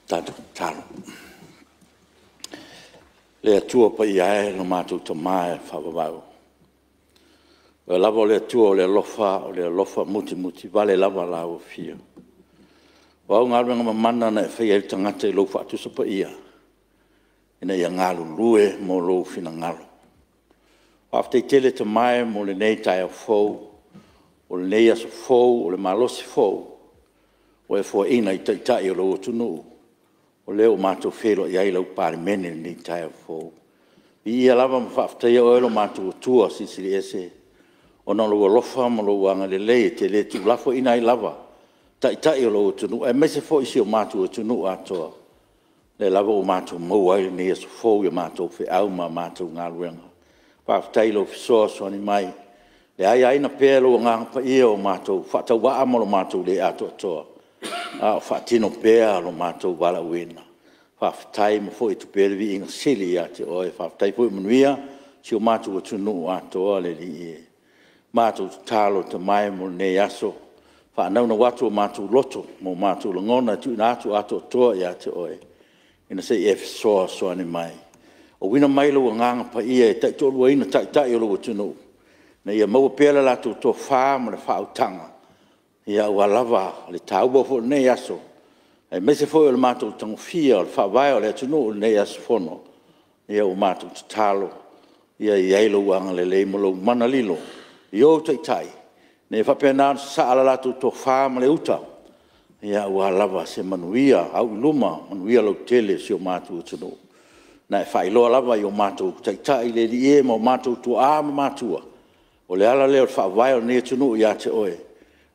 Tatou tatalo. Le Atua Paia e lo matou Tama e faavavau, o Oe lava o le Atua o le alofa, o le alofa mutimutivale lava Lau Afio. O au galuega mamana na e faia ai le tagata i lou faatusa paia ina ia galulue mo lou finagalo. Faafetai tele Tama e mo lenei taeao fou, o lenei aso fou, o le malosi fou ua e foaiina i Taitai o lou atunuu, o lea ua matou feiloai ai lau Palemene i lenei taeao fou. Viia lava ma faafetaia oe lo matou Atua Silisili Ese ona o lou alofa ma lou agalelei e te le tuulafoaiina ai lava Taitai o lou atunuu aemaise foi si o matou atunuu atoa. O lea lava ua matou maua ai lenei aso fou i a matou feau ma a matou galuega. Faafetai i lou fesoasoani mai e aiaina pea e lou Agaga Paia o matou faatauaa ma lo matou le atoatoa a o faatino pea lo matou valaauina. Faafetai ma foi atu pea le viiga sili ia te Oe. Faafetai foi ua manuia si o matou atunuu atoa le Alii e. Matou tatalo Tama e mo lenei aso, faanaunau atu o matou loto ma o matou lagona e tuuina atu atoatoa ia te Oe, ina se i e fesoasoani mai. Auina mai lou Agaga Paia e taitoaluaina Taitai o lou atunuu ina ia maua pea le latou tofa ma le faautaga aua lava le taua foi o lenei aso, aemaise foi o le matou tagofia o le Faavae o le atunuu i lenei aso Fono. Ia ua matou tatalo ia i ai lou agalelei ma lou mana lilo i ou Taitai ina ia faapena ona sasaa le latou tofa ma le uta aua lava se manuia auiluma, manuia lautele o si o matou atunuu. Na e faailoa lava i o matou Taitai le Alii e ma o matou tuaa ma matua, o le ala lea o le faavae o lenei atunuu ia te Oe,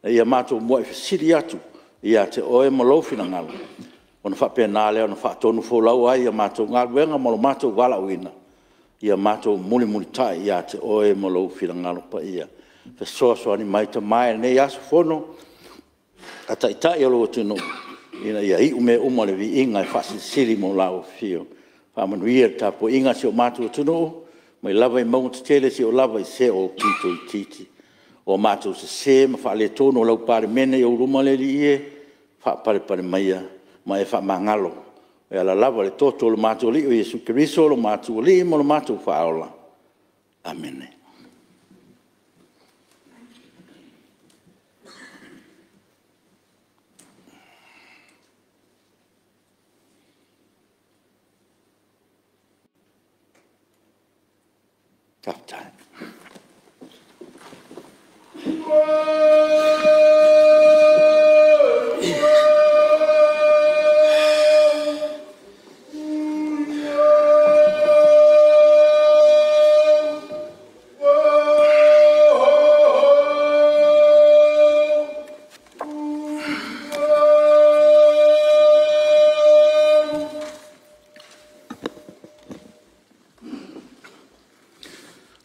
ina ia matou muai fesili atu ia te Oe ma lou finagalo, ona faapena lea ona faatonufolau ai i matou galuega ma lo matou valaauina, ia matou mulimulitai ia te Oe ma lou finagalo paia. Fesoasoani mai Tama i lenei aso Fono a Taitai o lou atunuu ina ia iu mea uma i le viiga e faasilisili mo lau Afio. Faamanuia i le tapuaiga a si o matou atunuu mai lava i mauga tetele seia oo lava i se aupito itiiti. Ua matou sese ma faaletonu o lau Palemene i ou luma le Alii e, faapalepale maia ma e faamagalo e ala lava i le toto o lo matou Alii o Iesu Keriso o lo matou Alii ma lo matou Faaola. Amene. Faafetai.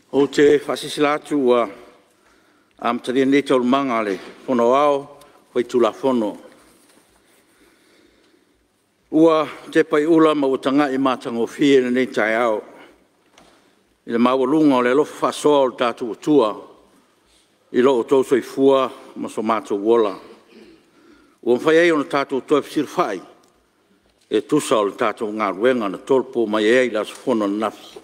Ou te faasilasila atu ua amatalia nei Taualumaga a le Fono Aoao Faitulafono. Ua tepa i ula ma ua taga'i matagofie lenei taeao i le maualuga o le alofa faasoa o lo tatou Atua i lo outou soifua ma so matou ola, ua mafai ai ona tatou toe fesilafai e tusa o le tatou galuega na tolopo mai ai i le aso fono ananafi.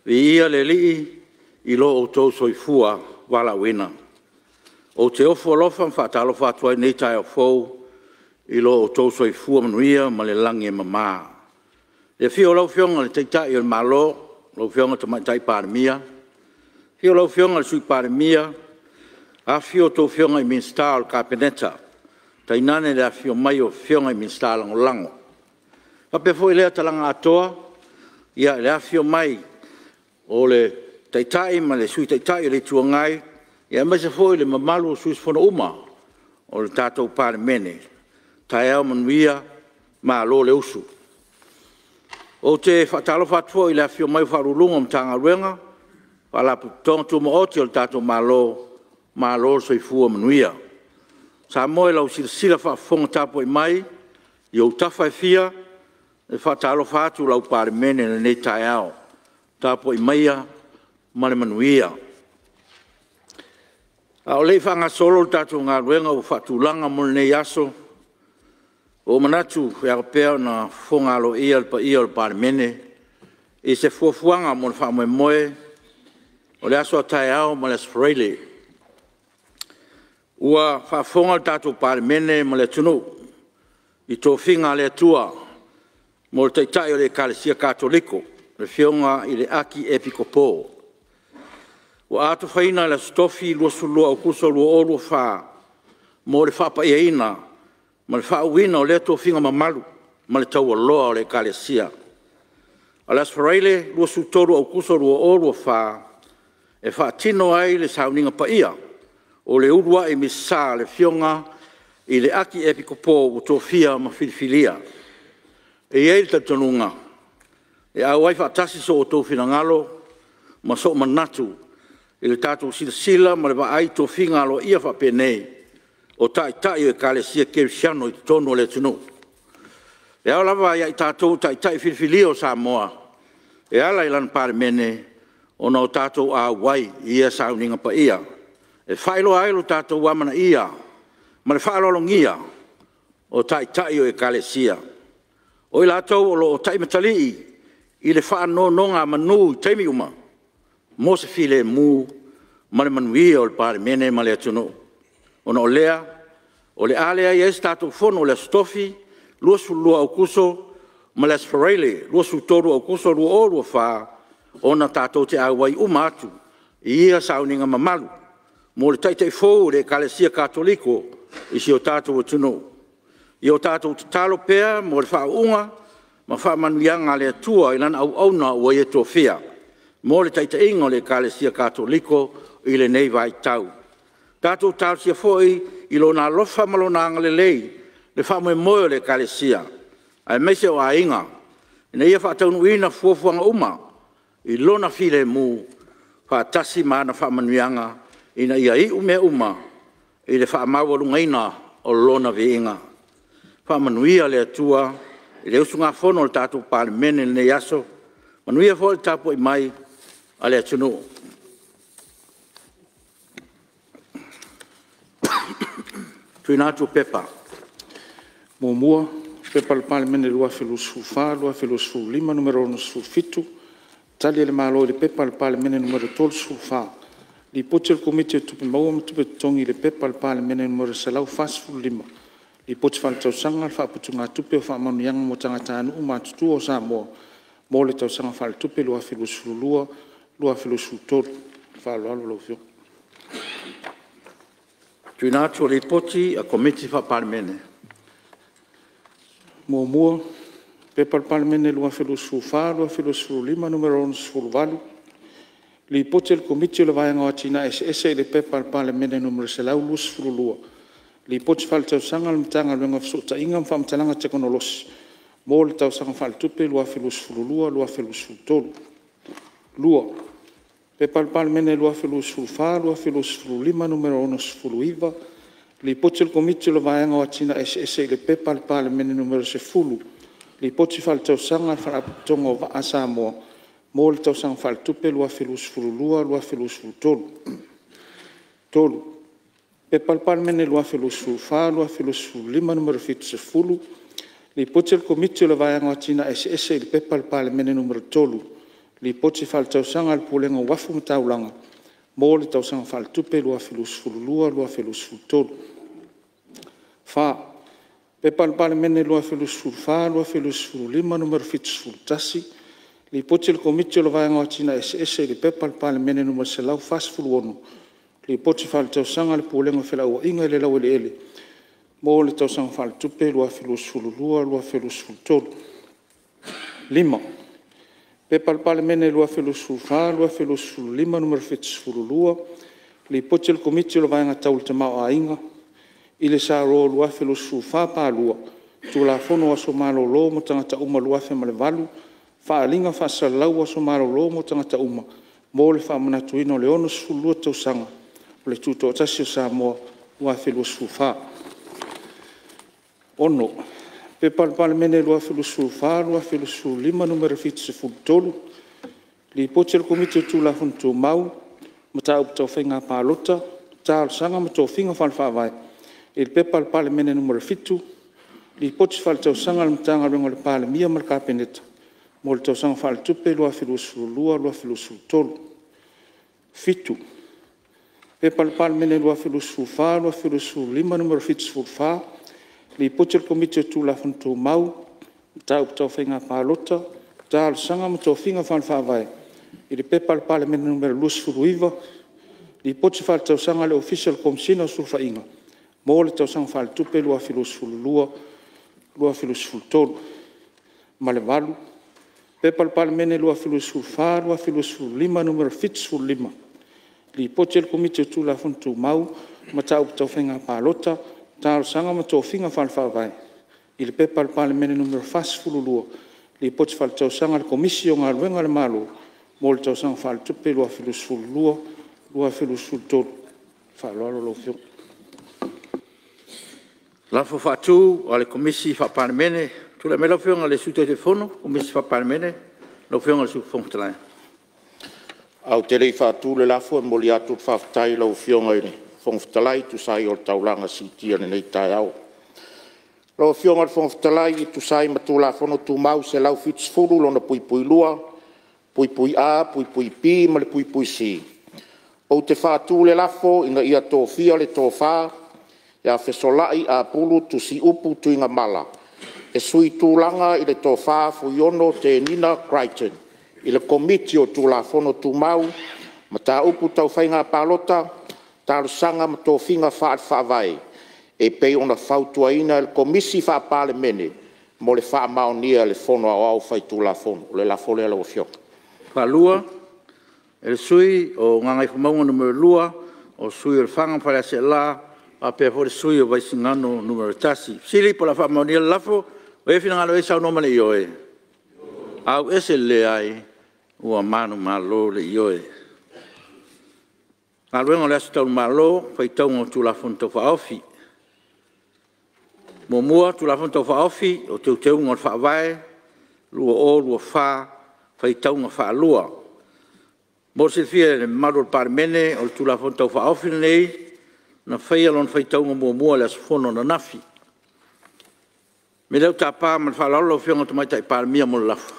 Viia le Alii i lo outou soifua valaauina. Ou te ofo alofa ma faatalofa atu ai i lenei taeao fou i lo outou soifua manuia ma le lagi e mama. I le afio o lau Afioga i le Taitai o le Malo lau Afioga i le Tamaitai Palemia, afio lau Afioga i le Sui Palemia, afifio a outou Afioga i Minisita o le Kapeneta, tainane le afifio mai o Afioga i Minisita Lagolago. E faapea foi lea talaga atoa i le afifio mai o le Taitai ma le Sui Taitai o le Itu Agai, aemaise foi le mamalu o sui usufono uma o le tatou Palemene. Taeao manuia, malo le usu. Ou te faatalofa atu foi i le afifio mai o Ofisa Sili o Pulega o Matagaluega ma Faalapotopotoga Tumaoti a le tatou Malo, malo le soifua manuia. Samoa i lau silasila faafofoga tapuai mai i ou tafa e fia, e faatalofa atu lau Palemene i lenei taeao. Tapuai maia ma le manuia. A o le i faagasolo le tatou galuega ua faatulaga mo lenei aso, ua ou manatu e ao pea ona fofoga aloaia le paia o le Palemene i se fuafuaga mo le faamoemoe o le aso a taeao ma le aso Faraile. Ua faafofoga le tatou Palemene ma le atunuu i tofiga a le Atua mo le Taitai o le Ekalesia Katoliko, le Afioga i le Akiepikopo. Ua atofaina le Aso Tofi 22 o Aokuso 2024 mo le faapaiaina ma le faauuina o lea tofiga mamalu ma le taualoa o le Ekalesia. O le aso Faraile 23 o Aokuso 2024, e faatino ai le Sauniga Paia o le uluai Misasa a le Afioga i le Akiepikopo ua tofia ma filifilia. E i ai le talitonuga, e auai faatasi so outou finagalo ma sou manatu i le tatou silasila ma le vaai i tofiga aloaia faapenei o Taitai o Ekalesia Kerisiano i totonu o le atunuu. E ao lava ia i tatou o Taitai filifilia o Samoa e ala i lana Palemene ona o tatou auai i ia sauniga paia, e faailoa ai lo tatou amanaia ma le faaaloalogia o Taitai o Ekalesia. O i latou o lo o taimatalii i le faanonogamanu i taimi uma mo se filemu ma le manuia o le Palemene ma le atunuu. Ona o lea, o le a leai ai se tatou Fono i le aso Tofi 22 o Aokuso ma le aso Faraile 23 o Aokuso 2024, ona tatou te auai uma atu i ia sauniga mamalu mo le Taitai fou o le Ekalesia Katoliko i si o tatou atunuu. Ia o tatou tatalo pea mo le faauuga ma faamanuiaga a le Atua i Lana auauna ua Ia tofia mo le taitaiga o le Ekalesia Katoliko i lenei vaitau. Tatou talosia foi i Lona alofa ma Lona agalelei le faamoemoe o le Ekalesia, aemaise o aiga, ina ia faataunuuina fuafuaga uma i Lona filemu, faatasi ma ana faamanuiaga, ina ia iu mea uma i le faamaualugaina o Lona viiga. Faamanuia le Atua i le usugafono a le tatou Palemene i lenei aso, manuia foi le tapuai mai a le atunuu. 1. P.P.2024/2025 Nu.67, Tali a le Malo i le P.P.2023/2024 Nu.34, Lipoti a le Komiti o Tupe Maua ma Tupe Totogi i le P.P.2023/2024 Nu.145, Lipoti Faaletausaga a le Faaputugatupe o Faamanuiaga mo Tagatanuu Matutua o Samoa mo le Tausaga Faaletupe 2022/2023. Ma le faaaloalo lau Afioga. Tuuina atu o Lipoti a Komiti Faa-Palemene. 1. P.P.2024/2025 Nu.68, Lipoti a le Komiti o le Vaega o Atinae Eseese i le P.P.2023/2024 Nu.122, Lipoti Faaletausaga a le Matagaluega o Fesootaiga ma Faamatalaga Tekonolosi mo le Tausaga Faaletupe 2022/2023. 2. P.P.2024/2025 Nu.69, Lipoti a le Komiti o le Vaega o Atinae Eseese i le P.P.2023/2024 Nu.10, Lipoti Faaletausaga a le Faalapotopotoga o Vaa a Samoa mo le Tausaga Faaletupe 2022/2023. 3. P.P.2024/2025 Nu.70, Lipoti a le Komiti o le Vaega o Atinae Eseese i le P.P.2023/2024 Nu.3, Lipoti Faaletausaga a le Pulega o Uafu ma Taulaga mo le Tausaga Faaletupe 2022/2023. 4. P.P.2024/2025 Nu.71, Lipoti a le Komiti o le Vaega o Atinae Eseese i le P.P.2023/2024 Nu.146, Lipoti Faaletausaga a le Pulega o Felauaiga i le Laueleele mo le Tausaga Faaletupe 2022/2023. 5. P.P.2024/2025 Nu.72, Lipoti a le Komiti o le Vaega Tau le Tamaoaiga i le S.R 2024/2, Tulafono o Aso Malolo mo Tagata uma 2008, Faaaliga Faasalalau o Aso Malolo mo Tagata uma mo le Faamanatuina o le 62 Tausaga o le Tutoatasi o Samoa 2024. 6. P.P.2024/2025 Nu.73, Lipoti a le Komiti o Tulafono Tumau, Mataupu Tau Faiga Palota, Talosaga ma Tofiga Faale-Faavae i le P.P.2023/2024 Nu.7, Lipoti Faaletausaga a le Matagaluega a le Palemia ma le Kapeneta mo le Tausaga Faaletupe 2022/2023. 7. P.P.2024/2025 Nu.74, Lipoti a le Komiti o Tulafono Tumau, Mataupu Tau Faiga Palota, Talosaga ma Tofiga Faale-Faavae i le P.P.2023 Nu.29, Lipoti Faaletausaga a le Ofisa o le Komesina o Sulufaiga mo le Tausaga Faaletupe 2022/2023. Ma le 8. P.P.2023/2024 Nu.75, Lipoti a le Komiti o Tulafono Tumau, Mataupu Tau Faiga Palota, Talosaga ma Tofiga Faale-Faavae i le P.P.2023 Nu.42, Lipoti Faaletausaga a le Komisi o Galuega a le Malo mo le Tausaga Faaletupe 2022/2023. Ma le faaaloalo lau Afioga. Tulai mai lau Afioga i le Sui Taitaifono o le Komisi Faa-Palemene lau Afioga i le Sui Fofoga Fetalai. Ae ou te le i faatu le lafo, e momoli atu le faafetai i lau Afioga i le Fofoga Fetalai e tusa ai o le taulaga siitia i lenei taeao. Lau Afioga i le Fofoga Fetalai e tusa ai ma Tulafono Tumau 170(2)(a), (b) ma le (c), ou te faatu le lafo, Ina ia tofia le Tofa ia Fesolai Apulu Tusiupu Tuigamala e sui tulaga i le Tofa Fuiono Tenina Crichton i le Komiti o Tulafono Tumau, Mataupu Tau Faiga Palota, Talosaga ma Tofiga Faale-Faavae e pei ona fautuaina e le Komisi Faa-Palemene mo le faamaonia e le Fono Aoao Faitulafono. O le lafo lea lau Afioga. E faatu le lafo e le sui usufono o Gagaifomauga Nu.2, o le sui usufono o Lefaga ma Faleaseela faapea foi le sui usufono o Vaisigano Nu.1. O le fesili po o le a faamaonia le lafo? Ua i ai finagalo e saunoa ma le ioe? Ioe. Ua manumalo le Ioe. Galuega o le Aso Taulimalo, Faitauga o Tulafono Tau Faaofi. 1. Tulafono Tau Faaofi o Teuteuga o le Faavae 2024 – Faitauga Faalua. Mo le silafia e le mamalu o le Palemene, o le Tulafono Tau Faaofi lenei, na faia lona faitauga muamua i le aso Fono ananafi. O le mea lea ou te tapa ma le faaaloalo lau Afioga i le Tamaitai Palemia mo le lafo.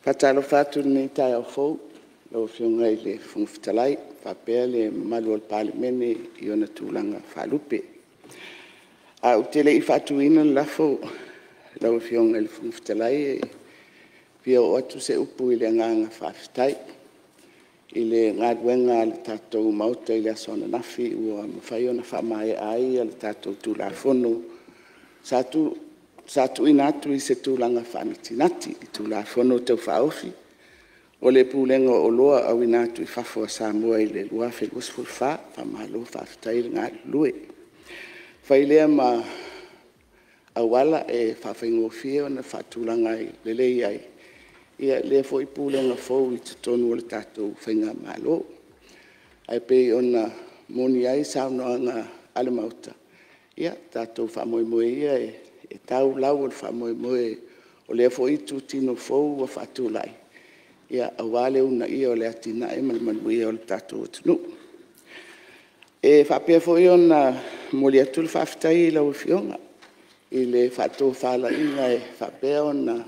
E faatalofa atu i lenei taeao fou i lau Afioga i le Fofoga Fetalai faapea le mamalu o le Palemene i ona tulaga faalupe. Ae ou te le i faatuina le lafo lau Afioga i le Fofoga Fetalai, e fia oo atu se upu i le agaga faafetai i le galuega a le tatou Maota i le aso ananafi ua mafai ona faamaea ai le tatou Tulafono sa tuuina atu i se tulaga faanatinati, le Tulafono Tau Faaofi o le Pulega o Oloa Auina atu i Fafo a Samoa i le 2024. Faamalo faafetai le galulue. E fai lea ma auala e faafaigofie ona faatulaga lelei ai lea foi Pulega fou i totonu o le tatou faigamalo. Ae pei ona moni ai saunoaga a le Maota, ia tatou faamoemoe ia e tau lau o le faamoemoe o lea foi itutino fou ua faatulai aua le uunaia o le atinae ma le manuia o le tatou atunuu. E faapea foi ona momoli atu le faafetai i lau Afioga i le faatofalaiga e faapea ona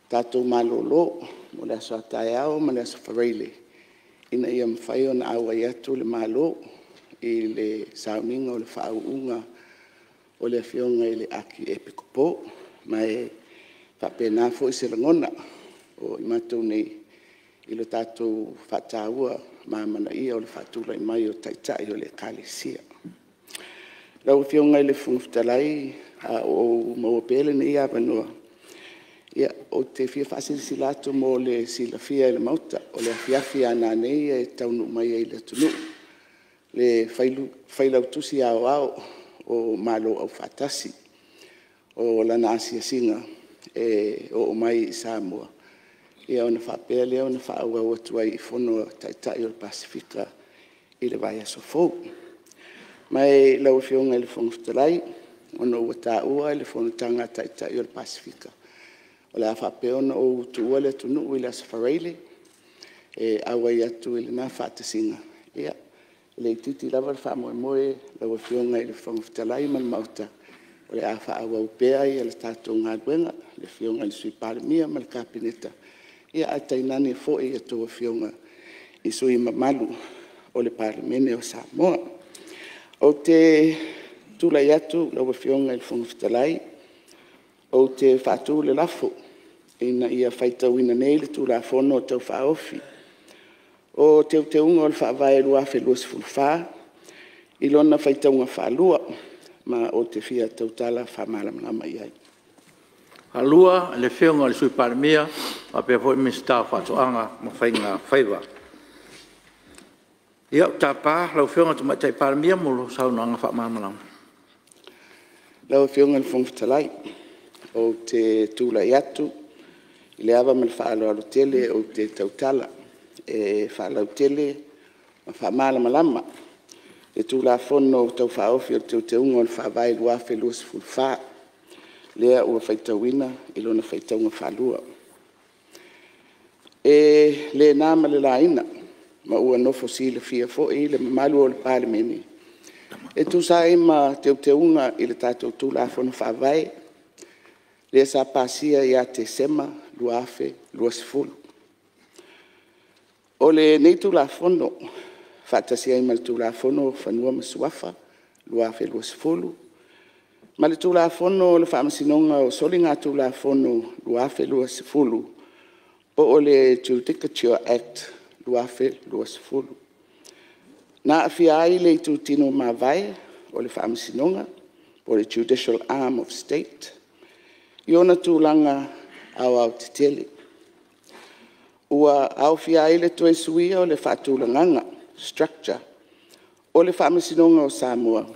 tatou malolo mo le aso a taeao ma le aso Faraile ina ia mafai ona auai atu le Malo i le sauniga o le faauuga o le Afioga i le Akiepikopo. Ma e faapena foi se lagona o i matou nei i le tatou faataua ma amanaia o le faatulai mai o Taitai o le Ekalesia. Lau Afioga i le Fofoga Fetalai, a o ou maua pea lenei avanoa, ou te fia faasilasila atu mo le silafia e le Maota, o le afiafi a nanei e taunuu mai ai i le atunuu le Failautusi Aoao o Malo Afaatasi. O lana asiasiga e oo mai i Samoa ona faapea lea ona faaauau atu ai i fono a Taitai o le Pasefika i le vaiaso fou. Ma lau Afioga i le Fofoga Fetalai, ona ua taua le fonotaga a Taitai o le Pasefika, o le a faapea ona ou tuua le atunuu i le Aso Faraile e auai atu i lena faatasiga. E le itiiti lava le faamoemoe lau Afioga i le Fofoga Fetalai ma le Maota, o le a faaauau pea le tatou galuega, le Afioga i le Sui Palemia ma le Kapeneta, ae tainane foi a outou Afioga i sui usufono mamalu o le Palemene o Samoa. Ou te tulai atu lau Afioga i le Fofoga Fetalai ou te faatu le lafo, Ina ia faitauina nei le Tulafono Tau Faaofi o Teuteuga o le Faavae 2024 i lona faitauga faalua. Ma ou te fia tautala faamalamalama i ai. Ia, ou te tapa lau Afioga i le Tamaitai Palemia mo lau saunoaga faamalamalama. Lau Afioga i le Fofoga Fetalai, ou te tulai atu i le ava ma le faaaloalo tele ou te tautala e faalautele ma faamalamalama le Tulafono Tau Faaofi o Teuteuga o le Faavae 2024, lea ua faitauina i lona faitauga faalua. E le na ma le laina ma ua nofo silafia foi le mamalu o le Palemene e tusa ai ma Teuteuga i le tatou Tulafono Faavae lea sa pasia ia Tesema 2020. O lenei Tulafono faatasi ai ma le Tulafono o Fanua ma Suafa 2020 ma le Tulafono o le Faamasinoga o Soligatulafono 2020 po o le Judicature Act 2020. Na aafia ai le itutino mavae o le Faamasinoga po o le Judicial Arm of State i ona tulaga aoaotetele. Ua aofia ai le toe suia o le faatulagaga, structure o le Faamasinoga o Samoa,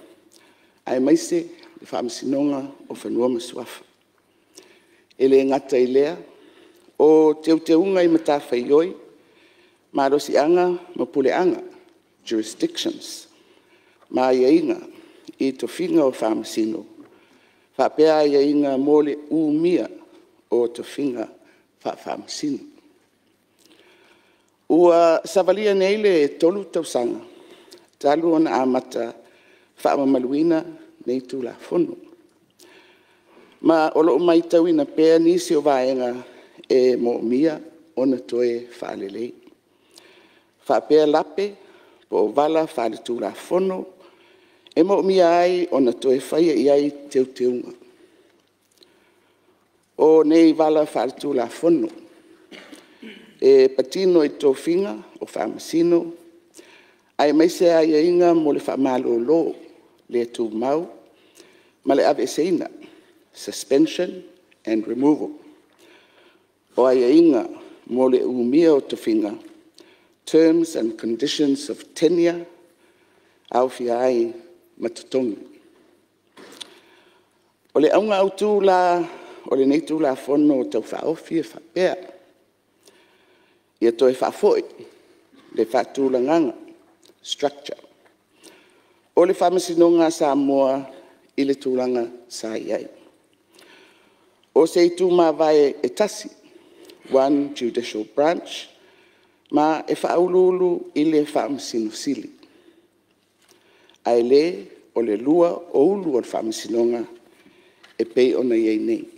aemaise le Faamasinoga o Fanua ma Suafa. E le gata i lea, o teuteuga i matafaioi, malosiaga ma puleaga, jurisdictions ma aiaiga i tofiga o Faamasino, faapea aiaiga mo le umia o tofiga faa-Faamasino. Ua savalia nei le 3 tausaga talu ona amata faamamaluina nei Tulafono, ma o lo o matauina pea nisi o vaega e moomia ona toe faalelei, faapea lape po o vala faaletulafono e moomia ai ona toe faia i ai teuteuga. O nei vala faaletulafono e patino i tofiga o Faamasino, aemaise aiaiga mo le faamalolo le tumau ma le aveeseina, suspension and removal. O aiaiga mo le umia o tofiga, terms and conditions of tenure, aofia ai ma totogi. O le auga autu la o lenei Tulafono Tau Faaofi e faapea; ia toe faafoi le faatulagaga, structure o le Faamasinoga a Samoa i le tulaga sa i ai. O se itu mavae e tasi, one Judicial Branch, ma e faauluulu i le Faamasino Sili, ae le o le lua o ulu o le Faamasinoga e pei ona i ai nei.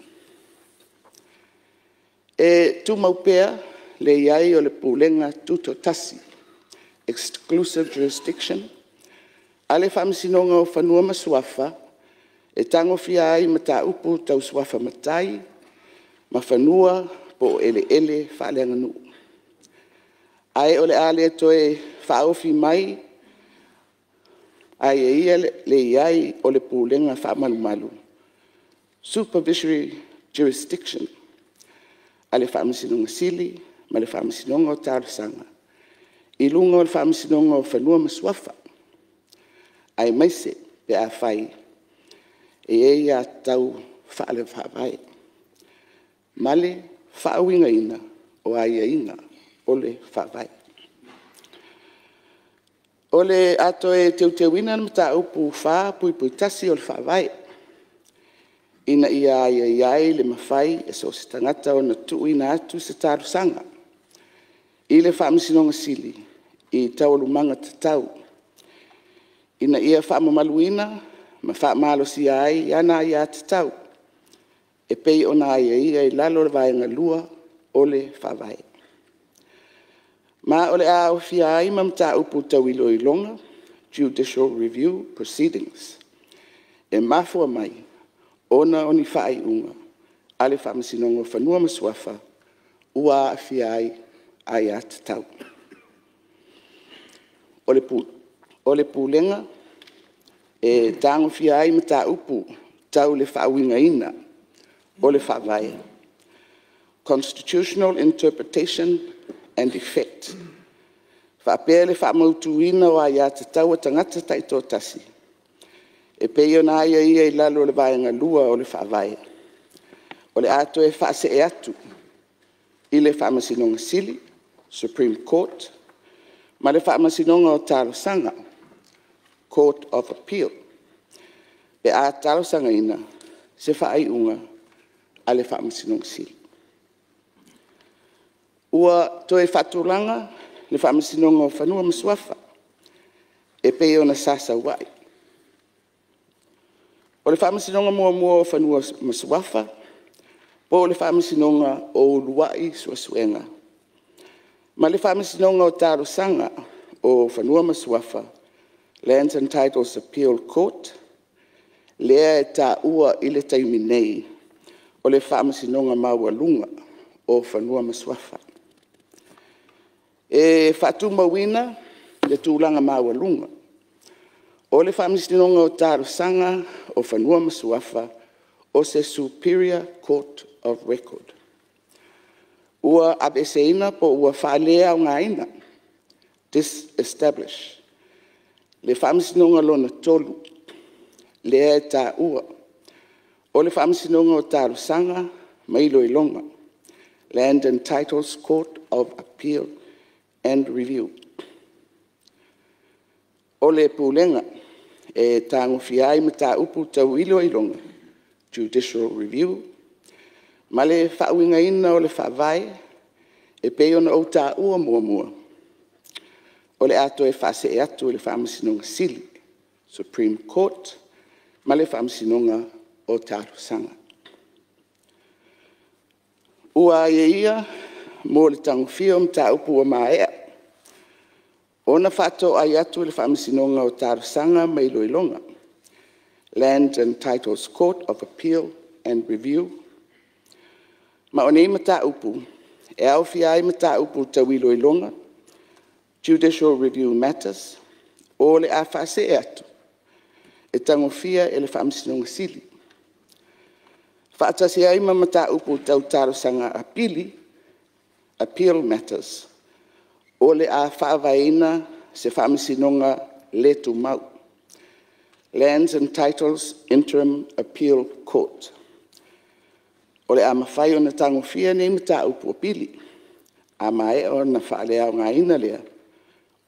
E tumau pea le i ai o le Pulega Tutoatasi, exclusive jurisdiction a le Faamasinoga o Fanua ma Suafa e tagofia ai mataupu tau suafa matai ma fanua po o eleele faaleaganuu. Ae o le a le toe faaofi mai aiaia le i ai o le Pulega faamalumalu, supervisory jurisdiction a le Faamasinoga Sili ma le Faamasinoga o Talosaga i luga o le Faamasinoga o Fanua ma Suafa, aemaise pe afai e i ai aiatatau faale-Faavae ma le faauigaina o aiaiga o le Faavae. O le a toe teuteuina le Mataupu 4(1) o le Faavae. Ina ia aiaia ai le mafai e so o se tagata ona tuuina atu se talosaga i le Faamasinoga Sili i taualumaga tatau, ina ia faamamaluina ma faamalosia ai ana aiatatau e pei ona aiaia i lalo o le Vaega 2 o le Faavae. Ma o le a aofia ai ma mataupu tau iloiloga, judicial review proceedings e mafua mai ona o ni faaiuga a le Faamasinoga o Fanua ma Suafa ua aafia ai aiatatau. O le Pulega e tagofia ai mataupu tau le faauigaina o le Faavae, Constitutional Interpretation and Effect, faapea le faamautuina o aiatatau a tagata taitoatasi e pei ona aiaia i lalo o le Vaega 2 o le Faavae, o le a toe faasee atu i le Faamasinoga Sili, Supreme Court ma le Faamasinoga o Talosaga, Court of Appeal pe a talosagaina se faaiuga a le Faamasinoga Sili. Ua toe faatulaga le Faamasinoga o Fanua ma Suafa e pei ona sa sau ai. O le Faamasinoga muamua o Fanua ma Suafa po o le Faamasinoga o Uluai Suesuega ma le Faamasinoga o Talosaga o Fanua ma Suafa, Lands and Titles Appeal Court, lea e taua i le taimi nei, o le Faamasinoga Maualuga o Fanua ma Suafa. E faatumauina le tulaga maualuga o le Faamasinoga o Talosaga o Fanua ma Suafa, o se Superior Court of Record. Ua aveeseina po ua faaleaogaina, disestablish le Faamasinoga Lona Tolu, lea e taua o le Faamasinoga o Talosaga ma Iloiloga, Land and Titles Court of Appeal and Review. O le Pulega e tagofia ai mataupu tau iloiloga, Judicial Review ma le faauigaina o le Faavae e pei ona ou taua muamua, o le a toe faasee atu i le Faamasinoga Sili, Supreme Court ma le Faamasinoga o Talosaga. Ua aiaia mo le tagofia o mataupu ua maea ona faatoai atu i le Faamasinoga o Talosaga ma Iloiloga, Land and Titles Court of Appeal and Review. Ma o nei mataupu e aofia ai mataupu tau iloiloga, Judicial Review Matters, o le a faasee atu e tagofia e le Faamasinoga Sili, faatasi ai ma mataupu tau talosaga apili, appeal matters, o le a faavaeina se Faamasinoga le tumau, Lands and Titles Interim Appeal Court. O le a mafai ona tagofia nei mataupu apili, a maea ona faaleaogaina lea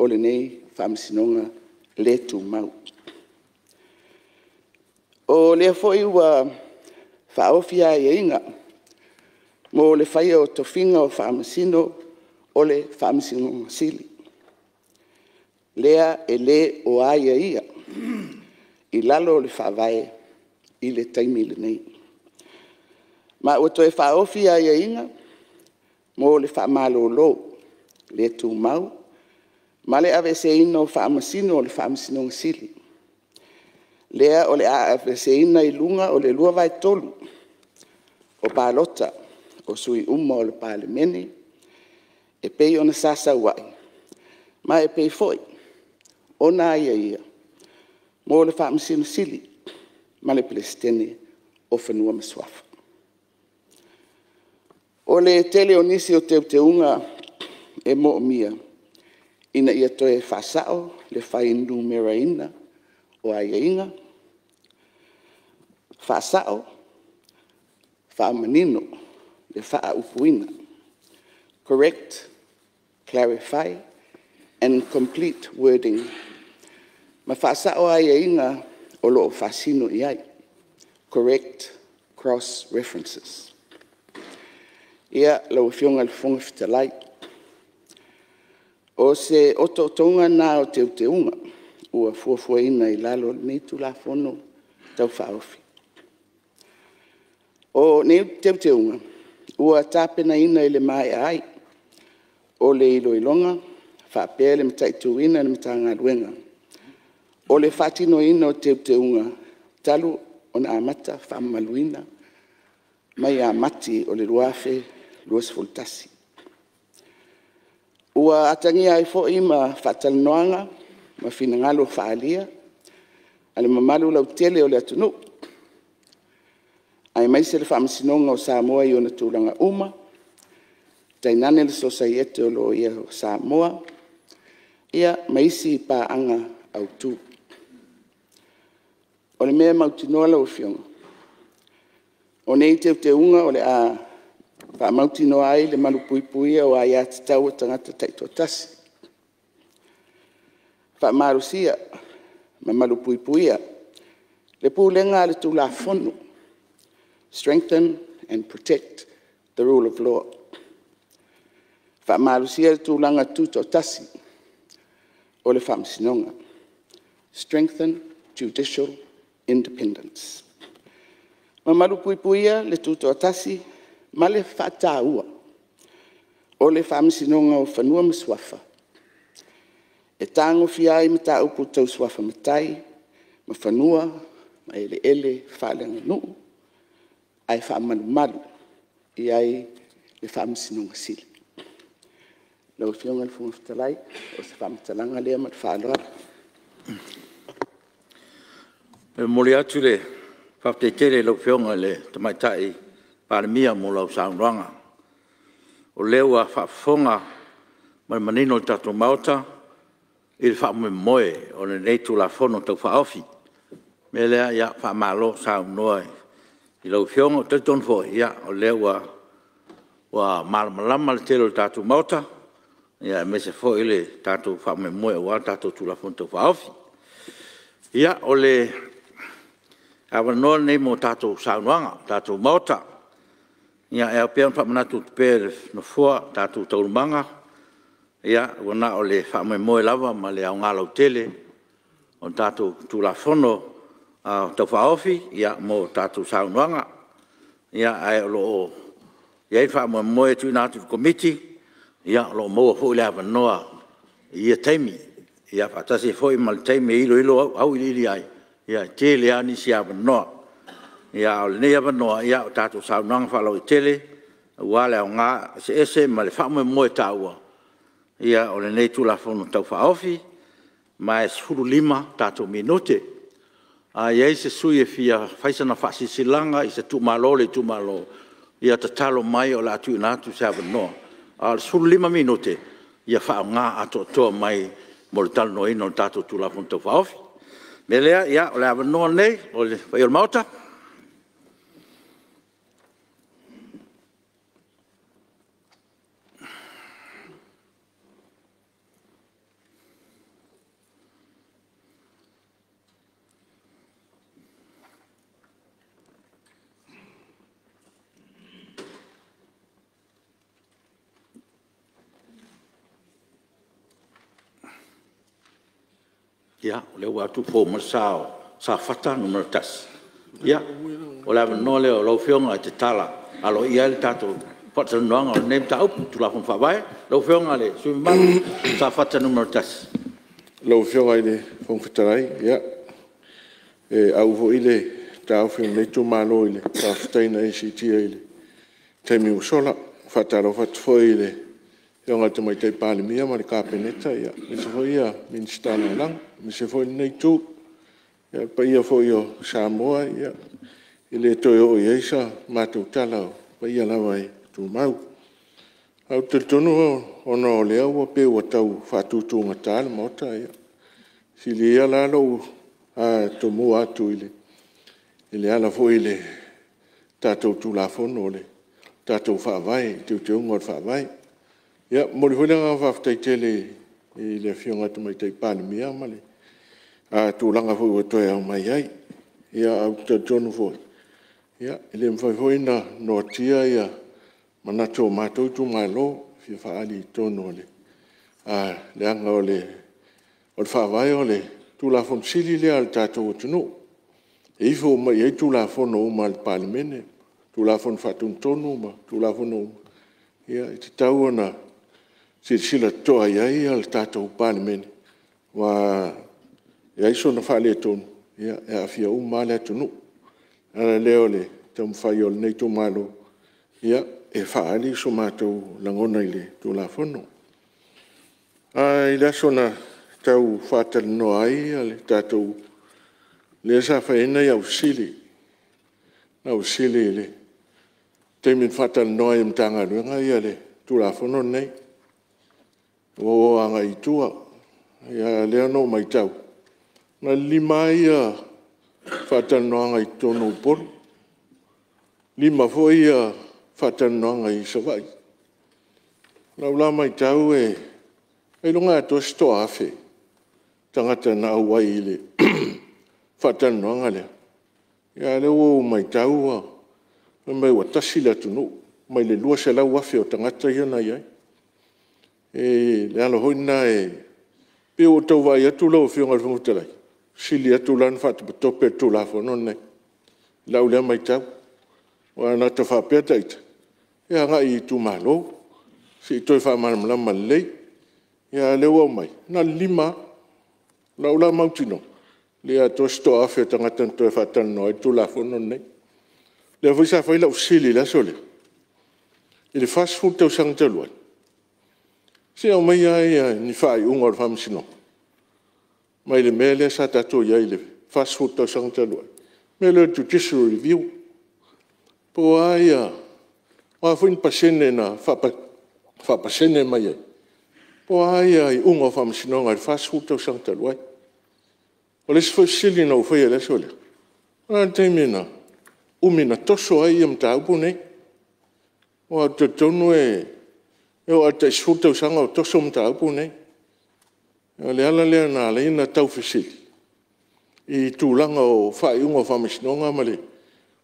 o lenei Faamasinoga le Tumau. O lea foi ua faaofi aiaiga mo le faia o tofiga o Faamasino o le Faamasinoga Sili, lea e le o aiaia i lalo o le Faavae i le taimi lenei. Ma ua toe faaofi aiaiga mo le faamalolo le tumau ma le aveeseina o Faamasino o le Faamasinoga Sili, lea o le a aveeseina i luga o le 2/3 o palota o sui usufono uma o le Palemene e pei ona sa sau ai, ma e pei foi ona aiaia mo le Faamasino Sili ma le Peresetene o Fanua ma Suafa. O le tele o nisi o teuteuga e moomia ina ia toe faasao le fuainumeraina o aiaiga, faasao, faamanino le faaupuina, correct, clarify and complete wording ma faasao aiaiga o lo o faasino i ai, correct. cross references. Ia, lau Afioga i le Fofoga Fetalai, o se otootoga lena o Teuteuga ua fuafuaina i lalo o lenei Tulafono Tau Faaofi. O nei Teuteuga ua tapenaina i le maea ai o le iloiloga faapea le mataituina e le Matagaluega o le faatinoina o Teuteuga talu ona amata faamamaluina mai ia Mati o le 2021. Ua atagia ai foi ma faatalanoaga ma finagalo faaalia a le mamalu lautele o le atunuu, aemaise le Faamasinoga o Samoa i ona tulaga uma, tainane le Sosaiete o Loia a Samoa, ia ma isi paaga autu. O le mea e mautinoa lau Afioga, o nei Teuteuga o le a faamautinoa ai le malupuipuia o aia tatau a tagata taitoatasi, faamalosia ma malupuipuia le pulega a le Tulafono, strengthen and protect the rule of law. Faamalosia le tulaga tutoatasi o le Faamasinoga, strengthen judicial independence. Ma malupuipuia le tutoatasi ma le faataua o le Faamasinoga o Fanua ma Suafa e tagofia ai mataupu tau suafa matai ma fanua ma eleele faaleaganuu ae faamalumalu i ai le Faamasinoga Sili. Lau Afioga i le Fofoga Fetalai, o se faamatalaga lea ma le faaaloalo. E momoli atu le faafetai tele i lau Afioga i le Tamaitai Palemia mo lau saunoaga. O lea ua faafofoga ma le manino le tatou Maota i le faamoemoe o lenei Tulafono Tau Faaofi. O le mea lea, ia faamalo saunoa i lau Afioga. Ou te talitonu foi o lea ua malamalama le tele o le tatou Maota aemaise foi le tatou faamoemoe aua le tatou Tulafono Tau Faaofi. Ia, o le avanoa lenei mo tatou saunoaga le tatou Maota. E ao pea ona faamanatu atu pea e le Nofoa tatou taualumaga, ua na o le faamoemoe lava ma le aoga lautele o le tatou Tulafono Tau Faaofi mo tatou saunoaga. Ae o lo o i ai le faamoemoe e tuuina atu i le Komiti, o lo o maua foi le avanoa i ia taimi, faatasi ai foi ma le taimi e iloilo auiliili ai, e tele lava nisi avanoa. A o lenei avanoa, o tatou saunoaga faalauaitele aua le aoga eseese ma le faamoemoe taua o lenei Tulafono Tau Faaofi, ma e 15 tatou minute. A i ai se sui usufono e fia fai sana faasilasilaga i se tuumalo o le itumalo, ia tatalo mai o le a tuuina atu se avanoa. A o le 15 minute, ia faaaoga atoatoa mai mo le talanoaina o le tatou Tulafono Tau Faaofi. O le mea lea, o le avanoa lenei mo le paia o le Maota. Ia, o lea ua fou mai le sa o Safata 1. Ia, o le avanoa lea o lau Afioga e te tala aloaia ai le tatou faatalanoaga o lenei mataupu i Tulafono Faavae. Lau Afioga i le sui usufono mamalu mo Safata 1. Lau Afioga i le Fofoga Fetalai, e au foi le taofi o lenei itumalo i le faafetai na e siitia i le taimi ua sola. E faatalofa atu foi i le Afioga i le Tamaitai Palemia ma le Kapeneta aemaise foi Minisita Lagolago, aemaise foi lenei Itu. Ia, o paia foi o Samoa e le toe oo i ai sa matou tala, o paia lava e tumau. Ae ou te talitonu ona o lea e pei ua tau faatutugata le Maota, e sili ia la lou tomua atu e ala foi i le tatou Tulafono o le tatou Faavae i Teuteuga o le Faavae. Ia, e momoli foi le agaga faafetai tele i le Afioga i le Tamaitai Palemia ma le tulaga foi ua toe aumai ai. Ae ou te talitonu foi, Ia, e le mafai foi ona noatia manatu o matou itumalo e fia faaali i totonu o le… leaga o le Faavae o le Tulafono Sili lea a le tatou atunuu, e ifo uma i ai Tulafono uma a le Palemene, Tulafono Faatonutonu ma Tulafono uma, e tatau ona silasila totoa i ai le tatou Palemene, aua a i ai sona faaletonu, e aafia uma lava le atunuu. O le ala lea o le taumafai o lenei itumalo e faaali so matou lagona i le Tulafono. I le aso na tau faatalanoa ai le tatou… lea sa fai ai nai au fesili, au fesili i le taimi na faatalanoa ai e le Matagaluega le Tulafono lenei ua o agai i tua. A o lea na ou matau, na o le 5 lava ia faatalanoaga i totonu o Upolu, 5 foi faatalanoaga i Savaii. I lau la matau ailoga e atoa se 1,000 tagata na auai i le faatalanoaga lea, a o lea ua ou matau fai mai ua tasi le atunuu mai le 200,000 o tagata ia na i ai. O le ala foi lena e pei ua ou tau vaai atu lau Afioga i le Fofoga Fetalai, e sili atu la ona faatopetope le Tulafono lenei i lau lea matau. Aua ana faapea ita, e agai i itumalo se i toe faamalamalama lelei, a o lea ua aumai, na o le 5 lava. O lau la mautinoa, e le atoa se 1,000 o tagata na toe faatalanoa ai le Tulafono lenei. O lea foi sa fai lau fesili i le aso lea, i le 40 tausaga talu ai, se i aumaia lava ni faaiuga o le Faamasinoga mai le mea lea sa tatou i ai i le 40 tausaga talu ai, le mea lea o le Judicial Review. Po o a foi ni pasene na faapasene mai ai, po o a iuga o faamasinoga i le 40 tausaga talu ai. O le isi foi fesili na ou faia i le aso lea, o le a le taimi na umi na toso ai mataupu nei? Aua ou te talitonu e oo lava i le tai 10 tausaga o toso mataupu nei. O le ala lea na ala ai ona tau fesili i tulaga o faaiuga o faamasinoga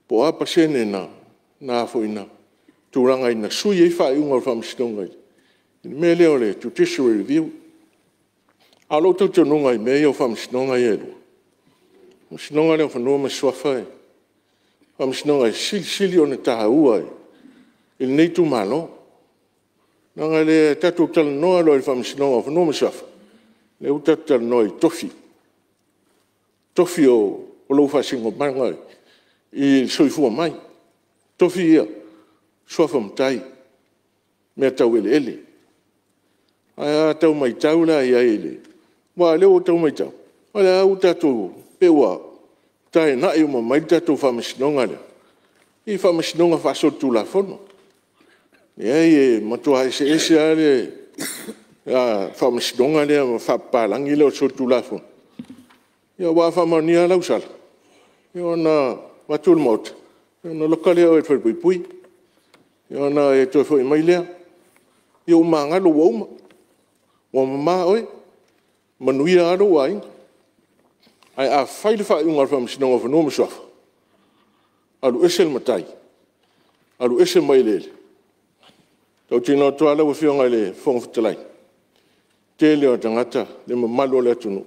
po o a pasene na tulaga ina sui ai faaiuga o le Faamasinoga i le mea lea o le Judicial Review. A o lou talitonuga i mea ia o faamasinoga ia e lua, o le Faamasinoga lea o Fanua ma Suafa o le Faamasinoga e silisili ona taua i lenei itumalo. Leaga a tatou talanoa loa i le Faamasinoga o Fanua ma Suafa, lea ua tatou talanoa i tofi, tofi o lou faasinomaga i le soifua mai. O tofi ia, o suafa matai, o mea tau eleele. Ae a tau matau la i ai, aua o lea ua ou tau matau, o lea lava ua tatou, pei ua taenai uma mai le tatou Faamasinoga lea i faamasinoga faasolitulafono. E leai e matua eseese lava le faamasinoga lea faapapalagi o le solitulafono, aua a faamaonia lava lau sala, ona vaeatu le Maota, ona loka lea o oe i le falepuipui, ona e toe foi mai lea, ia ua magalo ua uma, ua mama oe, manuia lava lou aiga. Ae a fai le faaiuga a le Faamasinoga o Fanua ma Suafa, alu ese le matai, alu ese ma eleele, e tautino atu lava lau Afioga i le Fofoga Fetalai, o le tele o tagata, le mamalu o le atunuu,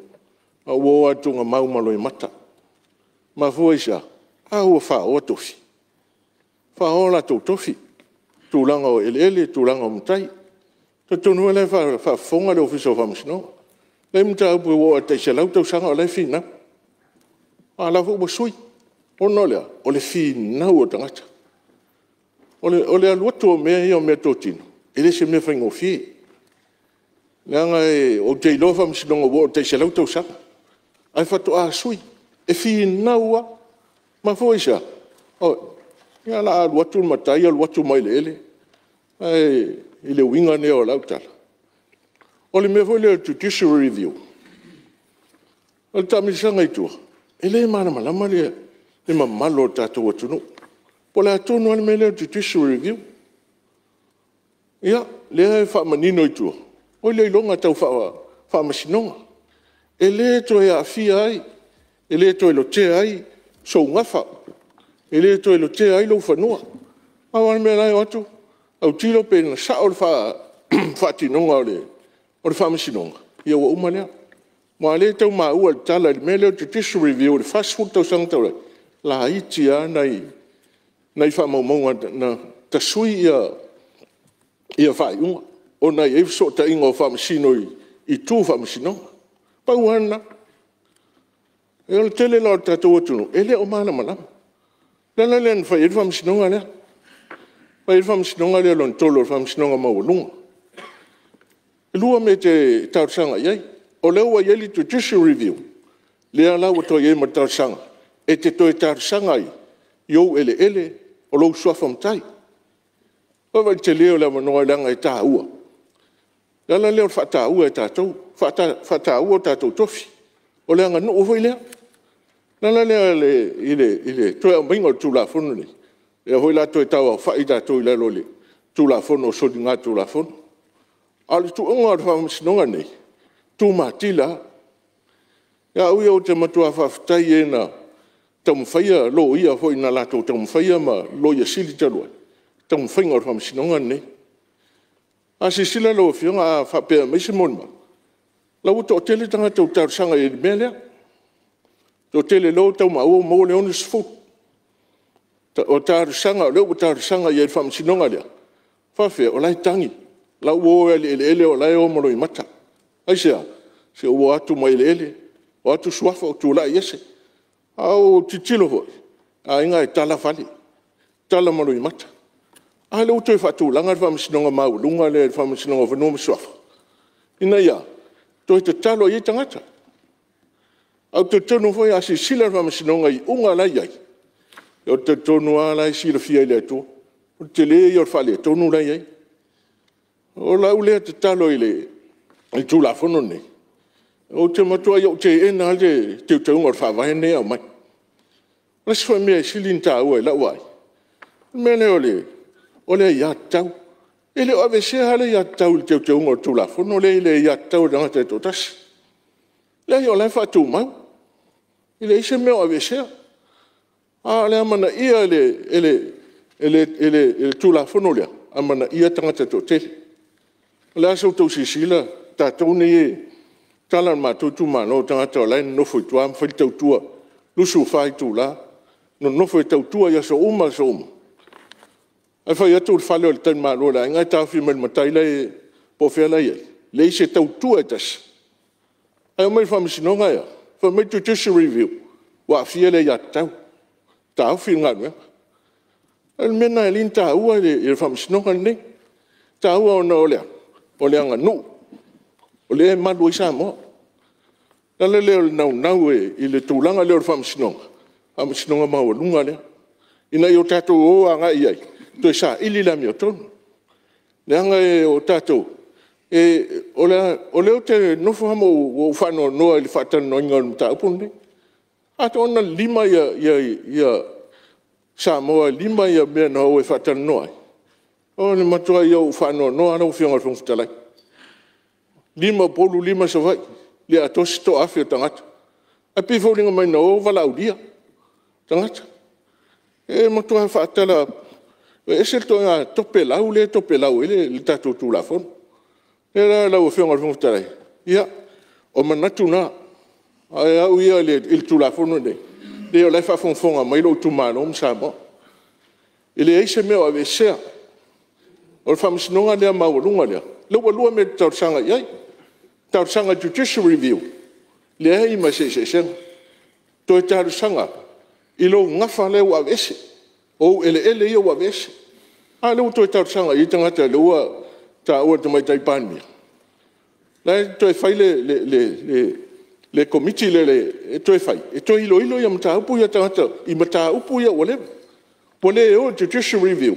a ua o lava i le tuugamau ma loimata. E mafua i se a? A ua faoa tofi, faoa o latou tofi i tulaga o eleele, tulaga o matai. Ou te talitonu foi o la e faafofoga le Ofisa o Faamasinoga. E i ai mataupu ua oo lava i le tai 100 tausaga o la e finau, a o la e foi ua sui, ona o le a? O le finau o tagata. O le alu atu o mea ia o meatotino, e le o se mea faigofie, leaga ou te iloa faamasinoga ua oo i le tai 100 tausaga ae faatoa sui. E finau lava. E mafua i se a? Ioe. Ia o le a alu atu le matai alu atu ma eleele. Ae i le uiga lea o lau tala, o le mea foi lea o le Judicial Review, o le taamilosaga i tua, e le malamalama le mamalu o le tatou atunuu po o le a tonu lava le mea lea o le Judicial Review. Ia, lea e faamanino i tua, o iloiloga tau faamasinoga, e le toe aafia ai, e le toe lotea ai sou gafa E le toe lotea ai lou fanua. Pau lava le mea la e o atu autilo pe na sao le faatinoga o le Faamasinoga, ia ua uma lea. Aua o lea e tau maua i le tala i le mea lea o le Judicial Review i le 40 tausaga talu ai, laiti lava nai faamaumauga na tasui faaiuga ona e i ai fesootaiga o Faamasino i tu o Faamasinoga. Pau lava lena. O le tele la o le tatou atunuu e le o malamalama. O le ala lea na fai ai le Faamasinoga lea, fai ai le Faamasinoga lea Lona Tolu o le Faamasinoga Maualuga. E lua mea e te talosaga i ai, o lea ua i ai le Judicial Review, lea la ua toe i ai ma le talosaga e te toe talosaga ai i ou eleele, o lou suafa matai. Vaai i le tele o le avanoa leaga e taua. O le ala lea o le faataua e tatou, faataua o tatou tofi. O le aganuu foi lea. O le ala lea i le toe aumaiga o le Tulafono lenei, lea foi o le a toe tauaofai tatou i lalo o le Tulafono o Soligatulafono. A o le tuuga o le Faamasinoga lenei, e tumatila lava. O au ia ou te matua faafetai i e na taumafaia, loia foi na latou taumafaia ma le Loia Sili talu ai le taumafaiga o le Faamasinoga lenei. A silasila lau Afioga a faapea e aumai se molimau, o la e ua toatele tagata ua talosaga i ai i le mea lea. Toatele o lea ua tau maua ua maua le 60. O talosaga o lea ua talosaga i ai i le Faamasinoga lea, e faapefea, o la e tagi, o la e ua o lava i le eleele o la e o ma loimata. Aisea? Se ua o atu ma eleele, o atu suafa o tulai ese. A ua tilotilo foi, o aiga e tala fale, tala ma loimata. A lea ua toe faatulaga le Faamasinoga maualuga lea, le Faamasinoga o Fanua ma Suafa, ina ia a? Toe tatalo i ai tagata. Ae ou te talitonu foi a silasila le Faamasinoga i iuga la e i ai, ou te talitonu lava o la e silafia e le Atua, o le tele ia o le faaletonu la e i ai. O lau lea tatalo i le Tulafono lenei, ou te matuai ou teena lava le Teuteuga o le Faavae lenei e aumai. O le isi foi mea e sili ona taua i lau vaai, o le mea lea o le aiatatau. E le o aveesea lava le aiatatau i le Teuteuga o le Tulafono lea i le aiatatau a le tagata e toatasi. Leai o la e faatumau, e leai se mea o aveesea. A o le amanaia e le Tulafono lea, amanaia tagata e toatele. O le a sa outou silasila tatou nei e… tala a le matou itumalo i tagata o la e nonofo i tua ma fai le tautua 24 itula, nonofo e tautua i aso uma aso uma, ae fai atu le fale o le taligamalo a le aiga ae taofi mai e le matai la e po o fea la e i ai, leai se tautua e tasi. Ae omai i le Faamasinoga e a? Fai mai le Judicial Review ua aafia le aiatatau, taofi le galuega. O le mea lena e ala ai ona taua le Faamasinoga lenei. E taua ona o le a? O le aganuu, o lea e malu ai Samoa. O le ala lea o le naunau i le tulaga lea o le Faamasinoga, Faamasinoga maualuga lea, ina ia tatou o agai i ai e toe saili le amiotonu. Leaga o tatou, o lea ou te nofo lava ma ou faanoanoa i le faatalanoaina o le mataupu lenei. A toa 5 Samoa e 5 mea na o e faatalanoa ai, o le matuai ou faanoanoa lava lau Afioga i le Fofoga Fetalai. E 5 Upolu 5 Savaii, e le atoa se 1,000 o tagata. Ae pei e foliga mai na o valaaulia tagata. E matua faatala, e ese le ituaiga topelau lea e topelau ai le tatou Tulafono. O le mea lea lau Afioga i le Fofoga Fetalai, ia, o manatu na, ae o au ia i le Tulafono lenei, leai o la e faafogafoga mai lou itumalo ma Samoa, e leai se mea o aveesea. O le Faamasinoga lea maualuga lea, lea ua lua mea e te talosaga i ai, talosaga i le Judicial Review, leai ma se eseesega. Toe talosaga lava i lou nafa lea ua aveese, o ou eleele ia ua aveese. A lea ua toe talosaga i ai tagata o lea ua taua e le Tamaitai Palemia, la e toe fai le Komiti lea e toe fai e toe iloilo mataupu ia a tagata i mataupu ia ua leva. Ua le o i le Judicial Review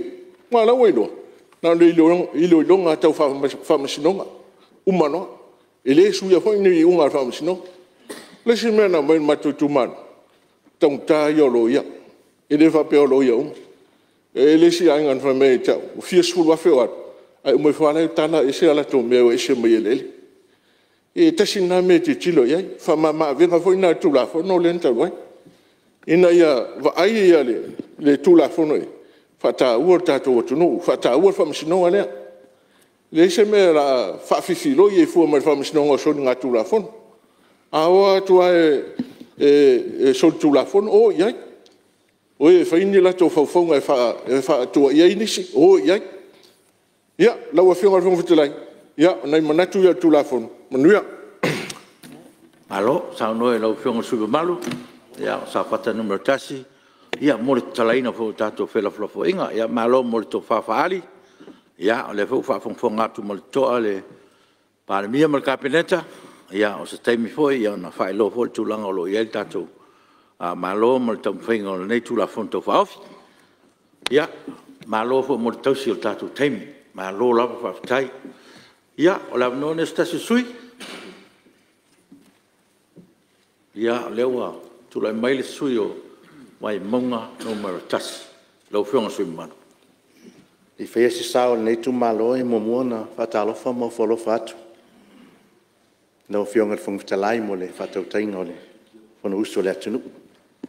aua o la e ua iloa, na o le iloiloga lava tau Faamasinoga, uma loa. E le suia foi ni iuga a le Faamasinoga. O le isi mea na aumai e le matou itumalo, o le taugata ia o loia. E le faapea o loia uma. E i ai le isi aiga na fai mai ia te au, ua fia sefulu afe o alu, ae uma ifo lava la e tala ese a latou mea ua ese mai eleele. Ia tasi lena mea e tilotilo i ai, faamama avega foi lena i le Tulafono lea talu ai, ina ia vaai le Tulafono e faataua le tatou atunuu, faataua le Faamasinoga lea. E leai se mea o le a faafefiloi ai fua ma le Faamasinoga o Soligatulafono. A o atu lava e solitulafono, o i ai. O e fai ni latou faufauga e faatuaia ai nisi, o i ai. Ia, lau Afioga i le Fofoga Fetalai, o nai manatu ia i le Tulafono. Manuia. Malo saunoa i lau Afioga i le sui usufono mamalu mo Safata 1 mo le tatalaina foi o tatou felafolafoaiga. Malo mo le tofa faaali, o lea foi ua faafogafoga atu ma le totoa le Palemia ma le Kapeneta, o se taimi foi ona faailoa foi le tulaga o lo o i ai le tatou Malo ma le taumafaiga o lenei Tulafono Tau Faaofi. Ia, malo foi mo le tausi o le tatou taimi, malo lava faafetai. Ia, o le avanoa lenei mo se tasi o sui usufono. Ia, o lea ua tulai mai le sui usufono mo Vaimauga 1, lau Afioga i le sui usufono mamalu. Se i faia se sao o lenei itumalo, e muamua ona faatalofa ma ofo alofa atu i lau Afioga i le Fofoga Fetalai mo le faatautaiga o le Fonousu a le atunuu. E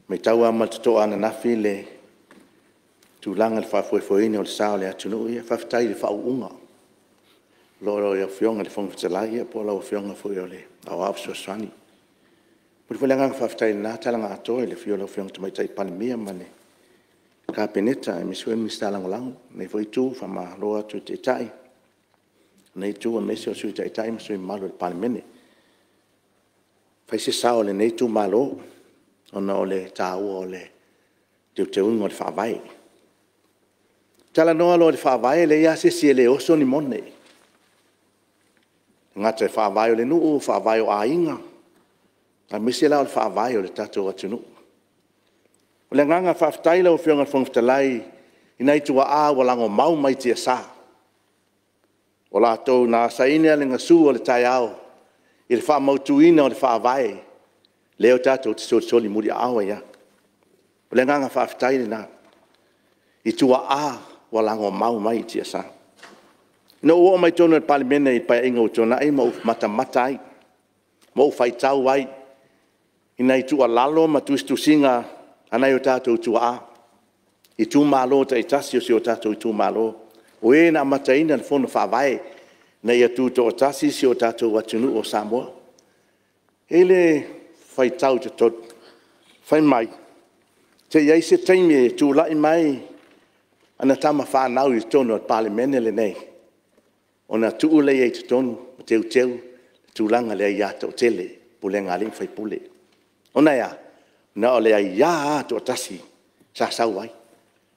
matau lava ma le totoa ananafi i le tulaga i le faafoefoeina o le sa o le atunuu, ia faafetai i le faauuga i lau Afioga i le Fofoga Fetalai po o lau Afioga foi o le Aoao Fesoasoani. E momoli foi le agaga faafetai i lena tala na atoa i le afio o lau Afioga i le Tamaitai Palemia ma le Kapeneta aemaise foi Minisita Lagolago. I lenei foi Itu, faamalo atu i le Taitai o lenei Itu aemaise o le Sui Taitai ma sui usufono mamalu o le Palemene. E fai se sao o lenei itumalo ona o le taua o le teuteuga o le Faavae. Talanoa loa i le Faavae e leai lava se isi e le oso ni mone. E le gata i le faavae o le nuu, faavae o aiga, aemaise la o le faavae o le tatou atunuu. O le agaga faafetai lau Afioga i le Fofoga Fetalai i nai tuaa ua lagomau mai tiasa, o latou na asaina le gasu o le taeao i le faamautuina o le Faavae lea tatou te solisoli muliaao ai lava. O le agaga faafetai lena i tuaa ua lagomau mai tiasa. Ina ua ou oo mai totonu o le Palemene i le Paeaiga ua tuanai ma ou matamata ai ma ou faitau ai i nai tuualalo ma tusitusiga a nai o tatou tuaa i itumalo taitasi o si o tatou itumalo, o e na amataina le Fono Faavae ina ia tutoatasi si o tatou atunuu o Samoa. E i ai le faitau i totonu, fai mai, se i i ai se taimi e tulai mai ana tama fanau i totonu o le Palemene lenei, ona tuu lea i ai i totonu e teuteu le tulaga i le aia toatele, pulega a alii ma faipule. Ona e a? Na o le aia lava a toatasi sa sau ai. O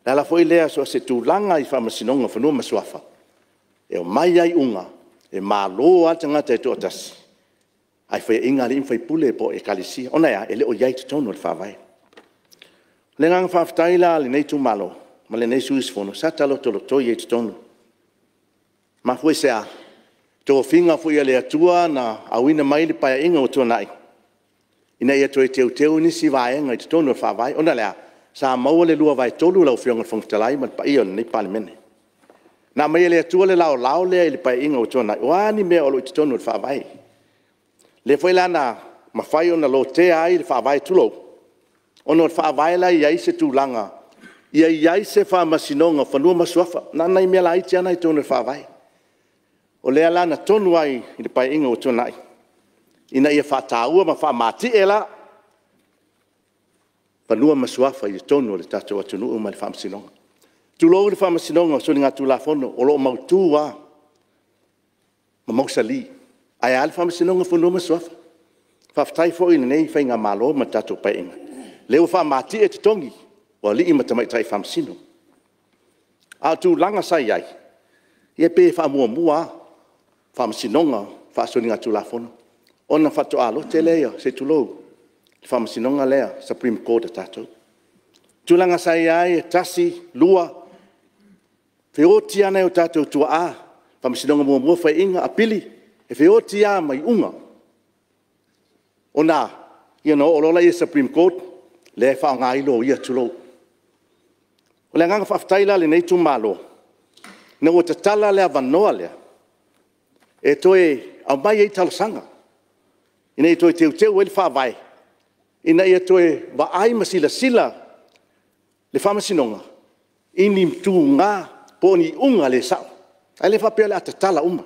le ala foi lea so o se tulaga lava i Faamasinoga o Fanua ma Suafa, e aumai lava iuga, e malo lava le tagata e toatasi, ae faiaina alii ma faipule po o Ekalesia. Ona e a? E le o i ai i totonu o le Faavae. O le agaga faafetai la o lenei itumalo ma lenei sui usufono, sa ta lotolotoi ai i totonu. E mafua i se a? O tofiga foi a le Atua na auina mai le Paeaiga ua tuanai ina ia toe teuteu nisi vaega i totonu o le Faavae. Ona o le a? Sa maua le 2/3 lau Afioga i le Fofoga Fetalai ma le paia o lenei Palemene. Na aumai e le Atua le laolao lea i le Paeaiga ua tuanai, o a ni mea o lo o i totonu o le Faavae. Lea foi la na mafai ona lotea ai le Faavae, tulou, ona o le Faavae la e i ai se tulaga ia i ai se Faamasinoga o Fanua ma Suafa. Na o nai mea laiti lava na i totonu o le Faavae. O lea la na tonu ai i le Paeaiga ua tuanai ina ia faataua ma faamatie la fanua ma suafa i totonu o le tatou atunuu ma le Faamasinoga. Tulou le Faamasinoga o Soligatulafono, o lo o mautu lava ma mausali. Ae a le Faamasinoga o Fanua ma Suafa? Faafetai foi i lenei faigamalo ma le tatou Paeaiga, lea ua faamatie totogi o alii ma tamaitai Faamasino. A o tulaga sa i ai, ia pei e faamuamua lava Faamasinoga Faasoligatulafono ona faatoa lote lea, se i tulou, le Faamasinoga lea Supreme Court a tatou. O le tulaga sa i ai e tasi, lua, feoti lava nai o tatou tuaa, Faamasinoga muamua faiaina, apili, e feoti lava ma iuga. Ona a? Ia ona oo loa lea i le Supreme Court lea e faaaoga ai loia, tulou. O le agaga faafetai la o lenei itumalo, ina ua tatala le avanoa lea e toe aumai ai talosaga ina ia toe teuteu ai le Faavae, ina ia toe vaai ma silasila le Faamasinoga i ni tuga po o ni iuga le sao. Ae le faapea o le a tatala uma.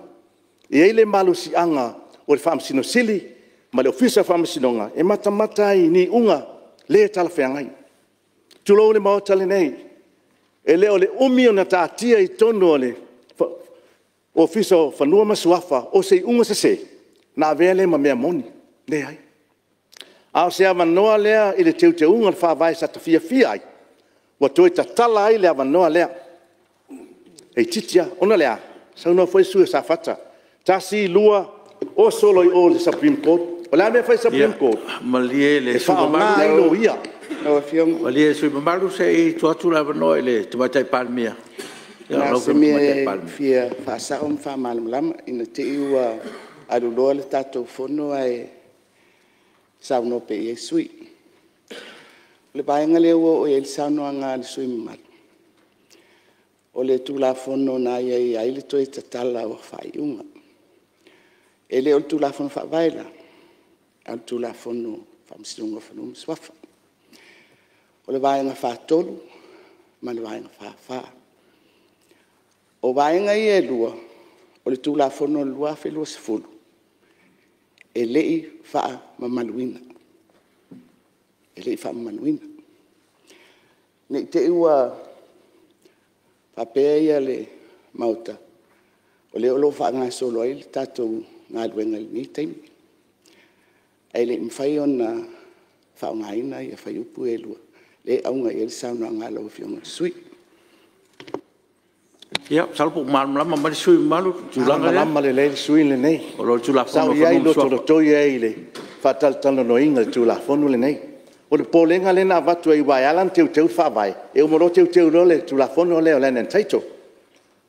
E i ai le malosiaga o le Faamasino Sili ma le Ofisa o Faamasinoga e matamata ai i ni iuga le talafeagai. Tulou le Maota lenei, e le o le umi ona taatia i totonu o le Ofisa o Fanua ma Suafa o se iuga sese ona avea lea ma mea moni. Leai. A o se avanoa lea i le Teuteuga o le Faavae sa ta fiafia ai, ua toe tatala ai le avanoa lea, e itiiti lava. Ona o le a? Na saunoa foi le sui usufono o Safata 1, 2, oso loa i o i le Supreme Court. O le a le mea e fai e le Supreme Court? Ia malie le E faaaoga ai loia. sui usufono mamalu se i tuu atu le avanoa i le Tamaitai Palemia. Na o se mea e fia faasao ma faamalamalama ina ne i te i ua aluloa le tatou Fono ae saunoa pea i ai sui usufono. O le vaega lea ua oo i ai le saunoaga a le sui usufono mamalu, o le Tulafono na aiaia ai le toe tatala o faaiuga. E le o le Tulafono Faavae la, a o le Tulafono o Faamasinoga o Fanua ma Suafa. O le Vaega 43 ma le Vaega 44. O vaega ia e lua o le Tulafono 2020, e le i faamamaluina, e le i faamamaluina. Ne i te i ua faapea le Maota, o lea o lo o faagasolo ai le tatou galuega i lenei taimi, ae le i mafai ona faaaogaina fuaiupu ia e 2, lea e auga i ai le saunoaga a lau Afioga i le sui usufono. Ia, masalo po ua malamalama mai le sui usufono mamalu i le tulaga lea. E malamalama lelei le sui usufono lenei. O lo o i le Sa Tulafono ou o i ai Fanua ma Suafa. lotolotoi ai i le faatalatalanoaina o le Tulafono lenei. O le popolega lea na avatu ai aua e ala ona teuteu le Faavae, e uma loa teuteu loa le Tulafono lea o le Land and Title,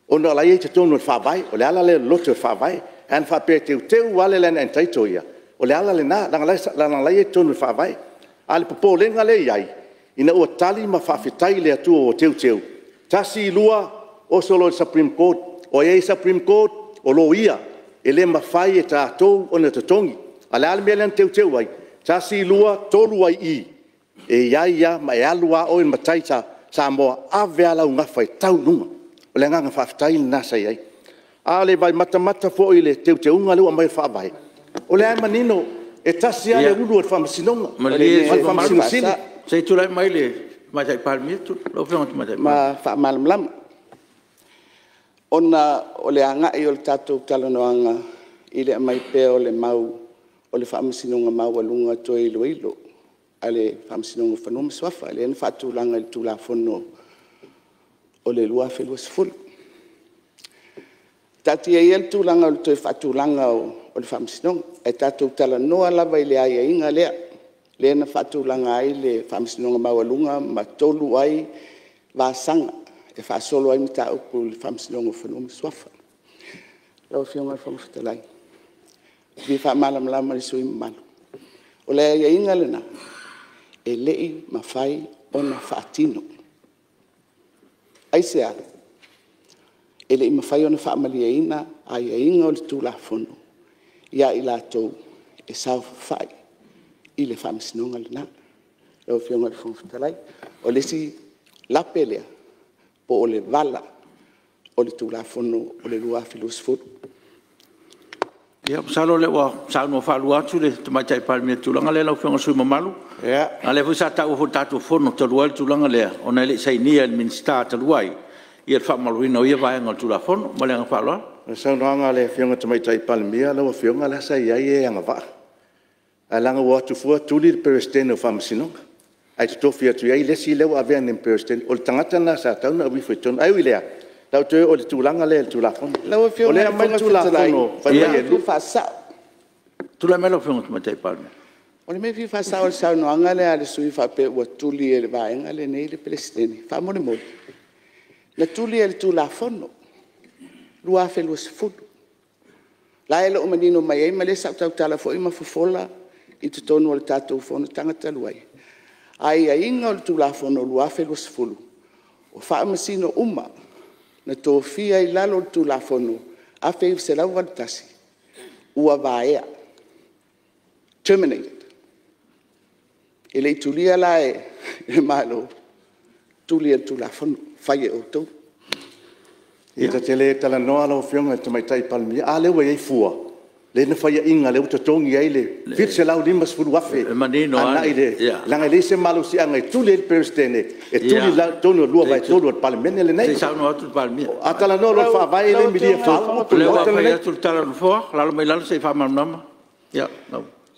ona o la e i ai i totonu o le Faavae. O le ala lea o le loloto o le Faavae. Ae ana faapea e teuteu lava le Land and Title ia, o le ala lena, leaga o la e i ai i totonu o le Faavae. A o le popolega lea e i ai, ina ua tali ma faafetai i le Atua ua teuteu, 1, 2, oso loa i le Supreme Court. O ai e i le Supreme Court? O loia. E le mafai e tatou ona totogi. A o le a le mea lea na teuteu ai? 1, 2, 3 ai i i, e i ai lava ma e alu lava oe i le matai Samoa, ave lava lau gafa e tau i luga. O le agaga faafetai lena sa i ai. A o le vaai matamata foi i le teuteuga lea ua aumai i le Faavae, o lea lava e manino, e tasi lava le ulu o le Faamasinoga, o Malie le Faamasino Sili. Se i tulai mai le Tamaitai Palemia. Lau Afioga i le Tamaitai Palemia. Ma faamalamalama, ona o le agai o le tatou talanoaga i le aumai pea o le mau o le Faamasinoga Maualuga Toe Iloilo a le Faamasinoga o Fanua ma Suafa lea na faatulaga i le Tulafono o le 2020. Taatia ia le tulaga o le toe faatulaga o le Faamasinoga, ae tatou talanoa lava i le aiaiga lea, lea na faatulaga ai le Faamasinoga Maualuga ma 3 ai vasaga e faasolo ai mataupu i le Faamasinoga o Fanua ma Suafa. Lau Afioga i le Fofoga Fetalai, e fia faamalamalama i le sui usufono mamalu, o le aiaiga lena, e le i mafai ona faatino. Aisea? E le i mafai ona faamalieina aiaiga o le Tulafono ia i latou e saofafai i le Faamasinoga lena. Lau Afioga i le Fofoga Fetalai, o le isi lape lea po o le vala o le Tulafono o le 2020. Ia masalo o lea ua saunoa faalua atu le Tamaitai Palemia i le tulaga lea lau Afioga i le sui usufono mamalu, a o lea foi sa taua foi i le tatou fono talu ai le tulaga lea ona e le i sainia e le Minisita talu ai le faamamaluina o ia vaega o le Tulafono. Ma le agaga faaaloalo. O le saunoaga a le Afioga i le Tamaitai Palemia lau Afioga la sa i ai e agavaa, ae leaga ua o atu fua tuli le Peresetene o le Faamasinoga ae totofi atu i ai le isi lea ua avea nei ma Peresetene. O le tagata lena sa tatau ona aveifo i totonu. Ae ui i lea, o le a ou toe oo i le tulaga lea i le Tulafono. Lau O Afioga lea i e le aumai le Fofoga Fetalai, Tulafono o fai le mai mea e e fia faasao. Tulai mai lau Afioga i le Tamaitai Palemia. O le mea e fia faasao i le saunoaga lea a le sui usufono faapea ua tuli e le Vaega lenei le Peresetene, faamolemole, na tuli e le Tulafono 2020. O la e le o manino mai ai ma o lea sa ou tautala foi ma fofola i totonu o le tatou fonotaga talu ai, aiaiga o le Tulafono 2020, o Faamasino uma na tofia i lalo o le Tulafono 1981, ua vaea, terminated. E le i tulia la e le Malo, Tuli e le Tulafono, fai e outou. Ia ta te le talanoa lau Afioga i le Tamaitai Palemia, a lea ua i ai fua, lea na faiaina lea ua totogi ai le $750,000 E manino lava. Agai i le… leaga e leai se malosiaga e tuli ai le Peresetene, e tuli i totonu o le 2/3 o le Palemene lenei. Se i saunoa atu le Palemia. A talanoa loa i le Faavae e le milia faauu upu O i le lea ua Maota fai lenei. atu le tala a le Nofoa, alaala mai lalo se i faamalamalama.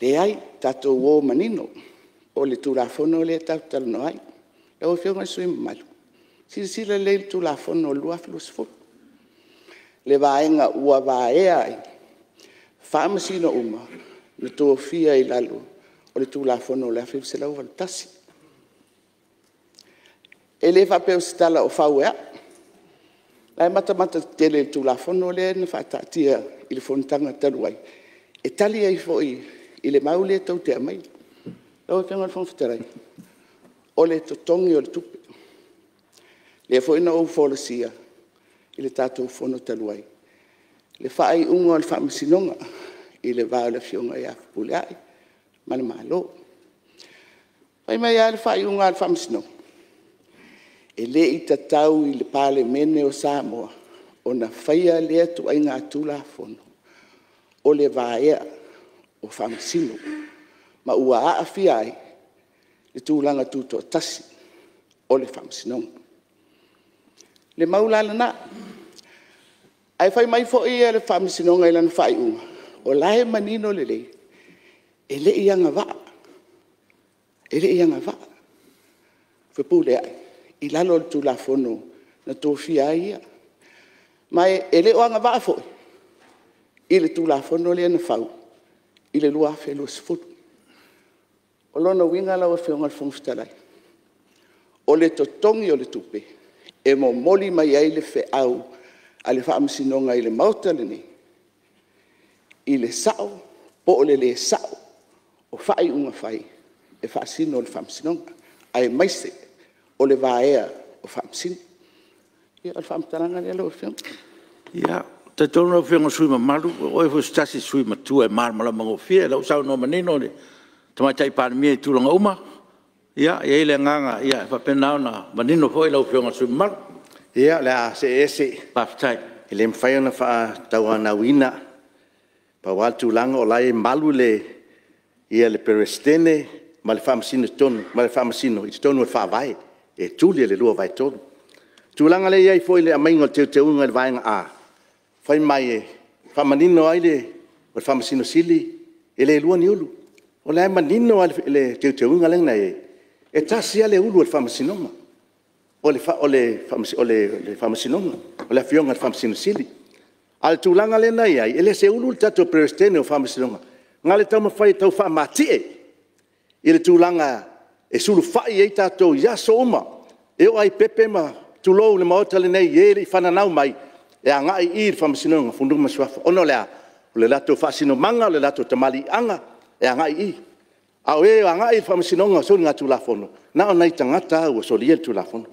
Leai, tatou o manino, o le Tulafono lea tatou te talanoa ai. Lau Afioga i le sui usufono mamalu, silasila lelei i le Tulafono o le 2020, le vaega ua vaea ai Faamasino uma na tofia i lalo o le Tulafono o le 1981. E le faapea o se tala o fau e au, o la e matamata tetele i le Tulafono lea na faataatia i le fonotaga talu ai, e tali ai foi i le mau lea tou te aumaia. Lau Afioga i le Fofoga Fetalai, o le totogi o le tupe, lea foi na ou folasia i le tatou fono talu ai le faaiuga o le Faamasinoga i le va o le Afioga ia Fepuleai ma le Malo. Fai mai lava le faaiuga a le Faamasinoga, e le i tatau i le Palemene o Samoa ona faia lea ituaiga Tulafono o le vaea o Faamasino, ma ua aafia ai le tulaga tutoatasi o le Faamasinoga. O le mau la lena. Ae fai mai foi le Faamasinoga i lana faaiuga, o la e manino lelei, e le i agavaa, e le i agavaa Fepuleai i lalo o le Tulafono na tofia ai ia. Ma e le o agavaa foi i le Tulafono lea na fau i le 2020. O lona uiga lau Afioga i le Fofoga Fetalai, o le totogi o le tupe e momoli mai ai le feau a le Faamasinoga i le Maota lenei, i le sao po o le le sao o faaiuga fai e faasino i le Faamasinoga, aemaise o le vaea o Faamasino. Ia o le faamatalaga lea lau Afioga. Ia, e talitonu lau Afioga i le sui usufono mamalu, o oe foi o se tasi sui usufono matua e malamalama gofie. O lea ua saunoa manino le Tamaitai Palemia i tulaga uma. Ia, e i ai le agaga ia faapena ona manino foi lau Afioga i le sui usufono mamalu. Ia, o le a see ese. Faafetai. E le mafai ona faatauanauina. Pau lava le tulaga o la e malu le Peresetene ma le Faamasino i totonu o le Faavae, e tuli e le 2/3. O le tulaga lea e i ai foi i le aumaiga o le teuteuga i le Vaega A, fai mai e faamanino ai le Faamasino Sili, e le lua ni ulu. O la e manino lava i le teuteuga lea na i ai, e tasi lava le ulu o le Faamasinoga, o le Faamasinoga, o le Afioga i le Faamasino Sili. A o le tulaga lea na i ai, e le seulu le tatou Peresetene o Faamasinoga, na o le taumafai e tau faamatie i le tulaga e sulufai i ai tatou i aso uma. E oo lava i pepe ma, tulou le Maota lenei i e le i fananau mai, e agai i i le Faamasinoga o Fanua ma Suafa. Ona o le a? O le latou faasinomaga, o le latou tamaliiaga e agai i i. A o e e agai i le Faamasinoga o Soligatulafono, na o nai tagata lava ua solia le Tulafono.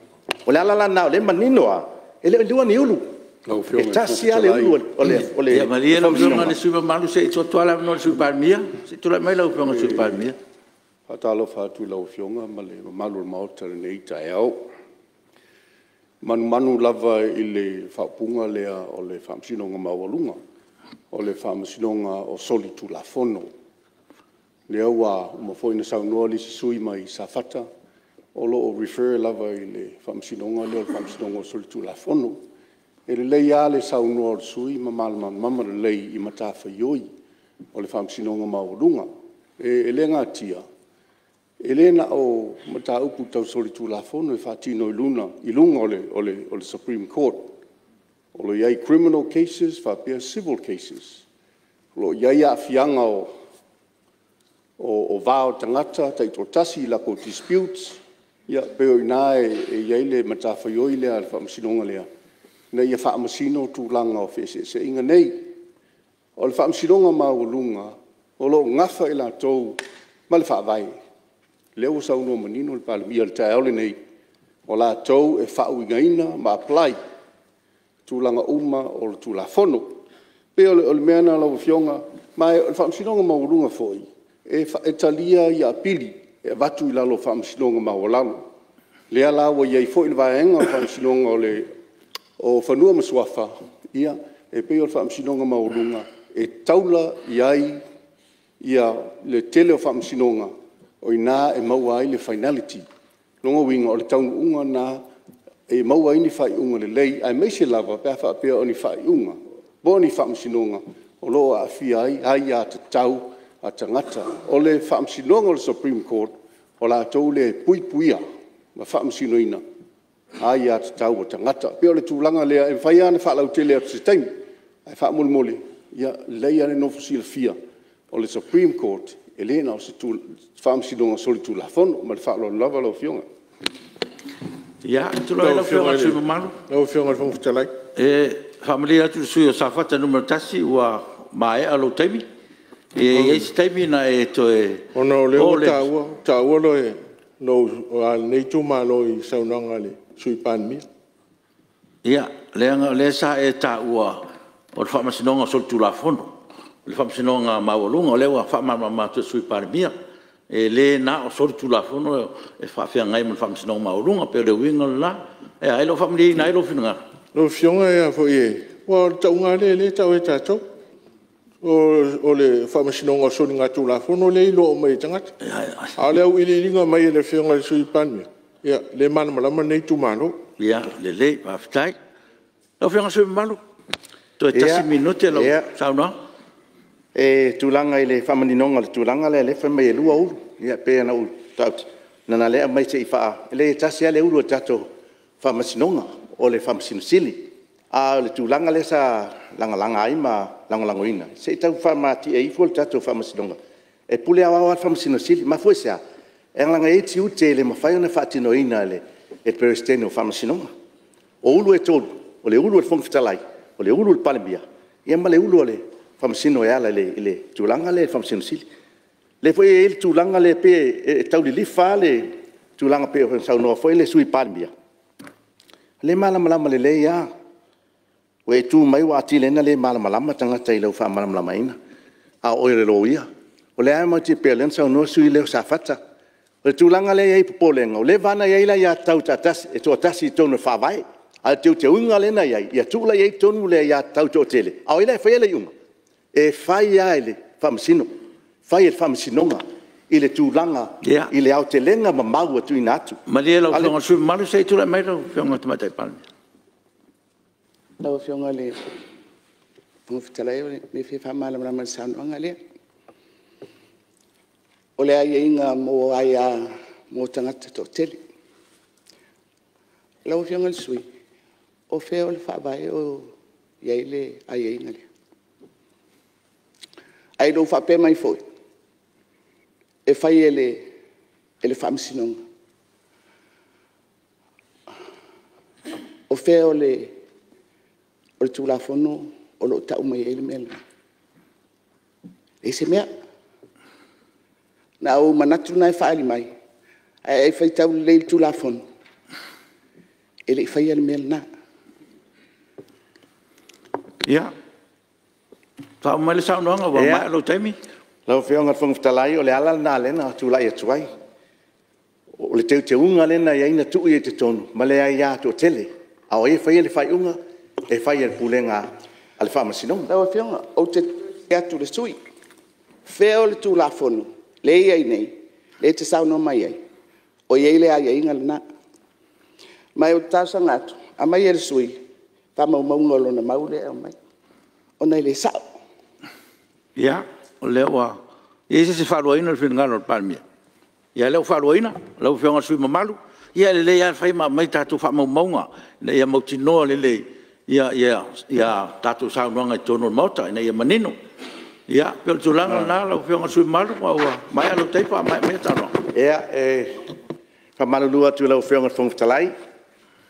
O le ala la lena o lea e manino lava, e le o lua ni ulu, e tasi lava le ulu o le Faamasinoga. Ia malie lau Afioga i le sui usufono mamalu se i tuu atu lava le avanoa i le Sui Palemia. Se i tulai mai lau Afioga i le Sui Palemia. E faatalofa atu i lau Afioga ma le mamalu o le Maota i lenei taeao. E manumanu lava i le faaupuga lea o le Faamasinoga Maualuga, o le Faamasinoga o Solitulafono. O lea ua uma foi ona saunoa le isi sui usufono mai Safata, o lo o refer lava i le Faamasinoga lea o le Faamasinoga o Solitulafono. E lelei lava le saunoa o le sui usufono ma malamalama lelei i matafaioi o le Faamasinoga Maualuga. E le natia, e le na o mataupu tau solitulafono e faatino i luga o le Supreme Court. O lo o i ai criminal cases faapea civil cases. O lo o i ai aafiaga o va o tagata taitoatasi i latou disputes, ia pei o i ina e i ai le matafaioi lea a le Faamasinoga lea, ina ia faamasino tulaga o feeseeseaiga nei. O le Faamasinoga Maualuga, o lo o nafa i latou ma le Faavae. O lea ua saunoa manino le Palemia i le taeao lenei, o latou e faauigaina ma apply tulaga uma o le Tulafono. E pei o le mea lena lau Afioga, ma o le Faamasinoga Maualuga foi, e talia apili e avatu i lalo o Faamasinoga Maualalo. Lea la ua i ai foi le vaega o le Faamasinoga o Fanua ma Suafa, ia e pei o le Faamasinoga Maualuga, e taula i ai le tele o Faamasinoga, o i ina e maua ai le finality. O lona uiga, o le taunuuga lena e maua ai ni faaiuga lelei aemaise lava pe a faapea o ni faaiuga po o ni Faamasinoga o lo o aafia ai aiatatau a tagata. O le Faamasinoga o le Supreme Court, o latou lea e puipuia ma faamasinoina aiatatau a tagata. E pei o le tulaga lea, e mafai lava ona faalautele atu i se taimi, ae faamolemole, e lelei lava le nofo silafia, o le Supreme Court, e le na o se Faamasinoga Solitulafono. Ma le faaaloalo lava lau Afioga. Ia, tulai mai lau Afioga i le sui usufono mamalu. Lau Afioga i le Fofoga Fetalai… E faamalie atu i le sui usufono mo Safata 1 ua maea lou taimi. E i ai se taimi ona e toe oo lea… Ona o lea ua taua lenei itumalo i le saunoaga a le Sui Palemia. Ia, leaga o lea sa e taua o le Faamasinoga o Solitulafono, o le Faamasinoga Maualuga. O lea ua faamalamalama atu e le Sui Palemia, e le na o solitulafono e faafeagai ma le Faamasinoga Maualuga. E pei o le uiga lena. E le o faamalieina ai lou finagalo? Lau Afioga aua o le tauga lava lea e tau e tatou, o le Faamasinoga o Soligatulafono lea e iloa uma e tagata. A o le auiliiliga mai e le Afioga i le Sui Palemia, ia, lea e malamalama lenei itumalo. Ia lelei faafetai. Lau Afioga i le sui usufono mamalu, toe tasi minute lau saunoaga. E tulaga i le faamaninoga o le tulaga lea fai mai e 2 ulu. Ia pei ona ou tau atu, leaga o lea e aumai se i faa… e leai e tasi lava le ulu o le tatou Faamasinoga, o le Faamasino Sili. A o le tulaga lea sa lagalaga ai ma lagolagoina, se i tau faamatie ifo le tatou Faamasinoga, e pule aoao lava le Faamasino Sili. E mafua i se a? Leaga e i ai tiute e le mafai ona faatinoina e le Peresetene o Faamasinoga. O ulu e tolu, o le ulu a le Fofoga Fetalai, o le ulu i le Palemia, ia ma le ulu a le Faamasino e ala i le tulaga lea i le Faamasino Sili. O lea foi e i ai le tulaga lea pei e tau lilifa lava le tulaga pei ona saunoa foi le Sui Palemia, o lea e malamalama lelei lava, ua e tu mai ua atili ai ona le malamalama tagata i lau faamalamalamaina, a o oe o le loia. O lea lava e pei o lea na saunoa le sui usufono lea o Safata. O le tulaga lea e i ai le popolega, ua leva lava ona i ai le aiatatau e toatasi i totonu o le Faavae. A o le teuteuga lea na i ai, ia tuu la i ai i totonu le aiatatau e toatele, a o ai la e faia le iuga? E fai lava e le Faamasino, e fai e le Faamasinoga i le tulaga i le aotelega ma mau ua tuuina atu. Malie lau Afioga i le sui usufono mamalu, se i tulai mai lau Afioga i le Tamaitai Palemia. Lau Afioga i le Fofoga Fetalai o le mea e fia faamalamalama i le saunoaga lea, o le aiaiga mo aia mo tagata e toatele. Lau Afioga i le sui usufono, o fea o le Faavae o i ai le aiaiga lea? Ae le o faapea mai foi, e fai e le Faamasinoga. O fea o le Tulafono o lo o tau mai ai le mea lena? E leai se mea. Na o ou manatu na e faaali mai, ae a e faitau lelei i le Tulafono, e le i faia le mea lena. Ia, faauma mai le saunoaga ua maea lou taimi. Lau Afioga i le Fofoga Fetalai, o le ala lena o lea na tulai atu ai, o le teuteuga lea na i ai na tuu i ai i totonu ma le aia toatele. A o ai e faia le faaiuga? E fai e le Pulega a le Faamasinoga. Lau Afioga, ou te tali atu i le sui usufono. O fea o le Tulafono lea e i ai nei lea e te saunoa mai ai o i ai le aiaiga lena? Ma ou te talosaga atu, aumai e le sui usufono faamaumauga o lona mau lea e aumai, ona e le sao. Ia, o lea ua… E i ai se isi e faaluaina le finagalo o le Palemia? Ia o lea ua faaluaina lau Afioga i le sui usufono mamalu. Ia e lelei lava le fai ma aumai tatou faamaumauga ina ia mautinoa lelei a tatou saunoaga i totonu o le Maota ina ia manino. Ia pei o le tulaga lena lau Afioga i le sui usufono mamalu ma ua maea lou taimi. Faamaea maia le saunoaga. Ia, e faamalulu atu i lau Afioga i le Fofoga Fetalai,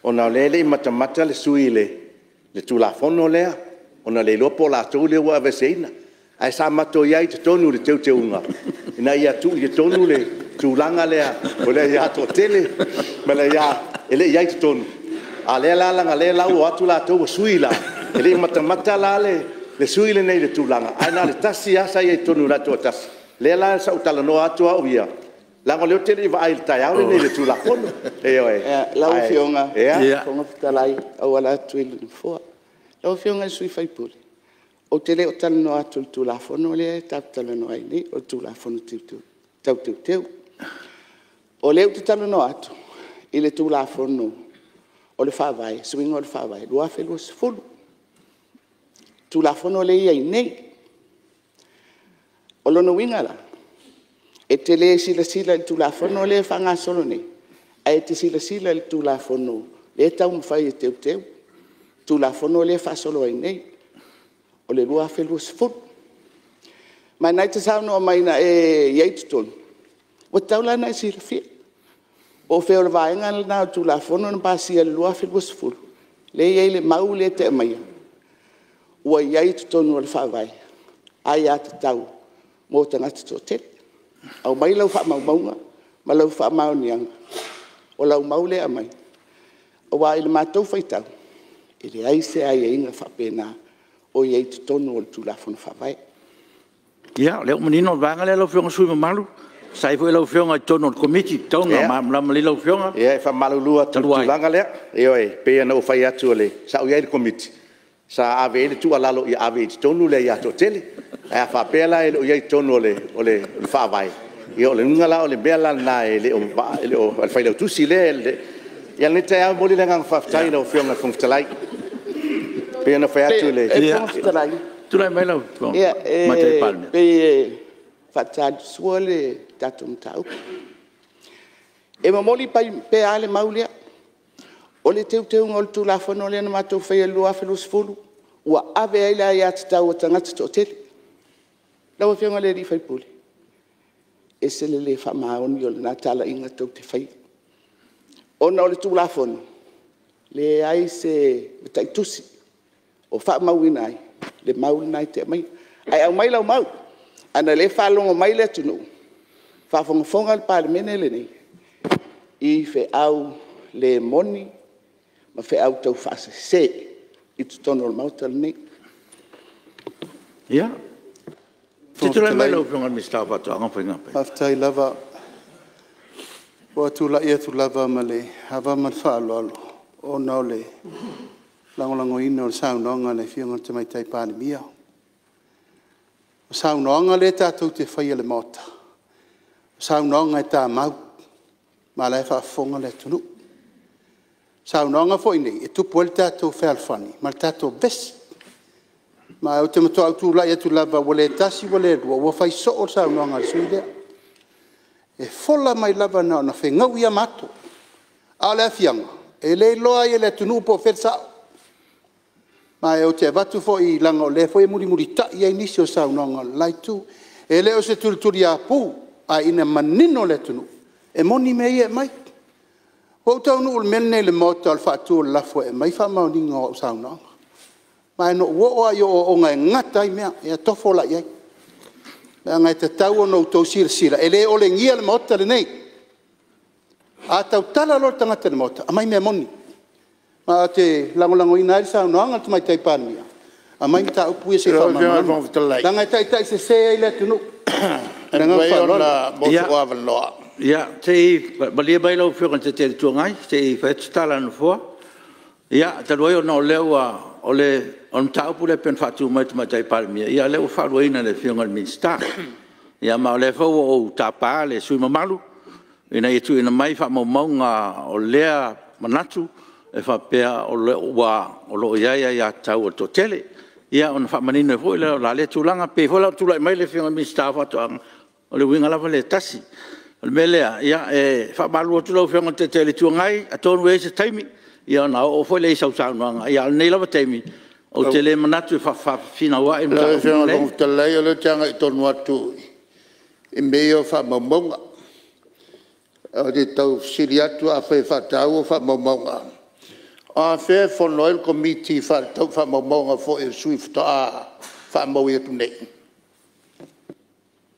ona o lea e le i matamata le sui usufono i le Tulafono lea, ona e le iloa po o latou lea ua aveeseina. Ae sa matou i ai i totonu i le teuteuga ina ia tuu i totonu le tulaga lea o le aia toatele ma le aia e le i i ai i totonu. A o lea la leaga o lea ua o atu latou ua sui la, e le i matamata la le sui usufono lenei i le tulaga, ae na o le tasi lava sa i ai i totonu o le latou toatasi. O lea la sa ou talanoa atu au ia, Leaga o lea ou te le i vaai i le taeao lenei i le Tulafono. Ioe. Lau Afioga i le Fofoga Fetalai e auala atu i le Nofoa. Lau Afioga i le sui usufono, ou te le o talanoa atu i le Tulafono lea tatou te talanoa ai nei, o le Tulafono Tau Teuteu. O lea ou te talanoa atu i le Tulafono o le Faavae, suiga o le Faavae 2020, Tulafono lea e i ai nei. O lona uiga la, e te le silasila i le Tulafono lea e faagasolo nei, ae e te silasila i le Tulafono lea e taumafai e teuteu, Tulafono lea e faasolo ai nei, o le 2020. Ma o lena e te saunoa mai na e i ai i totonu, ua tatau la ona e silafia, po o fea o le vaega lena o le Tulafono na pasia i le 2020, lea e i ai le mau lea e te aumaia, ua i ai i totonu o le Faavae aiatatau mo tagata toatele. Aumai lau faamaumauga ma lau faamaoniaga o lau mau lea e aumai, aua i le matou faitau, e leai se aiaiga faapena o i ai i totonu o le Tulafono Faavae. Ia, o lea ua manino le vaega lea lau Afioga i le sui usufono mamalu, sa i ai foi lau Afioga i totonu o le Komiti e tatau ona malamalama lelei lau Afioga. Ia, e faamalulu atu i le tulaga lea. Ioe, e pei ona ou fai atu sa ou i ai i le Komiti sa ave i ai le tuualalo ia ave i totonu le aia toatele. Ae a faapea la e le o i ai i totonu o le Faavae, ia o le uiga la o le mea lena e le o… a le Failautusi lea… Ae o lenei taeao e momoli le agaga faafetai i lau Afioga i le Fofoga Fetalai. E pei ona ou fai atu… Le Fofoga Fetalai, Tulai mai lau Afioga i le Tamaitai Palemia. E pei e faatali sua le tatou mataupu. E momoli pea lava le mau lea, o le teuteuga o le Tulafono lea na matou faia i le 2020, ua ave ai le aiatatau a tagata e toatele. Lau Afioga i le sui usufono, e ese le le faamaoni o lena talaiga tou te faia. Ona o le Tulafono, e leai se mataitusi o faamauina ai le mau lena e te aumaia. Ae aumai lau mau, leaga o lea e faalogo mai le atunuu, faafogafoga le Palemene lenei i feau le moni ma feau taufaasese i totonu o le Maota lenei. Ia, se i tulai mai lau Afioga i le Minisita o Faatoaga ma Faiga Faiva. Faafetai lava. Ua tulai atu lava ma le ava ma le faaaloalo ona o le lagolagoina o le saunoaga a le Afioga i le Tamaitai Palemia. O saunoaga lea tatou te faia i le Maota, o saunoaga e tamau, ma o la e faafofoga le atunuu. O saunoaga foi nei, e tupu ai le tatou fealofani ma le tatou vevesi. Ma ou te matua tulai atu lava ua le tasi ua le lua, ua fai soo le saunoaga a le sui usufono lea. E fola mai lava na ona fegaui lava ma ato, a o le aafiaga, e le iloa ai e le atunuu po o fea le sao. Ma ou te avatu foi leaga o lea foi e mulimulitai i ai nisi o saunoaga a le la Itu. E le o se tulituliapu, ae ina ia manino le atunuu, e moni mea ia e aumai. Ua ou taunuu i le mea lenei o le Maota o le faatu o le lafo e aumai faamaoniga o au saunoaga. Ma na ou oo lava i oooga e gata ai mea, ia tofo la i ai. Leaga e tatau ona outou silasila, e le olegia le Maota lenei. A tautala loa le tagata i le Maota, aumai mea moni. Ma ou te lagolagoina ai le saunoaga a le Tamaitai Palemia, aumai mataupu ia se i faamalamalama, leaga e taitaisese ai le atunuu. Ma le agaga faaaloalo. Ia, se i malie mai lau Afioga i le Taitai o le Itu Agai se i fai atu se tala a le Nofoa. Ia, talu ai ona o lea ua… O le mataupu lea pei ona faatu mai e le Tamaitai Palemia, ia o lea ua faaluaina e le Afioga i le Minisita. Ia ma o lea foi ua ou tapa le sui usufono mamalu ina ia tuuina mai faamaumauga o lea manatu e faapea o lo o i ai aiatatau a le toatele, ia ona faamanino ai foi lea o la lea tulaga. E pei foi la ona tulai mai le Afioga i le Minisita o Faatoaga, o le uiga lava lea e tasi. O le mea lea, e faamalulu atu lau Afioga i le Taitai o le Itu Agai, atonu e i ai se taimi ona oo foi lea i ai o sau saunoaga, a o lenei lava taimi, ou te le manatu e faafinauai le mataupu Lau Afioga i le Fofoga Fetalai o lea ou te agai tonu atu i mea ia o faamaumauga. Ou te tau fesili atu afai e faataua faamaumauga, o afea e fono ai le Komiti faatatau i faamaumauga foi a sui usufono faatoa faamau atu nei?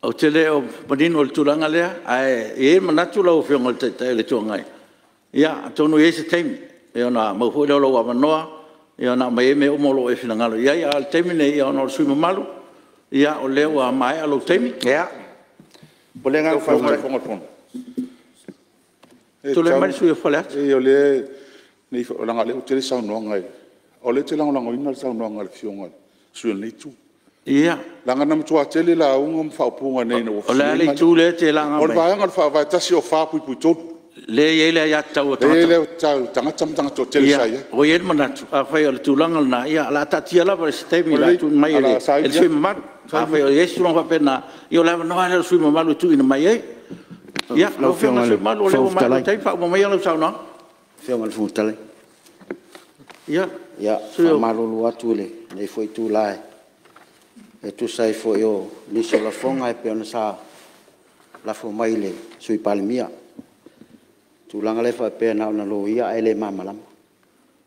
Ou te le o manino i le tulaga lea, ae i ai le manatu lau Afioga i le Taitai o le Itu Agai, ia atonu e i ai se taimi ona maua foi lea o lou avanoa ona aumai ai mea uma o lo o e finagalo i ai. A o le taimi lenei, ona o le sui usufono mamalu, o lea ua maea lou taimi. Ia, momoli Tulai mai le sui usufono mo Faleata. Leaga o lea ua tele saunoaga, o lea ou te lagolagoina le saunoaga a le Afioga i le sui usufono o lenei itu, leaga na matua tele lauga ma faaupuga nei ina ua O le a le itu lea e te laga mai? O le vaega o le Faavae 104(3). Lea e i ai le aiatatau a tagata. Lea e i ai le aiatatau a tagata ma tagata toatele sa i ai. Ua i ai le manatu afai o le tulaga lena, ia o le a taatia lava i se taimi o le a tuuina mai e le sui usufono mamalu. Afai o i ai se tulaga faapena, ia o le avanoa lava lea o le sui usufono mamalu e tuuina mai ai. Ia lau Afioga i le sui usufono mamalu o lea ua maea lou taimi, faauma maia lau saunoaga. Lau Afioga i le Fofoga Fetalai. Ia faamalulu atu i lenei foi itula e tusa ai foi o nisi o lafoga e pei ona sa lafo mai i le Sui Palemia, le tulaga lea faapea na ona loia ae le malamalama.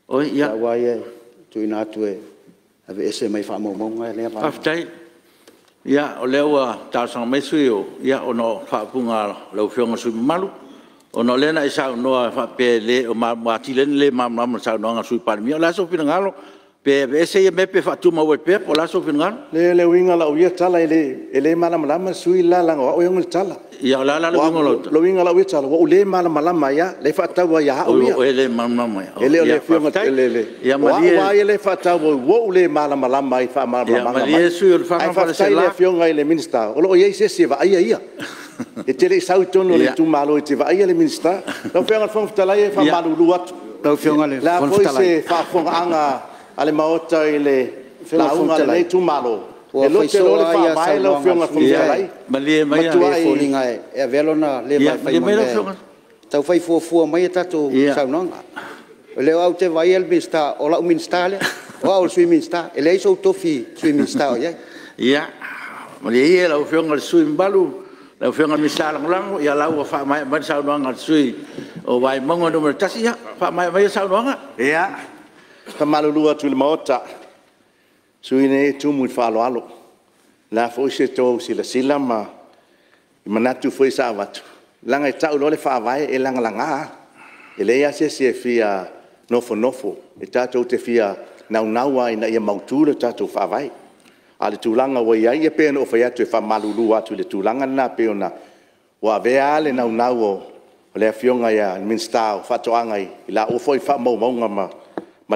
O au lava ia e tuuina atu e aveese mai faamaumauga lea vaega. Faafetai. Ia o lea ua talosaga mai le sui usufono ona o le faaupuga a lau Afioga i le sui usufono mamalu, ona o lea na e saunoa e faapea ua atili ai ona le malamalama i le saunoaga a le Sui Palemia. O le a sou finagalo? Pe aveese ia mea pe faatumau ai pea po o le a sou finagalo? Leai o le uiga o lau ia tala e le malamalama le sui usufono le la leaga o au e ona le tala. Ia o le a la le uiga o lau tala? O le uiga o lau ia tala, ua ou le malamalama ai lava, lea e faatau ia au ia. Ua e le malamalama ai. E le o le Afioga i le… O au lava ia lea e faatau ua ou le malamalama ai i le faamalamalamaga mai. Ia malie le sui usufono mo Lefaga ma Ae faafetai i le Afioga i le Minisita o lo o i ai se isi e vaaia ia. E te le i sau i totonu o le itumalo e te vaaia le Minisita. Lau Afioga i le Fofoga Fetalai e faamalulu atu, Lau Afioga i le o le a Fofoga foi Fetalai… se faafofogaaga a le Maota i le lauga a lenei itumalo, Ua e fai lote soo loa le lava ia Faavae lau saunoaga Afioga a i le le Fofoga sui usufono Fetalai. Malie e maia pei e foliga e avea lona le faimea… Tau fai fuafua mai a tatou saunoaga. O lea ou te vaaia le Minisita, o lau Minisita lea, o au o le Sui Minisita. E leai sou tofi Sui Minisita o i ai. Ia, malie ia lau Afioga i le sui usufono mamalu, lau Afioga i le Minisita Lagolago, o la ua faamaea mai le saunoaga a le sui usufono mo Vaimauga 1. Ia faamaea maia le saunoaga. Ia, e faamalulu atu i le Maota, o le sui usufono lenei e tumu i le faaaloalo. O le a foi se tou silasila ma manatu foi sa avatu, leaga e tau loa le Faavae e lagalaga lava. E leai lava se isi e fia nofonofo, e tatou te fia naunau lava ina ia mautu le tatou Faavae. A o le tulaga ua i ai, e pei ona ou fai atu e faamalulu atu i le tulaga lena pei ona… Ua avea lava le naunau o le Afioga i le Minisita o Faatoaga i lau foi faamaumauga ma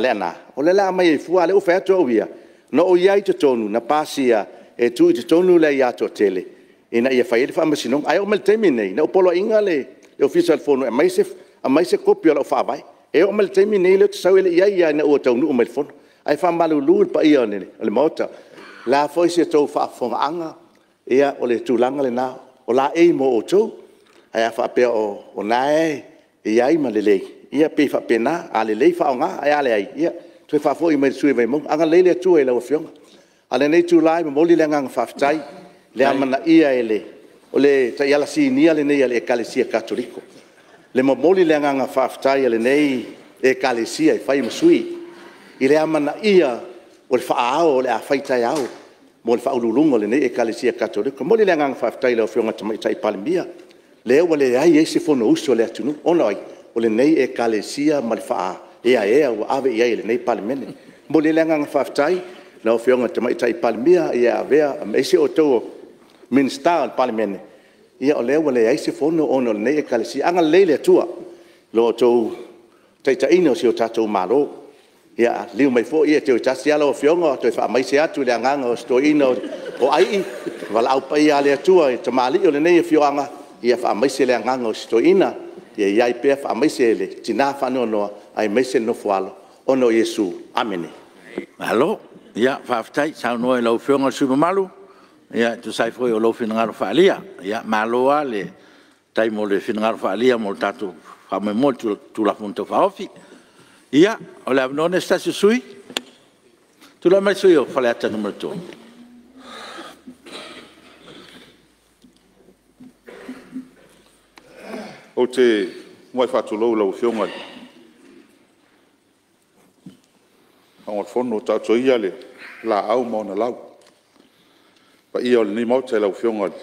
Leaana, o lea o le a aumai ai fua, a o lea ua ou fai atu au ia, na ou i ai i totonu na pasia e tuu i totonu le aia toatele ina ia fai ai le faamasinoga. Ae oo mai i le taimi lenei, na ou poloaiina le Ofisa o le Fono e aumai se kopi o lau Faavae. E oo mai i le taimi lenei lea ou te sau e le i i ai lava ina ua taunuu mai i le Fono. Ae faamalulu i le paia o le Maota, o le a foi sa outou faafofogaaga, ia o le tulaga lena, o laei mo outou. Ae a faapea o lena e i ai ma lelei, ia e pei e faapena, a lelei faaaoga, ae a leai, ia toe faafoi mai i le sui usufono o Vaimauga. Agalelei le Atua i lau Afioga. A o lenei itula e momoli le agaga faafetai i le amanaia o le taiala sinia lenei a le Ekalesia Katoliko, le momoli o le agaga faafetai a lenei Ekalesia e fai ma sui i le amanaia o le faa-Ao o le a fai taeao mo le Faauluuluga o lenei Ekalesia Katoliko. E momoli le agaga faafetai i lau Afioga i le Tamaitai Palemia, lea ua leai ai se fonousu a le atunuu, ona o ai? O lenei Ekalesia ma le faaeaea ua ave i ai e lenei Palemene. E momoli ai le agaga faafetai i lau Afioga i le Tamaitai Palemia aemaise outou o Minisita o le Palemene, ia o lea ua leai se fono ona o lenei Ekalesia. Ia agalelei le Atua i lo outou taitaiga o si o tatou Malo. Ia liliu mai foi, ia toe tasi lava lau Afioga toe faamaise atu i le agaga o si toeaina o Ai, le valaau paia a le Atua i tamalii o lenei afioaga, ia faamaise le agaga o si toeaina, ia i ai pea le faamaise i le tina faanoanoa aemaise le nofo a alo ona o Iesu. Amene. Malo faafetai saunoa i lau Afioga i le sui usufono mamalu e tusa ai foi o lou finagalo faaalia. Malo lava faafetai mo le finagalo faaalia mo le tatou faamoemoe i le Tulafono Tau Faaofi. Ia, o le avanoa lenei mo se tasi o sui usufono. Tulai mai le sui usufono mo Faleata 3. Ou te muai faatulou i lau Afioga i le Fofoga o le Fono, taoto ia le laau ma ona lau, le paia o lenei Maota i lau Afioga i le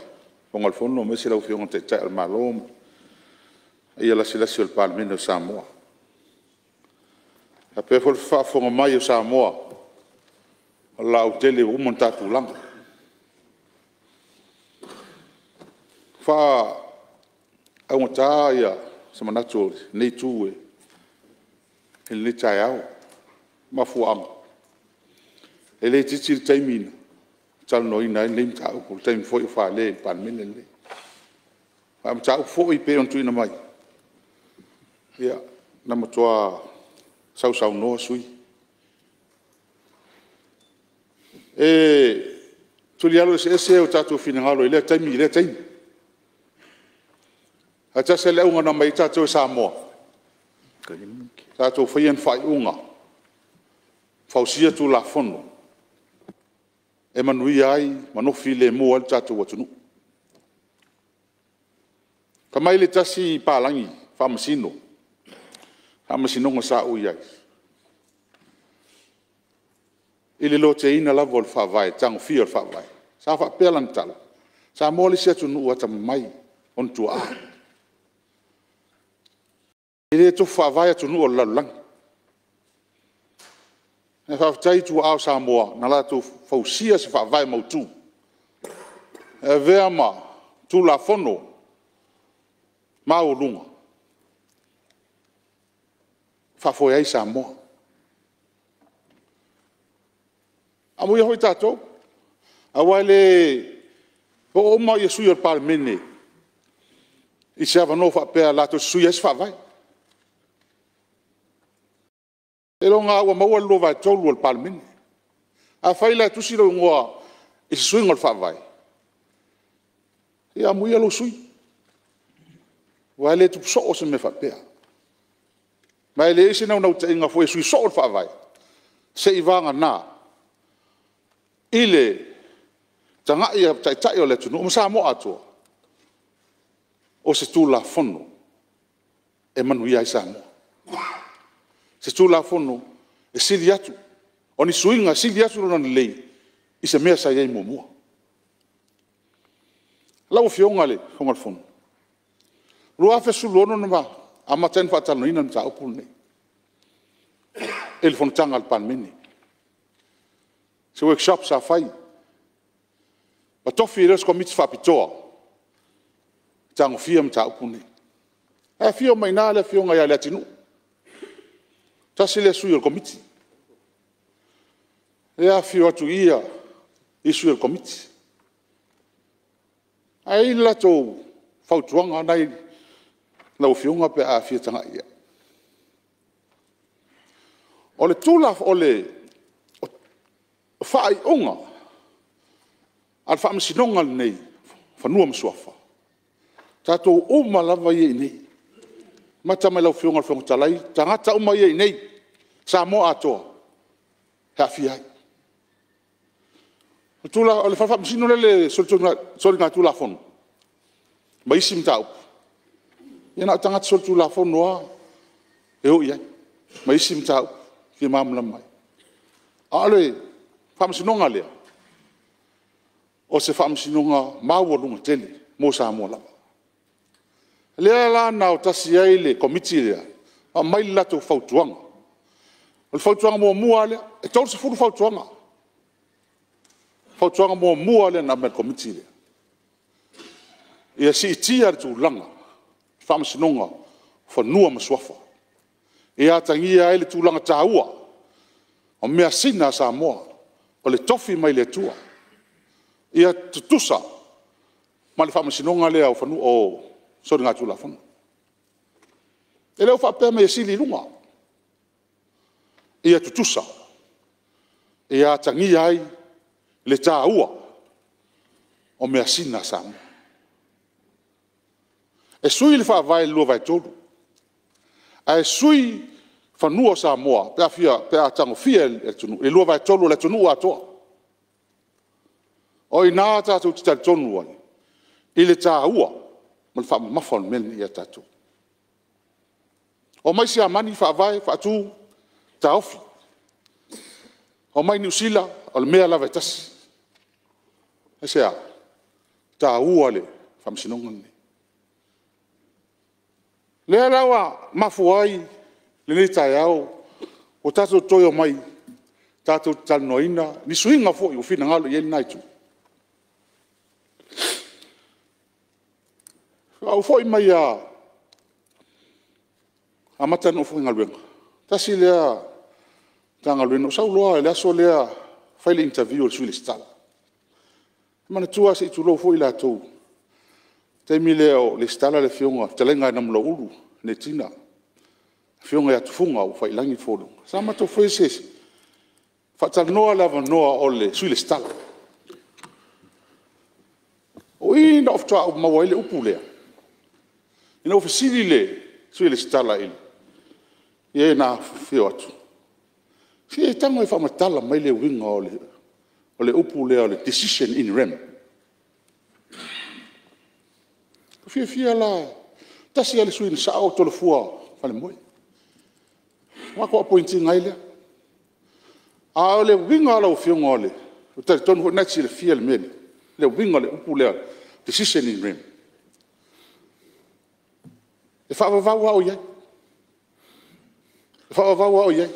Fofoga o le Fono aemaise lau Afioga i le Taitai o le Malo ma le paia lasilasi o le Palemene o Samoa. E faapea foi le faafofoga mai a Samoa, o le lautele ua uma ona tatou lagi. augata se manatu o lenei Itu i lenei taeao. O le mafuaaga, e le itiiti le taimi na talanoaina ai lenei mataupu i le taimi foi o faalele i le Palemene lenei. A o mataupu foi e pei ona tuuina mai, ia, na matua sausaunoa sui usufono. E tulialu eseese o tatou finagalo i lea taimi i lea taimi. Ae tasi lava le auga na omai ai tatou e Samoa, tatou faia ni faaiuga, fausia Tulafono e manuia ai ma nofo filemu ai le tatou atunuu. Fai mai le tasi palagi faamasino i le faamasinoga sa ou i ai, i le loteina lava o le Faavae, le tagofia o le Faavae. Sa faapea lana tala, o Samoa le isi atunuu atamamai ona tuaa. E le tofu faavae atunuu o le lalolagi. Ae faafetai i tuaa o Samoa na latou fausia se faavae mautu e avea ma Tulafono maualuga e faafoe ai Samoa. Amuia foi tatou, aua e le o uma sui usufono o le Palemene i se avanoa faapea latou te suia ai se Faavae. Seiloga lava ua maua le 2/3 o le Palemene. Afai la e tusi lou igoa i se suiga o le Faavae, ia amuia lou sui usufono, aua e le tupu soo se mea faapea. Ma e leai se naunautaiga foi e sui soo le Faavae, seiavagana i le tagai a Taitai o le atunuu ma Samoa atoa, o se Tulafono e manuia ai Samoa. O se Tulafono e sili atu, o ni suiga e sili atu lona lelei i se mea sa i ai muamua. Lau Afioga i le Fofoga o le Fono, 2016 na amata ai ona faatalanoaina le mataupu lenei i le fonotaga a le Palemene, se workshop sa fai, ona tofi ai lea o se Komiti Faapitoa e tagofia mataupu nei. E afio mai i ina le Afioga ia Leatinuu, tasi lea sui o le Komiti. O lea e afifio atu i i sui o le Komiti. Ae i ai le latou fautuaga lena e i lau Afioga pe a fia tagai i ai. O faaiuga a le Faamasinoga lenei o Fanua ma Suafa, tatou uma lava ia e i inei, amata mai i lau Afioga i le Fofoga Fetalai, tagata uma ia e i inei, Samoa atoa, e aafia ai. O le Fale Faamasino lea o le Soligatulafono ma isi mataupu, ia na o tagata solitulafono lava e o i ai ma isi mataupu e fia malamalama ai. A o le Faamasinoga lea, o se Faamasinoga maualuga tele mo Samoa lava. O lea la na o tasi ai le Komiti lea aumai le latou fautuaga. O le fautuaga muamua lava lea, e 30 fautuaga. O le fautuaga muamua lava lea na aumai e le Komiti lea, ia siitia le tulaga o le Faamasinoga o Fanua ma Suafa, ia atagia ai le tulaga taua o measina a Samoa, o le tofi mai le Atua, ia tutusa ma le Faamasinoga lea o Soligatulafono. E le o faapea mai e sili i luga, ia tutusa, ia atagia ai le taua o measina a Samoa. E sui le Faavae i le 2/3, ae sui fanua o Samoa pe a tagofia e le atunuu i le 2/3 o le atunuu atoa. O i ina tatou te talitonu ai i le taua ma le faamamafa o le mea lenei ia tatou. Omai Siamani faavae, faatu, taofi. Omai Niu Sila, o le mea lava e tasi. Aisea? E taua le Faamasinoga lenei. O lea la ua mafua ai lenei taeao ua tatou toe omai tatou te talanoaina ni suiga foi ua finagalo i ai lena Itu. Faatoa ou foi mai lava, amata ona ou faigaluega, tasi lea Matagaluega, na ou sau loa i le aso lea fai le interview a le Sui Resitala. E manatua lava se i tulou foi latou, o le taimi lea o Resitala le Fetalaiga ia Namulauulu Tina, le Afioga ia Tufuga ua faiilagi le folauga. Sa matou faia se faatalanoa le avanoa o le Sui Resitala. O i na faatoa ou maua ai le upu lea, ina ua fesili le Sui Resitala i e na afifio atu, se i e tago e faamatala mai le uiga o le upu lea o le decision in rem. Ua fiafia la, e tasi lava le sui na sao o Tolofua Falemoe. Na matou appoint ina ai lea. A o le uiga lau Afioga, ou te talitonu foi o lena e te silafia le mea lea, le uiga o le upu lea o le decision in rem, e faavavau lava o i ai. E faavavau lava o i ai.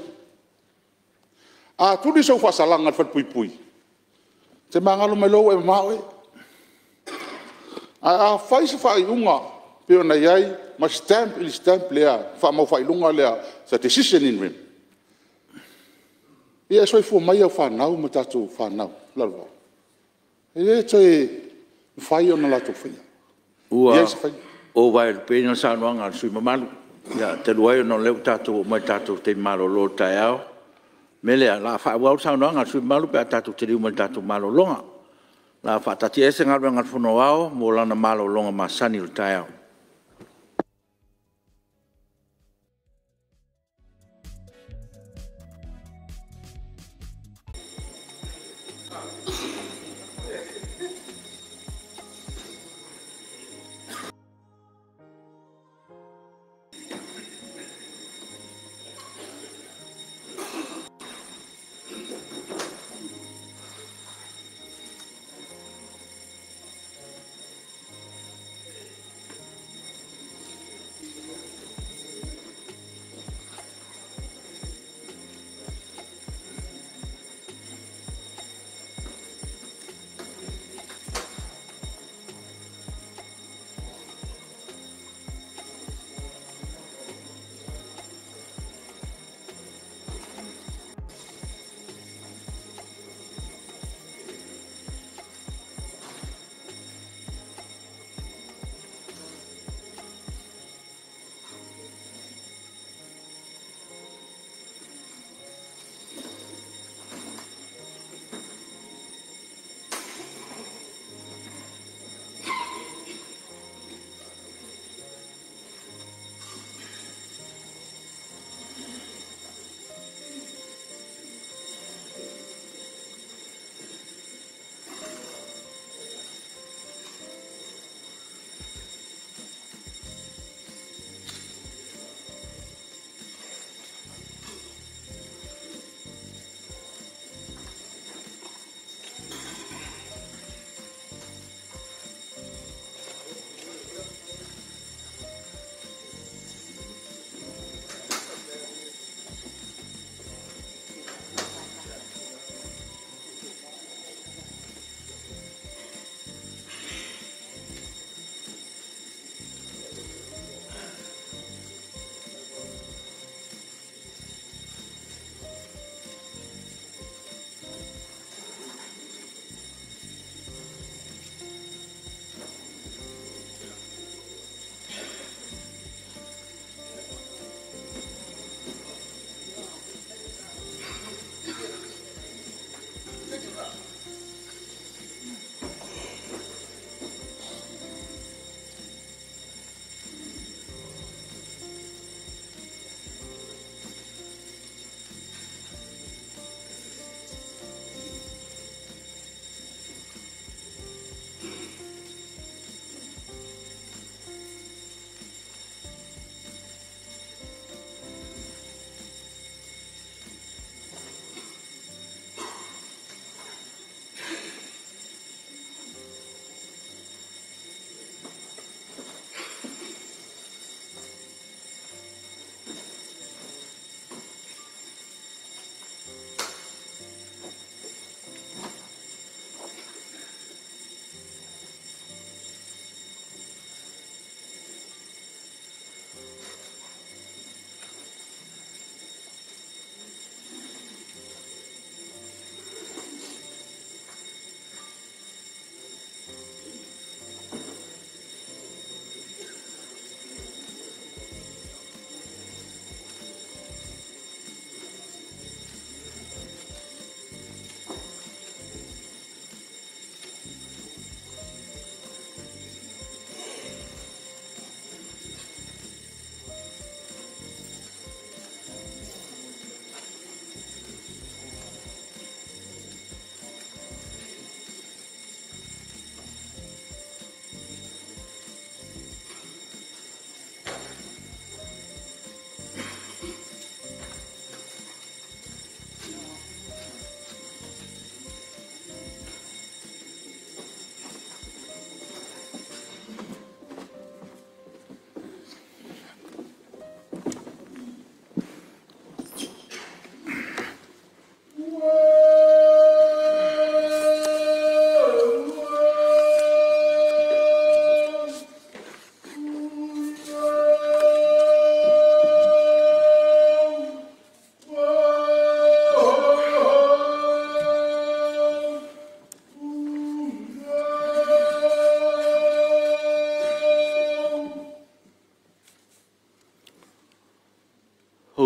A tuli sau faasalaga i le falepuipui, e te magalo mai loa ua e mama oe. Ae a fai se faaiuga e pei ona i ai ma stamp i le stamp lea faamau faailoga lea o le decision in rem, ia e soifua mai au fanau ma tatou fanau lalovaoa, e le toe mafai ona latou faia. E Ua leai se faiga. Ou vaelupeina le saunoaga a le sui usufono mamalu, talu ai ona o lea ua tatou oo mai i le tatou taimi malolo o le taeao. O le mea lea o le a faaauau le saunoaga a le sui usufono mamalu pe a tatou taliu mai i le tatou malologa. O le a faataatiaese Galuega a le Fono Aoao mo lana malologa masani o le taeao.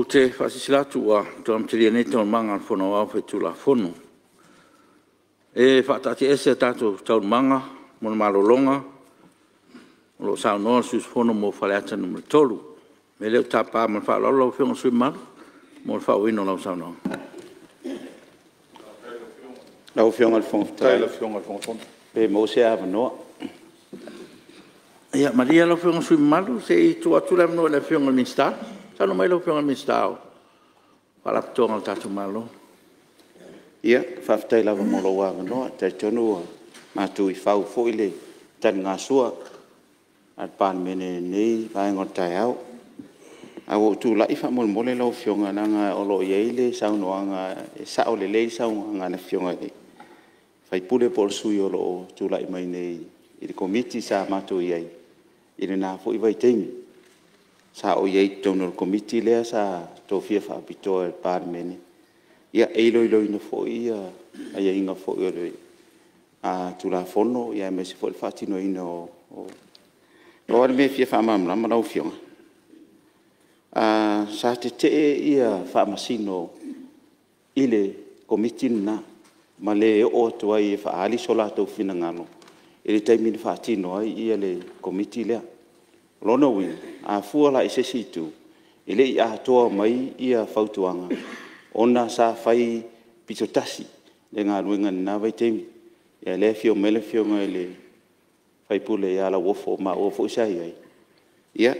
Ou te faasilasila atu ua toe amatalia nei Taualumaga a le Fono Aoao Faitulafono. E faataatiaese a tatou Taualumaga mo le malologa o lo o saunoa le sui usufono mo Faleata 3. O le mea lea ou te tapa ma le faaaloalo lau Afioga i le sui usufono mamalu mo le faaauauina o lau saunoaga. Lau Afioga i le Fofoga Fetalai, pe maua se avanoa. Ia malie lau Afioga i le sui usufono mamalu se i tuu atu le avanoa i le Afioga i le Minisita. Saunoa mai lau Afioga i le Minisita o Faalapotopotoga a le tatou Malo. Ia, faafetai lava mo lou avanoa. E talitonu ua matu i fau foi le taligasua a le Palemene i lenei vaega o le taeao. Ae ua ou tulai faamolemole lau Afioga leaga o lo o i ai le saunoaga, e sao lelei le saunoaga a le Afioga i le sui usufono po o le sui usufono o lo o tulai mai nei i le Komiti sa matou i ai i lena foi vaitaimi. Sa ou i ai i totonu o le Komiti lea sa tofia faapitoa e le Palemene e iloiloina foi aiaiga foi o le Tulafono aemaise foi o le faatinoina o… Pau lava le mea e fia faamalamalama lau Afioga, sa tetee Faamasino i le Komiti lena ma le oo atu ai e faaali so latou finagalo i le taimi na faatino ai le Komiti lea. O lona uiga, a fua la i se isi itu, e le i atoa mai fautuaga ona sa fai pitotasi le galuega i lena vaitaimi. Ia lea e afio mai le Afioga i le sui usufono ia Lauofo, o maua foi sa i ai, ia,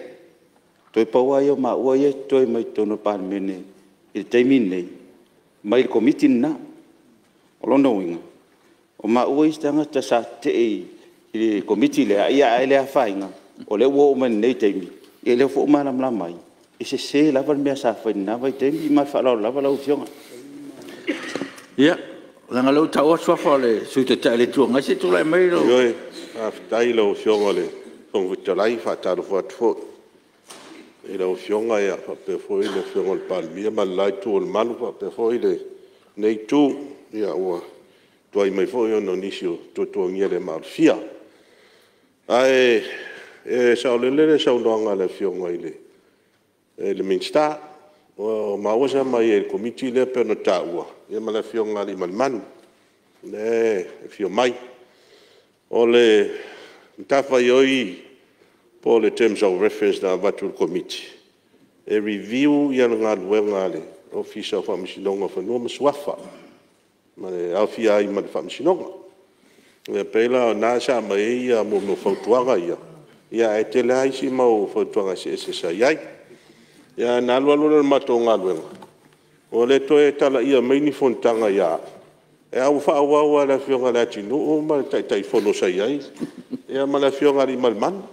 toe pau lava ia o maua ia e totoe mai totonu o le Palemene i le taimi lenei mai le Komiti lena. O lona uiga, o maua isi tagata sa tetee i le Komiti lea, ae le afaina o lea ua oo mai lenei taimi, ia o lea foi ua malamalama ai, e sese lava le mea sa fai i lena vaitaimi. Ma le faaaloalo lava lau Afioga. Ia, leaga o lea ua taua le suafa o le Sui Taitai o le Itu Agai. Se i tulai mai lau… Ioe, faafetai i lau Afioga i le Fofoga Fetalai. E faatalofa atu foi i lau Afioga faapea foi le Afioga i le Palemia ma le la itu o le malu faapea foi lenei itu. Ua tuai mai foi ona o nisi o tuatuagia le maalofia. Ae saolele le saunoaga a le Afioga i le Minisita, o maua sa ma i ai i le Komiti lea pei ona taua ma le Afioga ia Aliimalemanu lea e afio mai. O le matafaioi po o le terms of reference na avatu e le Komiti, e review le galuega a le Ofisa o Faamasinoga o Fanua ma Suafa, e aofia ai ma le Faamasinoga. E pei la o i ina sa aumai ai fautuaga ia, ae tele lava isi mau fautuaga eseese sa i ai. Ia ona alu alu lea o le matou galuega, ua le toe talaia maia ni fonotaga ia au, ae ua faaauau lava e le Afioga ia Leatinuu ma le Taitaifono sa i ai ia ma le Afioga ia Aliimalemanu.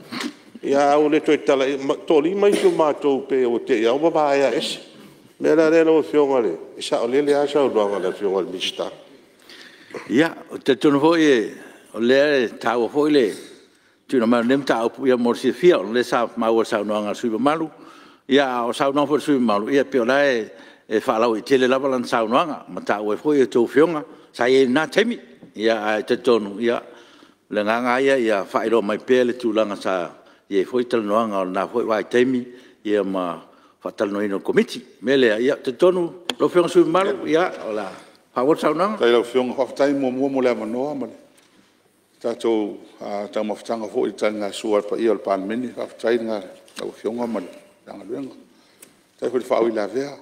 Ae ua le toe talaia, e toalima isi o matou pei ua te i lava ua vaea ese. O le mea la lea lau Afioga, e saolele lava le saunoaga a le Afioga i le Minisita. Ia, ou te talitonu foi o lea e taua foi le tuuina mai o lenei mataupu mo le silafia, o lea sa maua i le saunoaga a le sui usufono mamalu. A o le saunoaga foi a le sui usufono mamalu, e pei o la e faalauaitele lava lana saunoaga ma taua ai foi a outou afioga sa i ai i lena taimi. Ae talitonu, o le agaga lava ia ia faailoa mai pea le tulaga sa i ai foi talanoaga o lena foi vaitaimi ma le faatalanoaina o le Komiti. O le mea lea, e talitonu lau Afioga i le sui usufono mamalu, faaauau le saunoaga. Faafetai i lau Afioga, faafetai muamua mo le avanoa ma le tatou taumafataga foi i le taligasua a le paia o le Palemene. Faafetai i lau Afioga ma le Matagaluega. Faafetai foi i le faauilavea.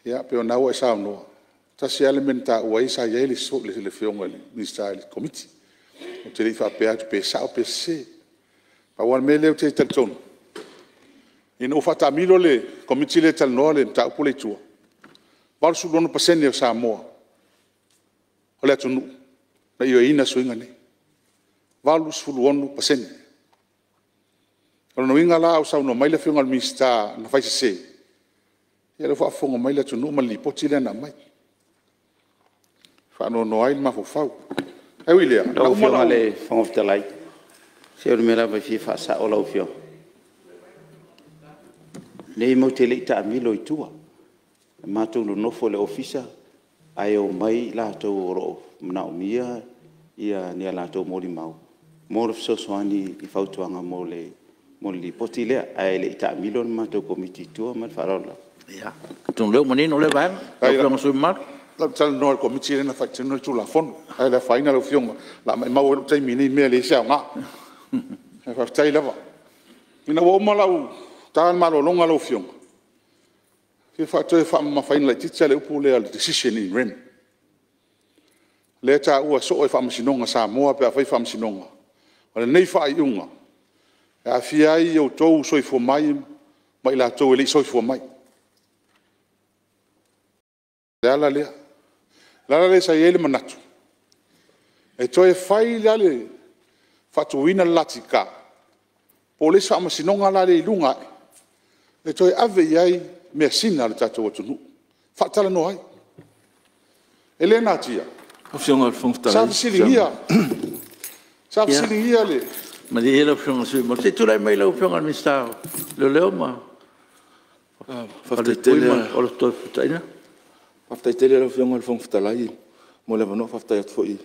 Ia pei o lena ua e saunoa, e tasi lava le mea na taua ai sa i ai le Afioga i le Minisita i le Komiti. Ou te le i faapea atu pe sao pe sese. Pau lava le mea lea ou te talitonu, ina ua faatamilo le Komiti lea e talanoa le mataupu lea i tua, e 86% o Samoa o le atunuu na ioeina suiga nei, 86%. O lona uiga la a saunoa mai le Afioga i le Minisita na fai sese, ia o lea ua faafofoga mai le atunuu ma le Lipoti lea na aumai. E faanoanoa ai le mafaufau. Ae ui i lea… Lau Afioga i le Fofoga Fetalai, se o le mea lava e fia faasao lau Afioga. E leai matou te le i taamilo i tua. Na matou nonofo i le Ofisa ae omai i latou o lo o manaomia ni a latou molimau mo le fesoasoani i fautuaga mo le Lipoti lea, ae le i taamilo le matou Komiti i tua ma le faaaloalo lava. Atonu o lea ua manino lea vaega lau Afioga i le sui usufono mamalu. Na ou talanoa i le Komiti lea na faatinoina le Tulafono, ae le afaina lau Afioga o le a maumau ai lou taimi i nei mea e leai se aoga. Ae faafetai lava. Ina ua uma lau ta le malologa lau Afioga, e fia toe faamamafaina laitiiti lava le upu lea o le Decision in Rem. Lea e taua soo e Faamasinoga a Samoa pe a fai faamasinoga. O lenei faaiuga e aafia ai outou soifua mai ma i latou e le i soifua mai. O le ala lea. O le ala lea sa i ai le manatu e toe fai la le faatuina o le LTK po o le isi Faamasinoga la lea i luga ae e toe ave i ai measina a le tatou atunuu e faatalanoa ai. E le natia, sa fesiligia… Sa fesiligia le… Malie ia lau Afioga i le sui usufono mamalu, se i tulai mai lau Afioga i le Minisita o Leoleo ma Falepuipui. Faafetai tele lau Afioga i le Fofoga Fetalai mo le avanoa. Faafetai atu foi i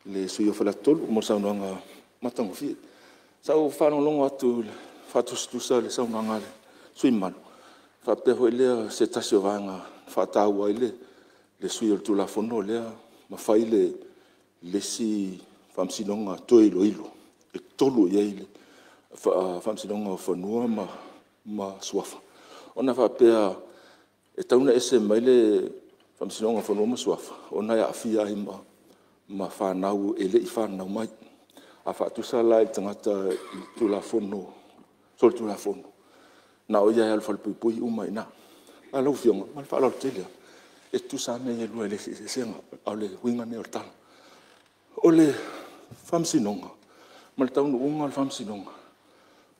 le sui usufono mo Faleata 3 mo le saunoaga matagofie. Sa ou faalogologo atu faatusatusa i le saunoaga a le sui usufono mamalu faapea foi lea o se tasi o vaega na faataua ai le sui o le Tulafono lea ma fai le isi Faamasinoga Toe Iloilo e tolu i ai le Faamasinoga o Fanua ma Suafa ona faapea e tatau ona ese mai le Faamasinoga o Fanua ma Suafa ona e aafia ai ma fanau e le i fananau mai. A faatusa la i le tagata i le Tulafono Solitulafono, na o ia e alu i le falepuipui uma ai i ina. Ae lau Afioga, ma le faaaloalo tele lava, e tutusa lava mea ia e lua e leai se eseesega. A o le uiga lenei o le tala. O le Faamasinoga ma le taunuuga o le Faamasinoga,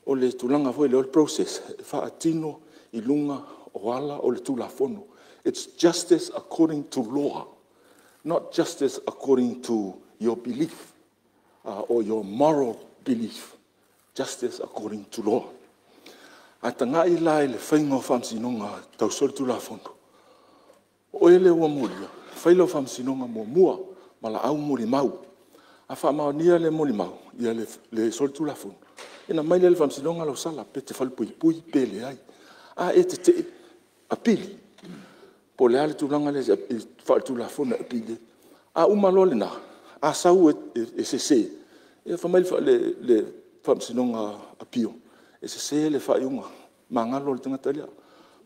o le tulaga foi lea o le process e faatino i luga o ala o le Tulafono. It's justice according to law, not justice according to your belief or your moral belief, justice according to law. A tagai la i le faiga o Faamasinoga tau solitulafono, o oe lea ua molia, fai lau faamasinoga muamua, valaau molimau. A faamaonia le molimau, le solitulafono, ona aumai lea i le Faamasinoga lau sala, pe te falepuipui pe leai. A e tetee, apili. Po o le a le tulaga lea faaletulafono e apili ai. A uma loa lena, a sau e sese, ia fai mai le Faamasinoga Appeal, e sese le faaiuga, magalo le tagata lea.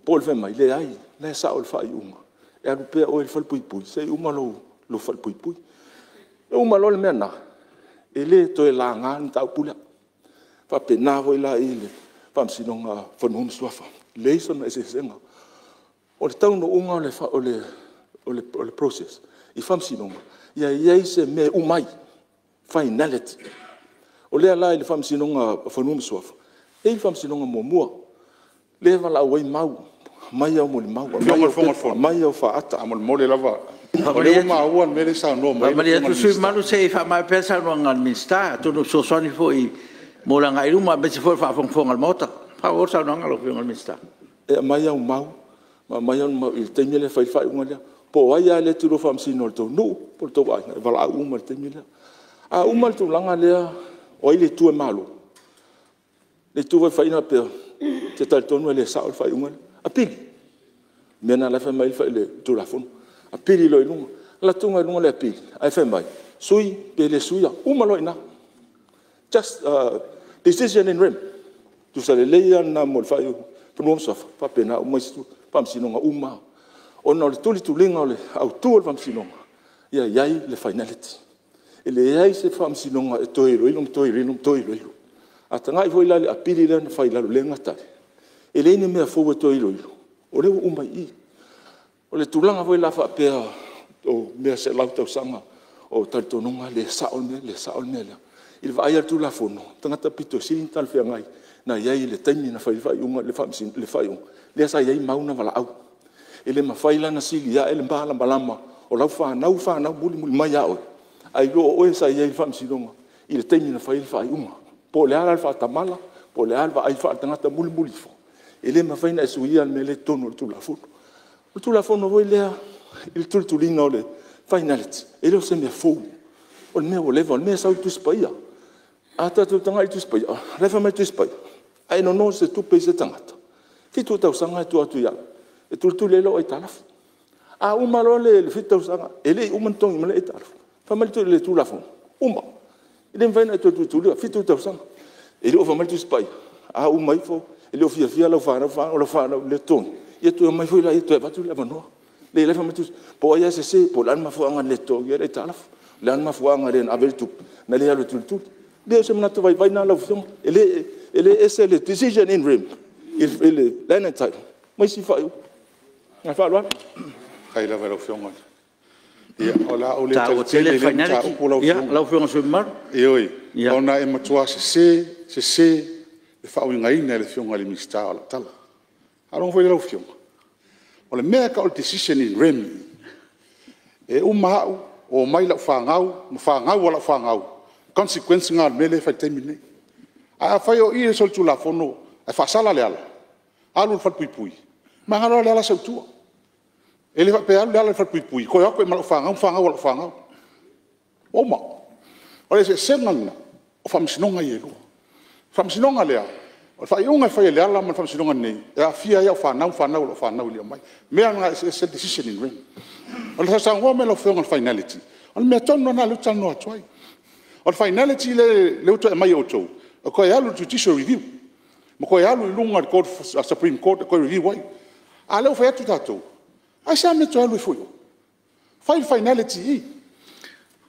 Po o le fai mai, leai, o la e sao le faaiuga, e alu pea oe i le falepuipui seia uma lou falepuipui. E uma loa le mea lena, e le toe laga le mataupu lea. E faapena foi la i le Faamasinoga o Fanua ma Suafa, leai sona eseesega. O le taunuuga o le process i Faamasinoga, ia i ai se mea e uma ai, finality. O lea la i le Faamasinoga o Fanua ma Suafa, e i ai le Faamasinoga muamua lea e valaau ai mau, aumai au molimau, aumai au faata. Faamolemole lava, o lea ua maua le mea lea e saunoa mai ai le Faamalie atu i le sui usufono mamalu se i faamaea pea le saunoaga a le Minisita, atonu e fesoasoani foi mo le agai i luma aemaise foi o le faafogafoga a le Maota. Faaauau le saunoaga lau Afioga i le Minisita. E aumai au mau ma aumai ana mau i le taimi lea e fai ai le faaiuga lea. Po o ai lava le e te lua faamasino o le tou nuu po o le tou aiga, e valaau uma i le taimi lea. A uma le tulaga lea o ai le itu e malu, le itu foi e fai faapea, ou te talitonu e le sao le faaiuga lea, apili. O le mea lena la e fai mai ai le Tulafono, apili loa i luga. Alu atu i luga le apili ae fai mai, sui pe le suia, uma loa i ina. Just decision in rem. Tusa lelei lava lena mo le faaiuga o Fanua ma Suafa, faapena uma isi Faamasinoga uma lava. Ona o le tulituliga o le autu o le Faamasinoga, ia i ai le finality. E leai se Faamasinoga e toe iloilo ma toe iloilo ma toe iloilo. A tagai foi la i le apili lea na fai i lalo i lea gatai, e leai ni mea fou e toe iloilo, o lea ua uma i i. O le tulaga foi la faapea o mea selau tausaga o talitonuga e le sao le mea lea, le sao le mea lea, i le vaai lava i le Tulafono, o le tagata aupito sili ona talafeagai na i ai i le taimi na fai ai le faaiuga, lea sa i ai mau na valaau. E le mafai la ona sili ae le malamalama o lau fanau, fanau mulimuli mai ia oe, ae i lo oe sa i ai i le Faamasinoga i le taimi na fai ai le faaiuga. Po o le a la le faatamala, po o le a le vaai faaletagata mulimuli ifo, e le mafai ona e suia le mea lea e i totonu o le Tulafono. O le Tulafono foi lea i le tulituliina o le finality, e le o se mea fou, o le mea ua leva, o le mea e sau i le Tusi Paia. A tatou tagai i le Tusi Paia, o la e fai mai le Tusi Paia, a e nono i se tupe i se tagata, 7 tausaga e tuu atu ia oe. E tulituli ai lau aitalafu. A uma loa le 7 tausaga e le i uma ona totogi uma le aitalafu, fai mai le Tulafono, uma. E le mafai ona e toe tulitulia, 7 tausaga. E le o fai mai le Tusi Paia, a uma ifo e le o fiafia lau fanau, o lau fanau i lea totogi, ia toe omai foi lea e toe avatu le avanoa. Leai o la e fai mai le Tusi, po o ai lava e sese, po o le a le mafuaaga na le totogia ai le aitalafu, o le a le mafuaaga na le ave ai le tupe, na le alu e tulituli. Leai o se manatu vaivai lena lau Afioga, e le ese le decision in rem i le land and title ma isi faaiuga. Ma le faaaloalo. Faafetai lava i lau Afioga. Ia o le a ou le E taua tali tele tele le i lea finality mataupu lau Afioga. Lau Afioga i le sui usufono mamalu. Ioe, ona e matua sese, sese le faauigaina e le Afioga i le Minisita o lau tala. Faalogo foi lea lau Afioga? O le mea e tau o le decision in rem, e uma au, omai lau fanau ma fanau a lau fanau, consequence lena o le mea lea e fai i le taimi lenei. Ae afai o i le solitulafono ae faasala Leala, alu i le falepuipui, magalo lava Leala sau i tua. E le faapea e alu Leala i le falepuipui toe o atu ai ma lau fanau ma fanau a lau fanau. Ua uma. O le eseesega lena o Faamasinoga ia e lua. O le Faamasinoga lea, o le faaiuga e fai e Leala ma le Faamasinoga lenei, e aafia ai au fanau ma fanau a lau fanau e le omai. O le mea lena e eseese ai le decision in rem. O le saunoa mai o lau Afioga i le finality, o le mea tonu lava lena lea ou te talanoa atu ai. O le finality lea ua toe aumai e outou, e toe alu i le Judicial Review ma toe alu i luga i le Supreme Court e toe review ai. A o lea ua fai atu tatou, aisea le mea e toe alu ai fua i o? Fai le finality i i.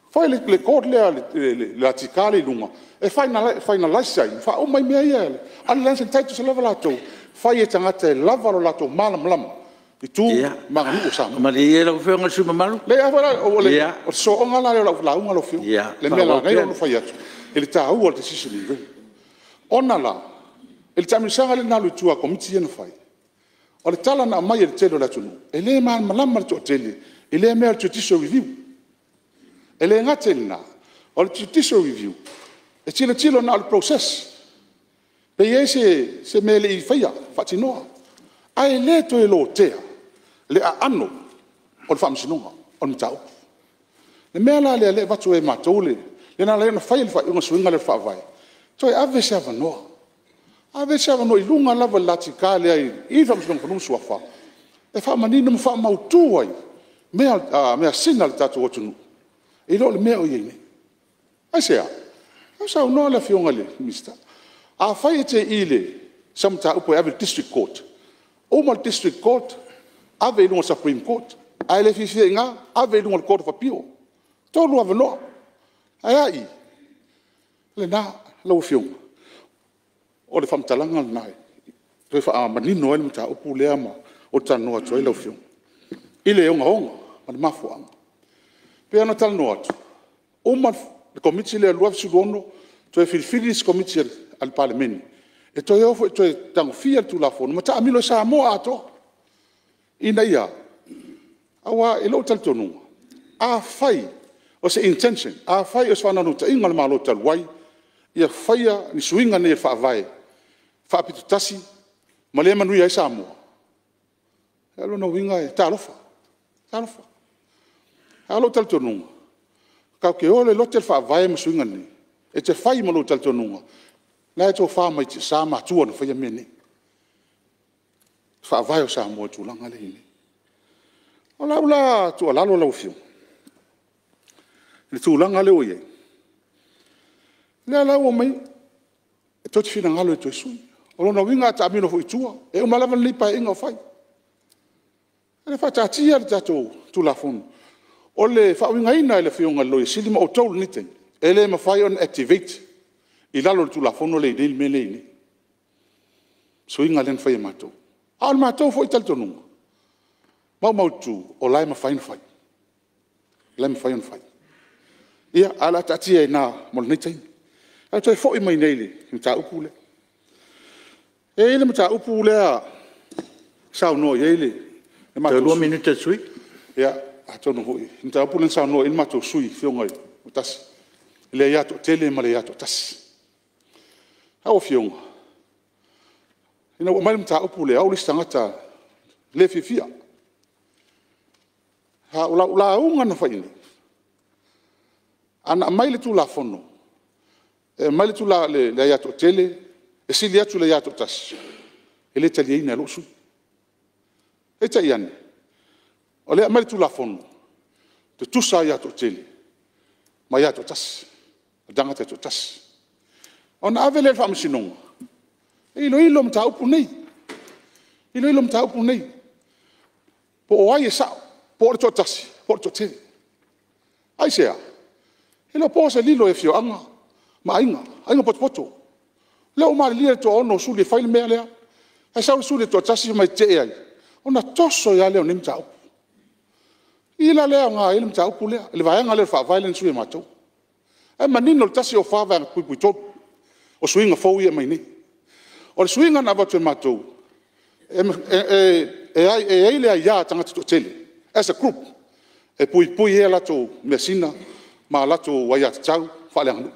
Fai le Court lea le latita lea i luga e finalize ai ma faauma ai mea ia a le Lands & Titles lava latou, fai e tagata e lava lo latou malamalama i tu ma aganuu a Samoa. Malie ia lau Afioga i le sui usufono mamalu. O le sosooga la lea o lau lauga lau Afioga, le mea na ala ai ona ou fai atu i le taua o le decision in rem. Ona la, i le taamilosaga lea na alu i tua a Komiti ia na fai, o le tala na aumai e le tele o le atunuu, e le malamalama le toatele i lea mea o le Judicial Review. E le gata i lena, o le Judicial Review e tilotilo na o le process, pe i ai se mea e le i faia faatinoa, ae le toe lotea le aano o le Faamasinoga o le mataupu. O le mea la lea e avatu ai e matou le… lea na ala ai ona fai le faaiuga o le suiga lea o le Faavae, toe ave se avanoa, ave se avanoa i luga lava i le latita lea i le Faamasinoga o Fanua ma Suafa e faamanino ma faamautu ai measina a le tatou atunuu i lo le mea o i ai nei. Aisea? O lea ua saunoa le Afioga i le Minisita, afai e te i i sau mataupu e ave i le District Court, uma le District Court ave i luga i le Supreme Court, a e le fiafia i ina ave i luga i le Court of Appeal. E 3 avanoa. Ae a i? O lena lau Afioga, o le faamatalaga lena e toe faamanino ai le mataupu lea ou te talanoa atu ai lau Afioga i le ogaoga o le mafuaaga. E pei ona talanoa atu, uma le Komiti lea i le 2016 toe filifili isi Komiti a le Palemene e toe o foi e toe tagofia le Tulafono ma taamilo i Samoa atoa. Ina ia a? Aua i lou talitonuga, afai o se intention, afai o se faanaunautaiga o le Malo talu ai ia faia ni suiga nei o le Faavae faapito tasi ma le manuia ai Samoa, o lona uiga talofa, talofa. A o lou talitonuga, tatou te o e lote le Faavae ma suiga nei, e te fai ma lou talitonuga o la e tofa mai tiasa matua na faia mea nei, Faavae o Samoa i le tulaga lea e i ai nei. O lau la tuualalo lau Afioga i le tulaga lea ua i ai, o lea la ua omai tou te finagalo e toe sui. O lona uiga a taamilo foi i tua, e uma lava lenei Paeaiga o fai. Ia faataatia le tatou Tulafono. O le faauigaina e le Afioga i le Loia Sili ma outou i lenei taimi, e le mafai ona activate i lalo o le Tulafono lea e i ai nei le mea lea e i ai nei, suiga lea na fai e matou. A o le matou foi talitonuga maumaututu, o la e mafai ona fai. O la e mafai ona fai. Ia, ae o le a taatia i ina mo lenei taimi. Ae toe foi mai nei i le mataupu lea. E i ai le mataupu lea na saunoa i ai le matou Toe 2 minute o le sui usufono. Ia, atonu foi… o le mataupu lea na saunoa i ai le matou sui usufono le Afioga ia Sulamanaia i le aia toatele ma le aia toatasi. Lau Afioga, ina ua aumai le mataupu lea, o au le isi tagata e le fiafia. A o lau lauga na fai i inei, ana aumai le Tulafono e aumai le aia toatele e sili atu i le aia toatasi, e le taliaina e lou sui usufono. Peitai ane, o lea e aumai le Tulafono, tutusa aia toatele ma aia toatasi, o tagata e toatasi. Ona ave lea i le Faamasinoga e iloilo mataupu nei, iloilo mataupu nei, po o ai e sa'o, po o le toatasi po o le toatele. Aisea? E le o po se lilo i afioaga ma aiga, aiga potopoto. O lea ua malilie le toaono o suli e fai le mea lea, ae sau le suli e toatasi fai mai e tetee ai, ona toso ai lava lea o lenei mataupu. O i la lea e aoga ai le mataupu lea, le vaega lea o le Faavae lea na sui e matou. O la e manino le 104(3) o suiga fou ia e aumai nei. O le suiga na avatu e matou, e i ai le aia a tagata e toatele as a group e puipui ai a latou measina ma a latou aiatatau faaleaganuu.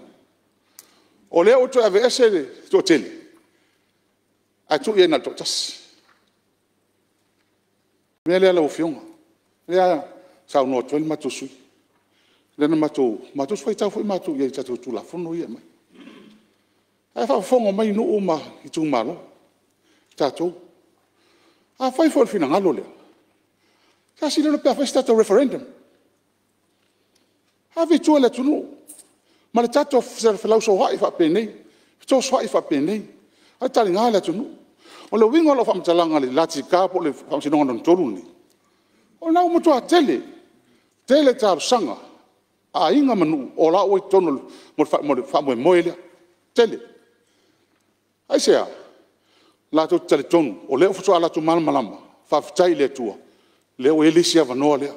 O lea ua toe aveese le toatele ae tuu i ai na o le toatasi. O le mea lea lau Afioga lea e saunoa atu ai le matou sui usufono, lea na matou faitau foi matou i ai i tatou Tulafono ia e aumai. O la e faafofoga mai nuu ma itumalo, tatou. Afai foi o le finagalo lea, sa sili ona pe a fai se tatou referendum, ave i tua i le atunuu ma le tatou felausoa'i faapenei, fesoasoa'i faapenei, ae taliga le atunuu. O le uiga o lau faamatalaga i le latita po o le Faamasinoga lona tolu lenei, o lena ua matua tele, tele talosaga a aiga ma nuu o la ua i totonu o le faamoemoe lea, tele. Aisea? Latou te talitonu o lea faatoa latou malamalama, faafetai i le Atua lea ua i ai le isi avanoa lea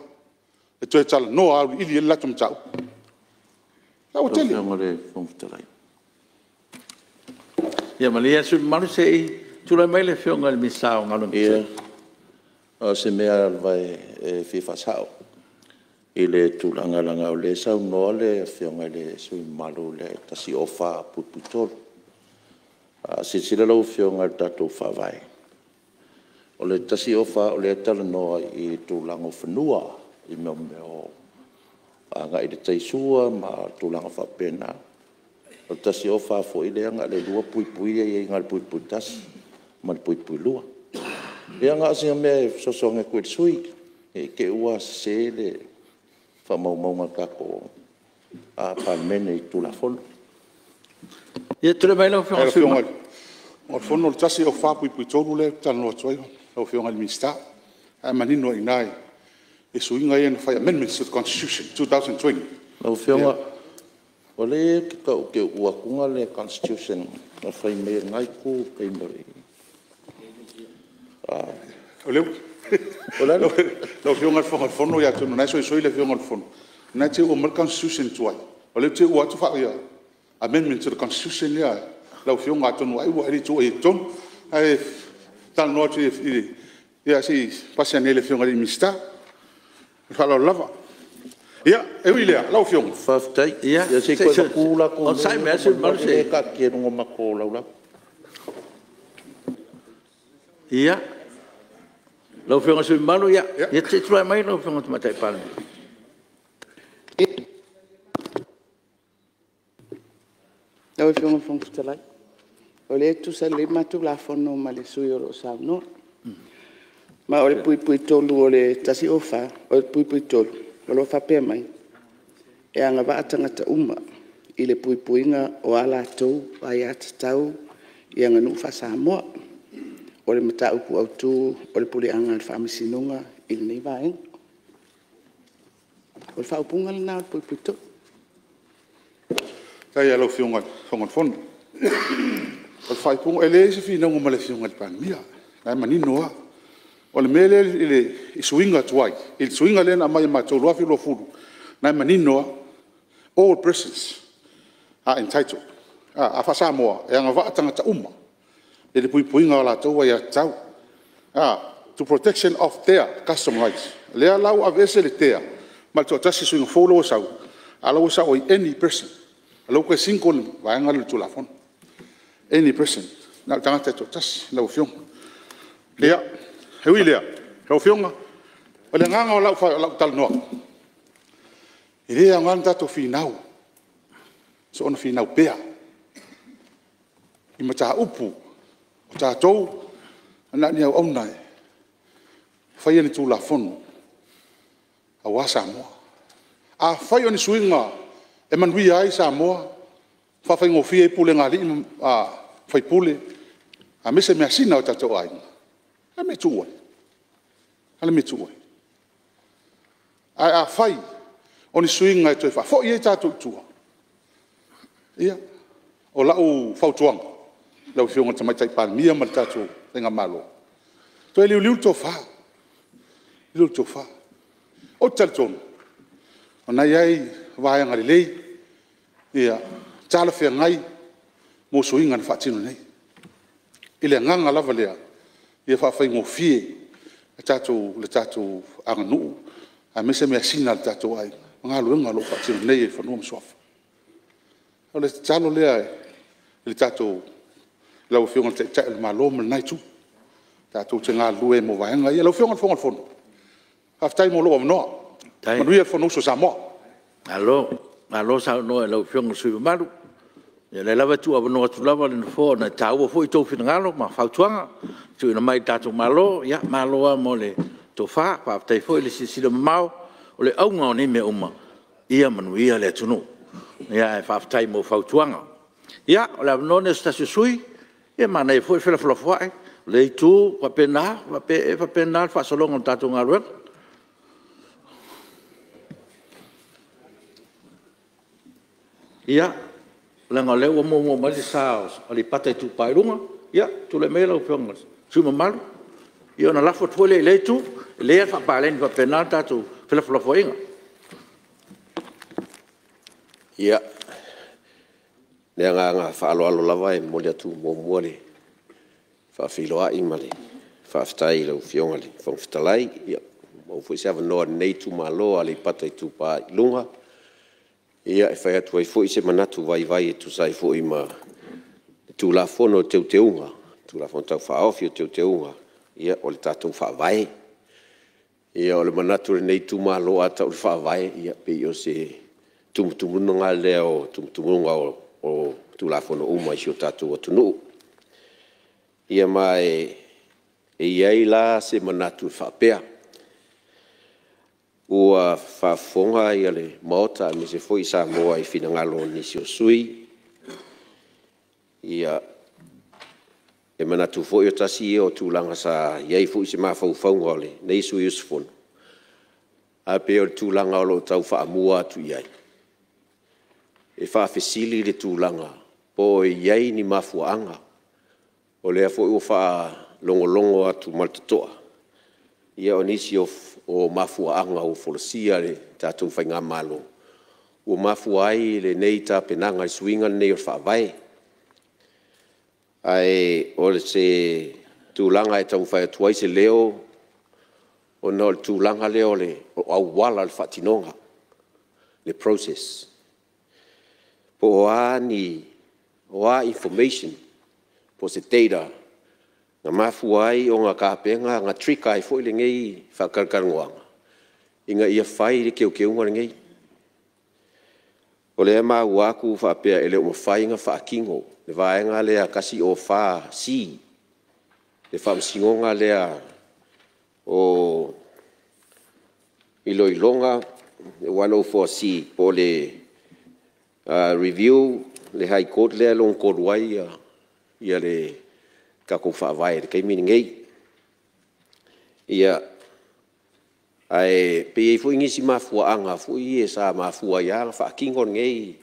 e toe talanoa auiliili ai le latou mataupu. La ua tele. Lau Afioga i le Fofoga Fetalai. Ia malie le sui usufono mamalu se i tulai mai le Afioga i le Minisita o Galuega. Ia, na o se mea lava e fia faasao i le tulaga leaga o lea e saunoa le Afioga i le sui usufono mamalu i le 104(3). A silasila lau Afioga i le tatou Faavae, o le 104 o lea e talanoa i le tulaga o fanua i mea o agai i le tai sua ma tulaga faapena. O le 104 foi lea na o le lua puipui lea e i ai na o le (1) ma le (2). Ia na o sina mea e fesoasoani atu ai i le sui usufono ne i te i ua sese le faamaumauga a le tatou Palemene i Tulafono. Ia tulai mai lau Afioga i le Fono, o le 104(3) lea ou te talanoa atu ai lau Afioga i le Minisita, la e manino ai i ina i suiga ia na fai, amendments to the Constitution 2020. Lau Afioga, o lea ou te tau uua atu le Constitution na fai mai e lena itu i le taimi o le… Lau Afioga i le Fofoga Fetalai, atonu o lena e soisoi le Afioga i le Fono, o lena e te uua mai le Constitution tuai, o lea ou te uua atu amendment to the Constitution lea lau Afioga, atonu ai ua e le i tuuaia i totonu. Ae talanoa atu ia se i pasi ane i le Afioga i le Minisita. Ma le faaaloalo lava. Ia, e ui i lea lau Afioga… Faafetai. Ia se i toe avatu la matou mea lea e taatia i luga o le matou laulau. Ia, lau Afioga i le sui usufono mamalu, se i tulai mai lau Afioga i le Tamaitai Palemia. Lau Afioga i le Fofoga Fetalai, o lea e tutusa lelei le matou Tulafono ma le sui usufono o lo o saunoa. Ma o le (3) o le 104, o le (3) o lo o faapea mai; e agavaa tagata uma i le puipuiga o a latou aiatatau i aganuu faa-Samoa. O le mataupu autu o le puleaga a le Faamasinoga i lenei vaega. O le faaupuga lena o le (3). Faafetai lava i lau Afioga i le Fofoga Fetalai. O le faaupuga, e leai se finauga ma le Afioga i le Palemia, o la e manino lava. O le mea lea i suiga tuai, i le suiga lea na aumai e matou i le 2020, o lena e manino lava, all persons are entitled. A faa-Samoa, e agavaa tagata uma i le puipuiga o a latou aiatatau, to protection of their custom rights. O lea la ua aveese le their ma le toatasi i suiga fou lea ua sau, a o la e ua sau ai any person. O lea ua toe single le vaega lea o le Tulafono, any person, na o le tagata e toatasi lau Afioga. Ia, e ui i lea lau Afioga, o le agaga o lau talanoa, e le aoga ona tatou finau, soona finau pea i mataupu o tatou na o ni auauna e faia ni Tulafono aua Samoa. Afai o ni suiga e manuia ai Samoa, faafaigofie ai pulega a alii ma faipule aemaise measina a o tatou aiga, o le a le mea e tuu ai? O le a le mea e tuu ai? Ae afai o ni suiga e toe faafoi ai tatou i tua, ia, o lau fautuaga i lau Afioga i le Tamaitai Palemia ma le tatou Faigamalo, toe liuliu le tofa, liuliu le tofa. Ou te talitonu o lena e i ai vaega lelei talafeagai mo suiga na faatino nei, i le agaga lava lea ia faafaigofie le tatou aganuu aemaise measina a o tatou aiga ma galuega o lo o faatino nei e Fanua ma Suafa. O le tatalo lea i lau Afioga i le Taitai o le Malo ma lena Itu, tatou te galulue ai mo vaega ia. Lau Afioga i le Fofoga o le Fono, faafetai mo lou avanoa. Manuia le Fonousu a Samoa. Malo saunoa i lau Afioga i le sui usufono mamalu. Ia o lea lava e tuuavanoa atu lava le Nofoa ona e taua foi outou finagalo ma fautuaga e tuuina mai i le tatou Malo. Malo lava mo le tofa, faafetai foi le silasila mamao. O le auga o nei mea uma, ia manuia le atunuu. Ae faafetai mo fautuaga. Ia, o le avanoa lenei o se tasi o sui usufono. Ia manaia foi le felafolafoai o lea Itu faapena, e faapena le faasologa o le tatou galuega. Ia, leaga o lea ua muamua mai le sa o Aleipata Itupa i Luga. Ia, tulai maia lau Afioga i le sui usufono mamalu, ia ona lafo atu foi lea i lea Itu. E lelei lava le faapaleni faapena le tatou felafolafoaiga. Ia, ma le agaga faaaloalo lava e momoli atu muamua le faafeiloai ma le faafetai i lau Afioga i le Fofoga Fetalai, ua maua foi se avanoa o lenei itumalo o Aleipata Itupa i Luga e fai atu ai foi se manatu vaivai e tusa ai foi ma le Tulafono o Teuteuga, Tulafono Tau Faaofi o Teuteuga o le tatou Faavae. Ia o le manatu o lenei itumalo a tau o le Faavae, e pei o se tumutumuga lea o tumutumuga o Tulafono uma a si o tatou atunuu. Ia ma e i ai la se manatu e faapea, ua faafofoga le Maota aemaise foi Samoa i finagalo o nisi o sui usufono, ia, e manatu foi e tasi ia o tulaga sa i ai foi se mafaufauga o lenei sui usufono, ae pei o le tulaga o lo o tau faamua atu i ai, e faafesili le tulaga po o i ai ni mafuaaga. O lea foi ua faalogologo atu ma le totoa, ia o nisi o mafuaaga ua folasia e le tatou faigamalo ua mafua ai lenei tapenaga i le suiga lenei o le Faavae. Ae o se tulaga e taumafai atu ai se leo ona o le tulaga lea o auala o le faatinoga, le process. Po o a information po o se data na mafua ai ona tapena, na trigger ai foi lenei faatalatalanoaga ina ia fai le teuteuga lenei. O lea e maua atu faapea e le o mafai ona faatino le vaega lea 104C, le Faamasinoga lea o Iloiloga 104C po o le Review le High Court lea e lona tolu ai le tatou Faavae i le taimi lenei. Ia, ae pe i ai foi nisi mafuaaga foi ia sa mafua ai lava ona faatino lenei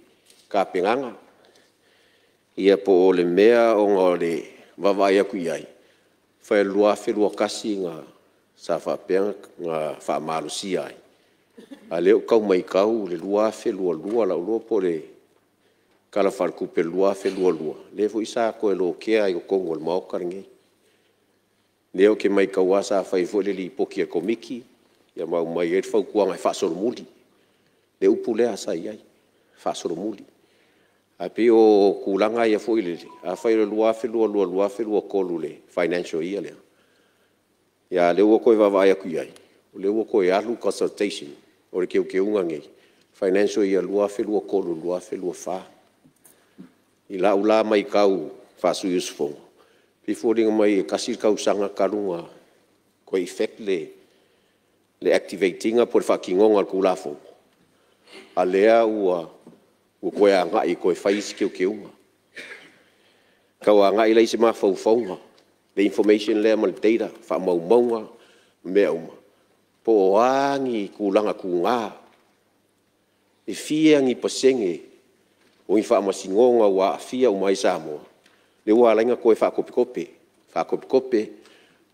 tapenaga, ia po o le mea ona o le vaavaai atu i ai, fai o le 2021 sa faapea ona faamalosia ai, a o lea ou te tau matau o le 2022, o lou iloa po o le Tala Faaletupe o le 2022, lea foi sa toe lotea ai i totonu o le Maota lenei. O lea ou te matauina lava sa fai foi le Lipoti a le Komiti ma aumai ai le fautuaga e faasolomuli, le upu lea sa i ai, faasolomuli. Ae pei o tulaga ia foi lele, afai o le 2022/2023 i le financial year lea, a o lea ua toe vaavaai atu i ai, o lea ua toe alu le consultation o le teuteuga lenei, financial year 2023/2024. I lau la matau faa-sui usufono, e pei e foliga mai e tasi le tausaga talu ona toe effect le le activate ina po o le faatinoga o le Tulafono, a o lea ua toe agai e toe fai isi teuteuga. E tau agai la i se mafaufauga, le information lea ma le data, faamaumauga ma mea uma, po o a ni tulaga tuga, e fia ni pasene o ni faamasinoga ua aafia uma ai Samoa, lea ua ala ai ona toe faatopetope, faatopetope.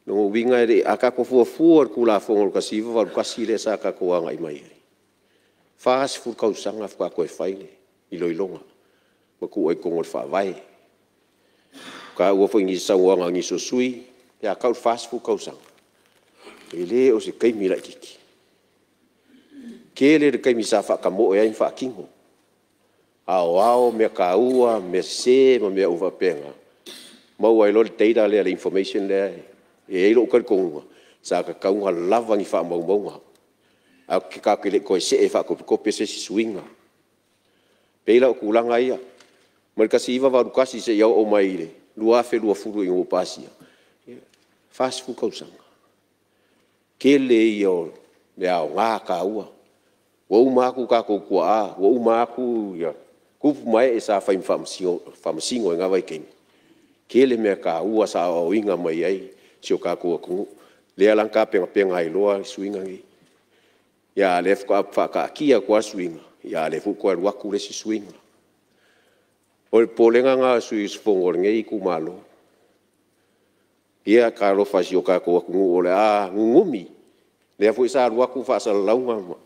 O lona uiga a tatou fuafua i le Tulafono 1981 lea sa tatou agai mai ai, e 40 tausaga faatoa toe fai le iloiloga ma tuu ai i totonu o le Faavae. Ua taua foi i nisi saunoaga a nisi o sui usufono, pe a tau le 40 tausaga, e le o se taimi laitiiti. Tele le taimi sa faatamoe ai ma faatino, aoao mea taua, mea sese ma mea uma faapena, maua ai loa le data lea le information lea. E i ai lou talitonuga, sa tatau ona lava ni faamaumauga, ae tatou te le i toe see e faatopetope se isi suiga. E pei la o tulaga ia, mai le 1981 seia oo mai i le 2020 ina ua pasia, e 40 tausaga. Tele ia o mea aoga taua, ua uma atu o tatou tuaa, ua uma atu tupu ma ee sa fai ma Faamasino i na vaitaimi, tele mea taua sa aoaoina mai ai si o tatou atunuu, lea la na tapenapena ai loa suiga nei. Ia a o lea faatoa faataatia atu lava suiga, a o lea foi ua toe alu atu le isi suiga. O le popolega lena o le sui usufono o lenei itumalo. Ia talofa i si o tatou atunuu o le a nunumi, lea foi sa alu atu faasalalauga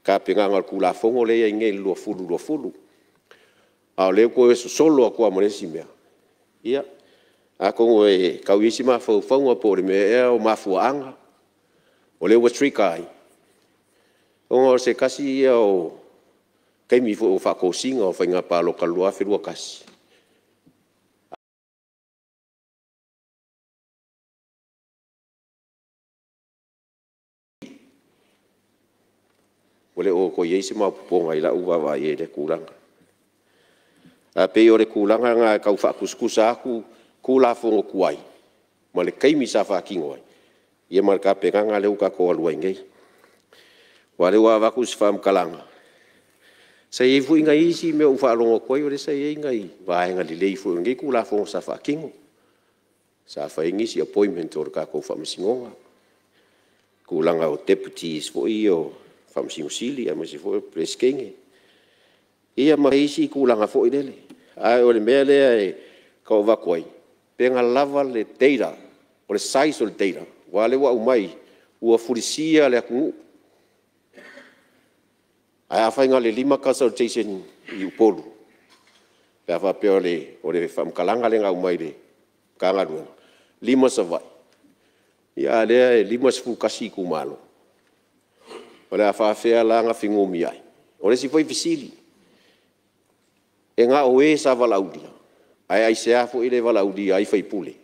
tapenaga o le Tulafono lea e i ai nei i le 2020, a o lea ua toe sosolo atu lava ma le isi mea. Ia, atonu e tau i ai se mafaufauga po o le mea ea o mafuaaga o lea ua trigger ai, ona o se tasi ia o taimi foi o faatosina o Faiga Palota i le 2021, ua le o toe i ai se maopoopoga i lau vaavaai i ai i lea tulaga. Ae pei o le tulaga lena e tau faatusatusa atu Tulafono tuai ma le taimi sa faatino ai, ia ma le tapenaga lea ua tatou alu ai nei. Aua o lea ua avatu se faamatalaga, sa i ai foi nai isi mea ua ou faalogo atu ai o lea sa i ai nai vaega lelei foi o lenei Tulafono sa faatino. Sa fai ai nisi appointment o le tatou Faamasinoga, tulaga o Deputies foi ia o Faamasino Sili aemaise foi o Peresetene, ia ma isi tulaga foi lele. Ae o le mea lea e tau avatu ai, pe na lava le data, o le size o le data, aua o lea ua aumai ua fulisia le atunuu. Ae afai na o le 5 consultation i Upolu, pe a faapea o le faamatalaga lea na aumai le Matagaluega, 5 Savaii, a o lea e 51 itumalo. O le a faapefea la ona fenumiai? O le isi foi fesili, e na o e sa valaaulia, ae aisea foi e le valaaulia ai sui usufono?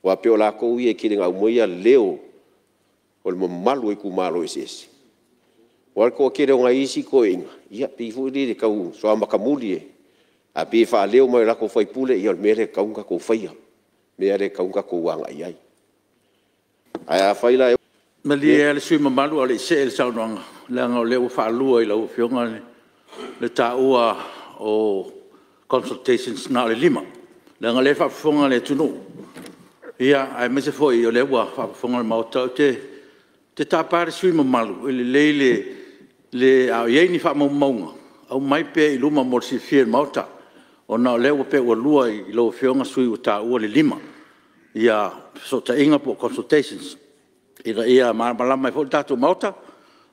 Aua e pei o latou ia e tele ina aumaia leo o le mamalu o itumalo eseese. Aua o le toatele o nai isi toeaiina, ia pei foi lele e tau suamatamuli, ae pei e faaleo mai e latou faipule, ia o le mea lea e tatau ona tatou faia, le mea lea e tatau ona tatou agai i ai. Ae afai la e… Malie lava le sui usufono mamalu a o le i see i le saunoaga, leaga o lea ua faalua i lau Afioga le taua o consultations na o le 5. Leaga o lea e faafofoga le atunuu, aemaise foi o lea ua faafofoga le Maota. Ou te tapa le sui usufono mamalu, e lelei le… a o i ai ni faamaumauga, aumai pea i luma mo le silafia e le Maota, ona o lea e pei ua lua i lau Afioga sui usufono ua taua le 5 fesootaiga po o consultations, ina ia malamalama ai foi le tatou Maota,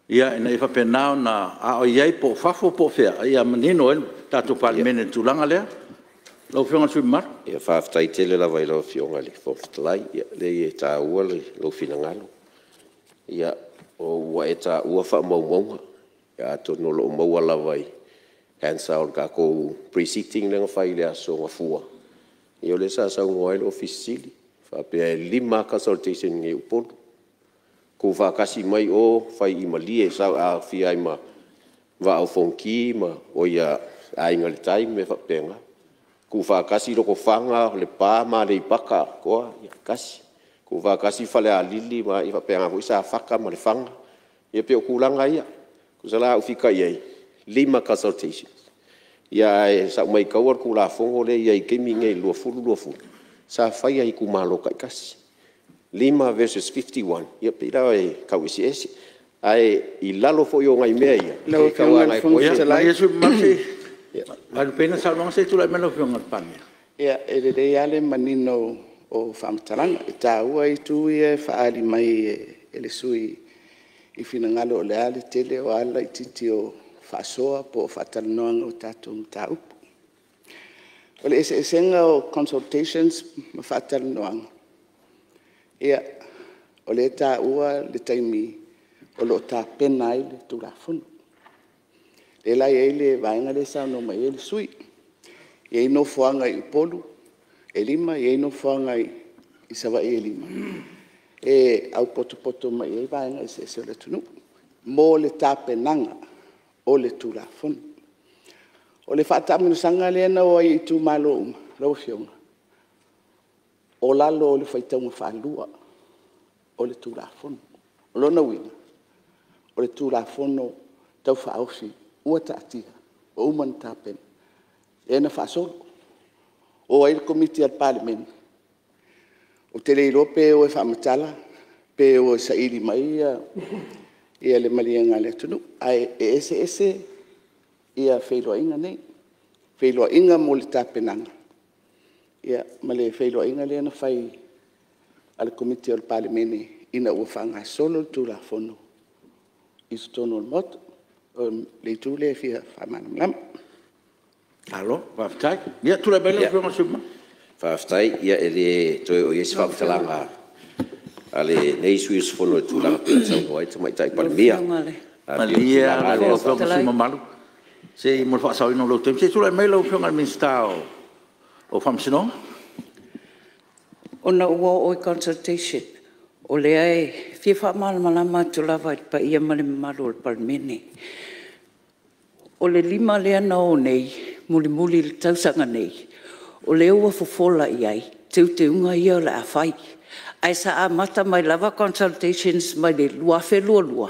ina ia faapena ona a o i ai po o fafo po o fea, a ia manino ai le tatou Palemene i le tulaga lea. Lau Afioga i le sui usufono mamalu. Faafetai tele lava i lau Afioga i le Fofoga Fetalai. Leai e taua lou finagalo. Ua e taua faamaumauga, atonu o lo o maua lava i Hansard o le tatou Pre-sitting lea na fai i le aso Gafua, ia o lea sa saunoa ai le Ofisa Sili o Pulega, e faapea e 5 lava consultation i inei i Upolu, tuufaatasi mai o fai i Malie e aofia ai ma Vaa o Fonoti, Aiga i le Tai ma mea faapena. Tuufaatasi Lotofaga, Lepa ma Aleipata atoa, ia tasi. Tuufaatasi Falealili ma… ia faapena foi Safata ma Lefaga. Ia pei o tulaga ia. Tusa la a ou fita i ai, e 5 consultations. Ae sa ou maitaua le Tulafono lea e i ai i le taimi lenei 2020, sa faia i itumalo taitasi. 5 versus 51, ia pei la e tau eseese. Ae i lalo foi o nai mea ia, Lau Afioga i le Fofoga Fetalai… Ia malie le sui usufono mamalu se i vaelupeina le saunoaga, se i tulai mai lau Afioga i le Palemia. Ia, e lelei lava le manino o faamatalaga. E taua itu ia e faaali mai e le sui usufono i finagalo o le a le tele o le a le laitiiti o faasoa po o faatalanoaga o tatou mataupu. O le eseesega o consultations ma faatalanoaga, ia, o lea e taua le taimi o lo o tapena ai le Tulafono. Lea la e i ai le vaega lea e saunoa mai ai le sui usufono. E i ai nofoaga i Upolu e 5, e i ai nofoaga i Savaii e 5 e aupotopoto mai i ai vaega eseese o le atunuu mo le tapenaga o le Tulafono. O le faataamilosaga lea na o ai i itumalo uma lau Afioga, o lalo o le faitauga faalua o le Tulafono. O lona uiga, o le Tulafono Tau Faaofi ua taatia, ua uma ona tapena, lea na faasolo. O ai le Komiti a le Palemene? Ou te le iloa pe o e faamatala pe o e saili mai le maliega a le atunuu. Ae eseese feiloaiga nei, feiloaiga mo le tapenaga ma le feiloaiga lea na fai a le Komiti o le Palemene ina ua faagasolo le Tulafono i totonu o le Maota. O le itu lea e fia faamalamalama. Malo faafetai. Ia tulai mai lau Afioga i le sui usufono mamalu. Faafetai. Ia e le toe oo i ai se faamatalaga a lenei sui usufono i le tulaga pei ona saunoa ai le Tamaitai Palemia. Malie lava lau Afioga i le sui usufono mamalu, se mo le faasaoina o lou taimi, se i tulai mai lau Afioga i le Minisita o Faamasinoga. Ona ua oo i consultation, o lea e fia faamalamalama atu lava i le paia ma le mamalu o le Palemene. O le 5 lea na o nei mulimuli i le tausaga nei, o lea ua fofola i ai teuteuga ia o le a fai. Ae sa amata mai lava consultations mai le 2022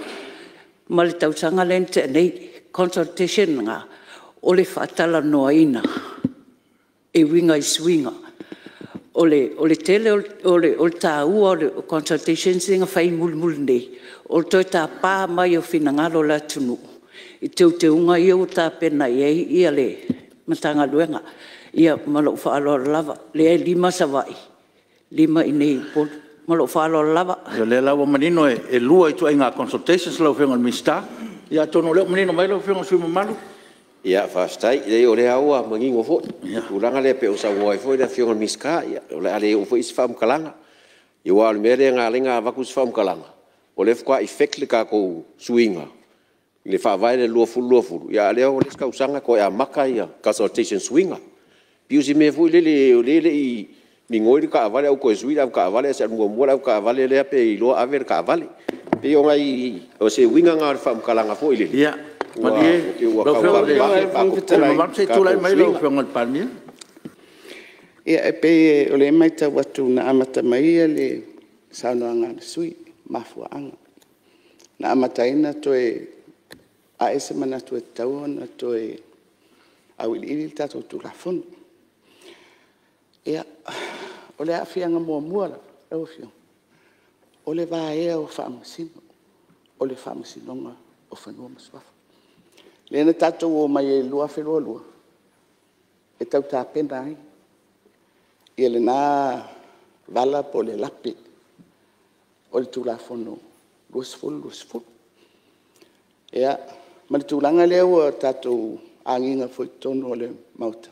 ma le tausaga lea na tea nei. O consultations na, o le faatalanoaina e uiga i suiga. O le tele o le taua o consultations ia na fai mulimuli nei, o le toe tapa mai o finagalo o le atunuu i teuteuga ia ua tapena i ai le Matagaluega. Ia ma lou faaaloalo lava. O lea e 5 Savaii, 5 i inei i Upolu. Ma lou faaaloalo lava. Ia o lea la ua manino e 2 ituaiga consultations lau Afioga i le Minisita. Ia atonu o lea ua manino mai lau Afioga i le sui usufono mamalu. Ia faafetai. Leai o lea lava ua manino foi le tulaga lea pei ona saunoa ai foi le Afioga i le Minisita. Ia o le a le oo foi i ai se faamatalaga, aua o le mea lea na ala ai ona avatu se faamatalaga, o lea faatoa effect le tatou suiga i le Faavae lea i le 2020, a o lea ua ova i le isi tausaga toe amata consultations suiga. E pei o se mea foi lele o lea e le i migoi le taavale ae ua toe sui le avetaavale, ae se i alu muamua le avetaavale lea pe iloa ave le taavale. E pei o se uiga lena o le faamatalaga foi lele, ua Ia pei ua malie lau tauavavevave Afioga i le sui usufono mamalu se i tulai mai lau Afioga i le Palemia. Ia e pei o lea e matau atu na amata mai le saunoaga a le sui usufono i mafuaaga na amata ai ona toe ae se manatu e tatau ona toe auiliili le tatou Tulafono. Ia, o le aafiaga muamua lava lau Afioga, o le vaea o Faamasino, o le Faamasinoga o Fanua ma Suafa. Lea na tatou omai ai i le 2022 e tau tapena ai lena vala po o le lape o le Tulafono 2020. Ia, ma le tulaga lea ua tatou agiga foi i totonu o le Maota,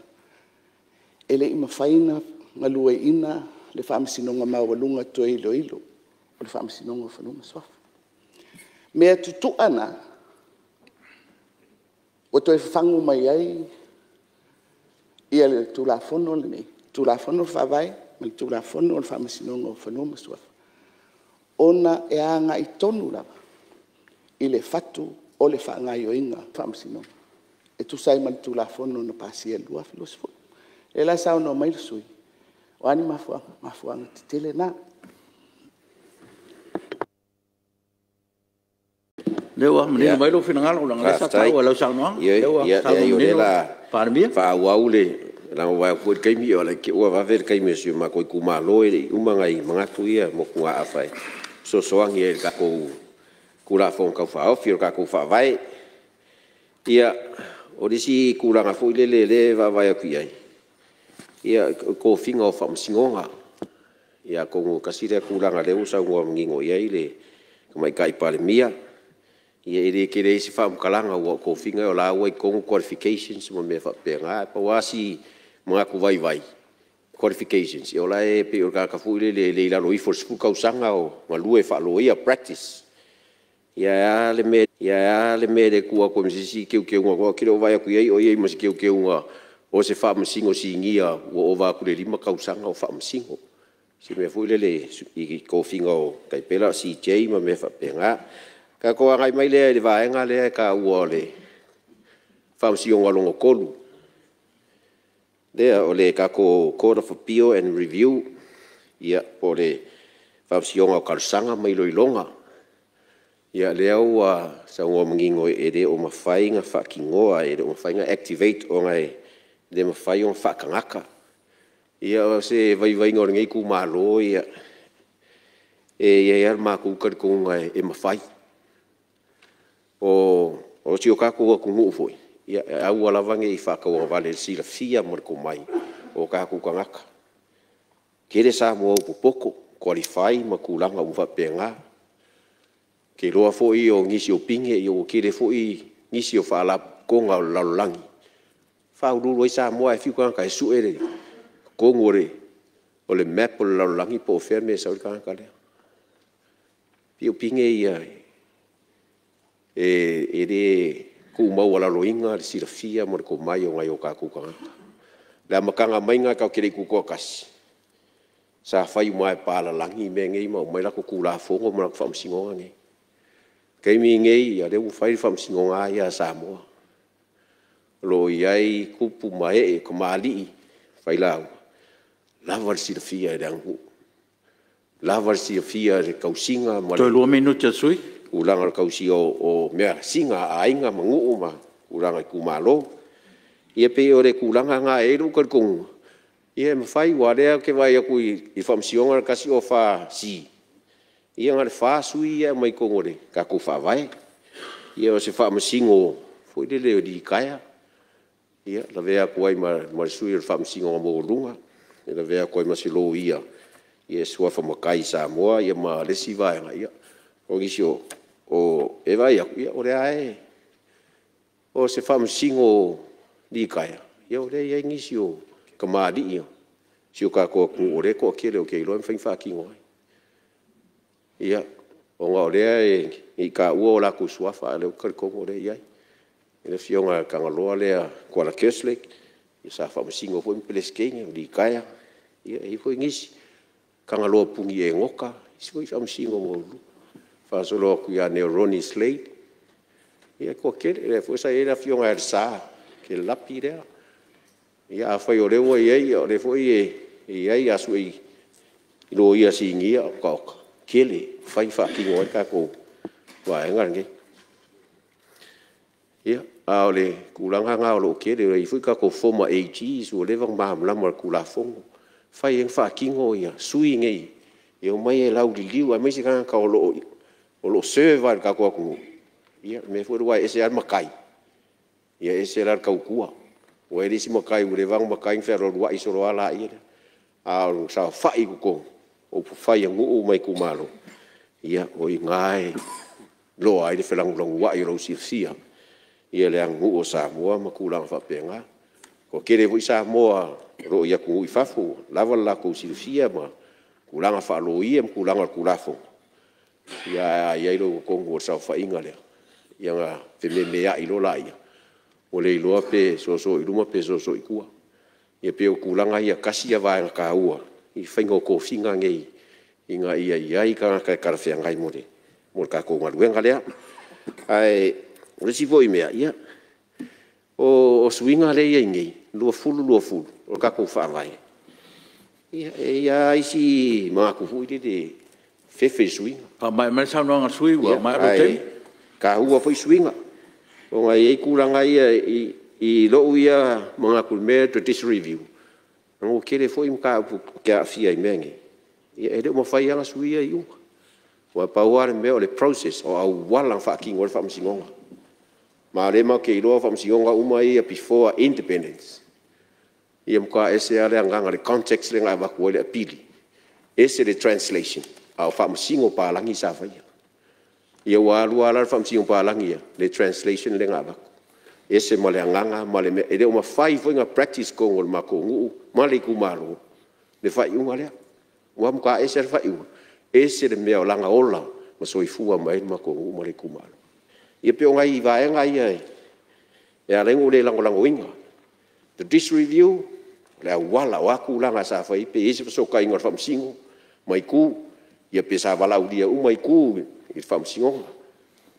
e le i mafai ona galueaiina le Faamasinoga Maualuga Toe Iloilo o le Faamasinoga o Fanua ma Suafa. O mea tutu'a na ua toe fafagu mai ai le Tulafono lenei, Tulafono Faavae ma le Tulafono o le Faamasinoga o Fanua ma Suafa, ona e agai tonu lava i le fatu o le faagaoioiga o Faamasinoga e tusa ai ma le Tulafono na pasia i le 2020. O lea la e saunoa mai le sui usufono, o a ni mafuaaga? O mafuaaga tetele na. Lea ua manino mai lou finagalo leaga o lea sa taua i lau saunoaga. Ioe, Lea ua saunoa leai o manino lea o le le a Palemia. faaauau le… leaga ua vaai atu foi i le taimi i te i ua vave le taimi o si o matou itumalo, e le i uma nai manatu ia motugaafa e fesoasoani ai i le tatou Tulafono Tau Faaofi o le tatou Faavae. Ia, o le isi tulaga foi lele o lea e vaavaai atu i ai, o tofiga o Faamasinoga. Ia atonu tasi lea tulaga o lea ua saunoa manino i ai le Tamaitai Palemia. Ia e le tele i ai se faamatalaga aua o tofiga o la e ua i totonu qualifications ma mea faapena. Ae pau lava si manatu vaivai, qualifications, o la e pei o le tagata foi lele e le i lalo ifo o le 10 tausaga o galue faa-loia, practice. Ia ae a le mea e le tuu atu ai ma se isi teuteuga aua ou te le o vaai atu i ai o i ai ma se teuteuga o se Faamasino Sinia ua ova atu i le 5 tausaga o faamasino. Se mea foi lele i tofiga tai pei la o le CJ ma mea faapena. Ona tatou agai mai lea i le vaega lea e taua o le Faamasinoga Lona Tolu, lea o le tatou Court of Appeal and Review, ia po o le Faamasinoga o Talosaga ma Iloiloga. Ia lea ua saunoa manino e le o mafai ona faatinoa, e le o mafai ona activate ona e le mafai ona faatagata. Ia o se vaivaiga o lenei itumalo e i ai lava lo matou talitonuga e mafai. O si o tatou atunuu foi, e aua lava ne i faatauagavale i le silafia ma le tomai o tatou tagata. E tele Samoa ua popoto, qualify ma tulaga uma faapena. Ou te iloa foi o nisi o pine ua tele foi nisi o Faalapotopotoga o le lalolagi e faauluulu i ai Samoa. Ae fiu le tagata e sue totonu o le map o le lalolagi po o fea le mea e sau ai le tagata lea. E pei o pine ia e le tuumaualaloina le silafia ma le tomai o nai o tatou tagata. O le amataga maiga tatou te le i tutoatasi, sa fai uma lava e papalagi mea nei ma aumai latou Tulafono ma latou Faamasinoga nei. O le taimi lenei, o lea ua fai le Faamasinoga lava ia a Samoa, o lo o i ai tupu ma ee o tamalii failauga, lava le silafia i le aganuu, lava le silafia i le tausiga ma le Toe 2 minute o le sui usufono. Tulaga o le tausia o measina a aiga ma nuu ma tulaga i itumalo. Ia pei o le tulaga lena e i ai lou talitonuga, ia e mafai aua o lea ou te vaai atu i le Faamasinoga 104C, ia na o le 4 sui ia e aumai totonu o le tatou Faavae. Ia o se Faamasino foi lele litaea, ia lavea atu ai ma le sui o le Faamasinoga Maualuga, lavea atu ai ma se Loia e suafa matai Samoa ma le isi vaega, o nisi o… E vaai atu, o lea lava e… O se Faamasino litaea, ia o lea e i ai nisi o tamalii o si o tatou atunuu o lea e toatele ou te iloa e mafai ona faatino ai. Ia, ona o lea ne i taua o latou suafa a o lea ou te talitonu o lea e i ai. Le Afioga ia Tagaloa lea Tuala Kerslake, sa Faamasino foi ma Peresetene, litaea, ia e i ai foi nisi, Tagaloa Puni Enoka o isi foi Faamasino maualuluga faasolo atu ia Neil Ronnie Slade, ia e toatele. O lea foi sa i ai le Afioga ia Lesa Kelilapi lea. Ia afai o lea ua i ai, o lea foi e i ai, a sue i Loia Sinia, oka oka, e tele e mafai ona faatino ai le tatou vaega lenei. Ia, a o le tulaga lena o lo o tele, e i ai foi tatou Former AGs ua leva ona malamalama i le Tulafono, e mafai ai ona faatino sui nei e omai e lauliliu, aemaise tagata o lo o serve lava i le tatou atunuu, ia le mea foi lea aua e ese lava le matai, ese la le tautua. Aua e i ai le isi matai ua leva ona matai na fealualuai solo lava laia, a o le saofai i totonu o upufai a nuu ma itumalo, ia o i ina e iloa ai le felanulanuai o lou silafia i le aganuu a Samoa ma tulaga faapena. Ua toatele foi Samoa o lo o i atunuu i fafo ua lava lo latou silafia ma tulaga faa-loia ma tulaga o le Tulafono, ae a i ai loa i totonu o le saofaiga lea, ia ona fememeai loa lea, ua le iloa pe soso i luma pe soso i tua. Ia pei o tulaga ia tasi ia vaega taua i le faiga o tofiga nei ina ia i ai tagata e talafeagai mo le tatou galuega lea. Ae o le isi foi mea, ia, o suiga lea e i ai nei 2020 o le tatou Faavae, ia e i ai lava isi manatu foi lele e fefe i le suiga. Faamaea mai le saunoaga a le sui usufono ua maea lou taimi. Ae taua foi suiga ona e i ai tulaga ia i lou ia manatu i le mea lea o le Judicial Review, ona ua tele foi mataupu e te aafia i mea nei, e le o mafai lava ona suia iuga. Aua pau lava le mea o le process, o auala na faatino ai le Faamasinoga. Ma o lea matou te iloa o Faamasinoga uma ia before independence, ia matua ese lava le agaga i le context lea na avatu ai le apili, ese le translation a o Faamasino palagi sa faia. Ia ua alu lava la le Faamasino palagi ia i le translation lea na avatu, ese ma le agaga ma le mea, e le o mafai foi ona practice i totonu o le matou nuu ma le itumalo le faaiuga lea, ua matua ese lava le faaiuga, ese le mea o la na ola ma soifua mai ai le matou nuu ma le itumalo. Ia pei o nai vaega ia e ala ai ona ou le lagolagoina. Judicial Review, o le auala, o a tulaga sa fai ai, pe i ai se fesootaiga o le Faamasino ma itu, ia pe sa valaaulia uma itu i le Faamasinoga.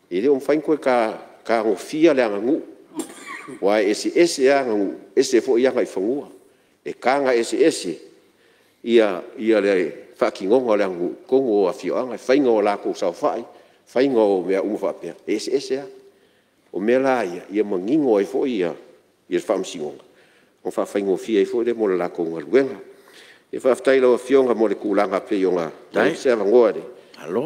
E le o mafai ona toe tagofia le aganuu, aua e eseese lava aganuu, ese foi agaifanua. E taga eseese le faatinoga o le aganuu i totonu o afioaga, faiga o latou saofai, faiga o mea uma faapea, e eseese lava. O mea la ia, ia manino ai foi le Faamasinoga ona faafaigofie ai foi lea mo le latou galuega. Ia faafetai i lau Afioga mo le tulaga e pei ona i ai se avanoa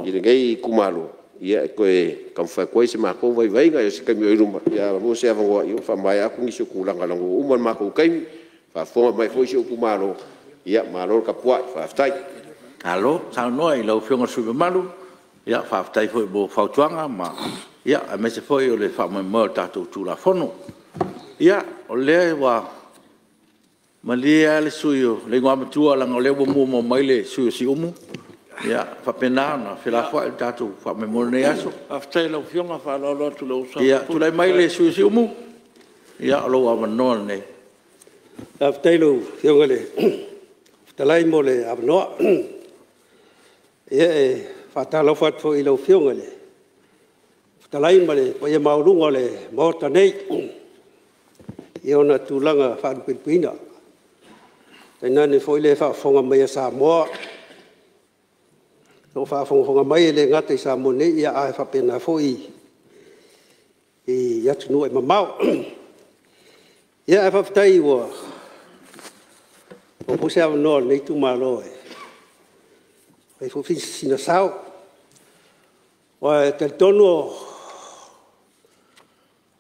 i lenei itumalo e toe taumafai atu ai so matou vaivaiga i se taimi o i luma, a maua se avanoa e faamaea atu nisi o tulaga leaga ua uma le matou taimi, faafofoga mai foi si ou itumalo, ia malo le tapuai, faafetai. Malo saunoa i lau Afioga i le sui usufono mamalu, faafetai foi mo fautuaga aemaise foi o le faamoemoe o le tatou Tulafono. Ia, o lea ua malie lava le sui usufono o le Igoamatua leaga o lea ua muamua mai le sui usufono o Siumu. Ia e faapena ona felafoai lo tatou faamoemoe i lenei aso. Faafetai i lau Afioga. E faaaloalo atu i lou uso a sui usufono. Ia, tulai mai le sui usufono o Siumu, o lou avanoa lenei. Faafetai i lau Afioga i le Fofoga Fetalai mo le avanoa. Ia, e faatalofa atu foi i lau Afioga i le Fofoga Fetalai ma le paia maualuga o le Maota nei i ona tulaga faalupelupeina, tainane foi le faafofoga mai a Samoa, o lo o faafogafoga mai e le gata i Samoa nei, ae faapena foi i atunuu e mamao. Ae faafetai ua maua foi se avanoa o lenei itumalo e fai ai foi sina sao. Aua e talitonu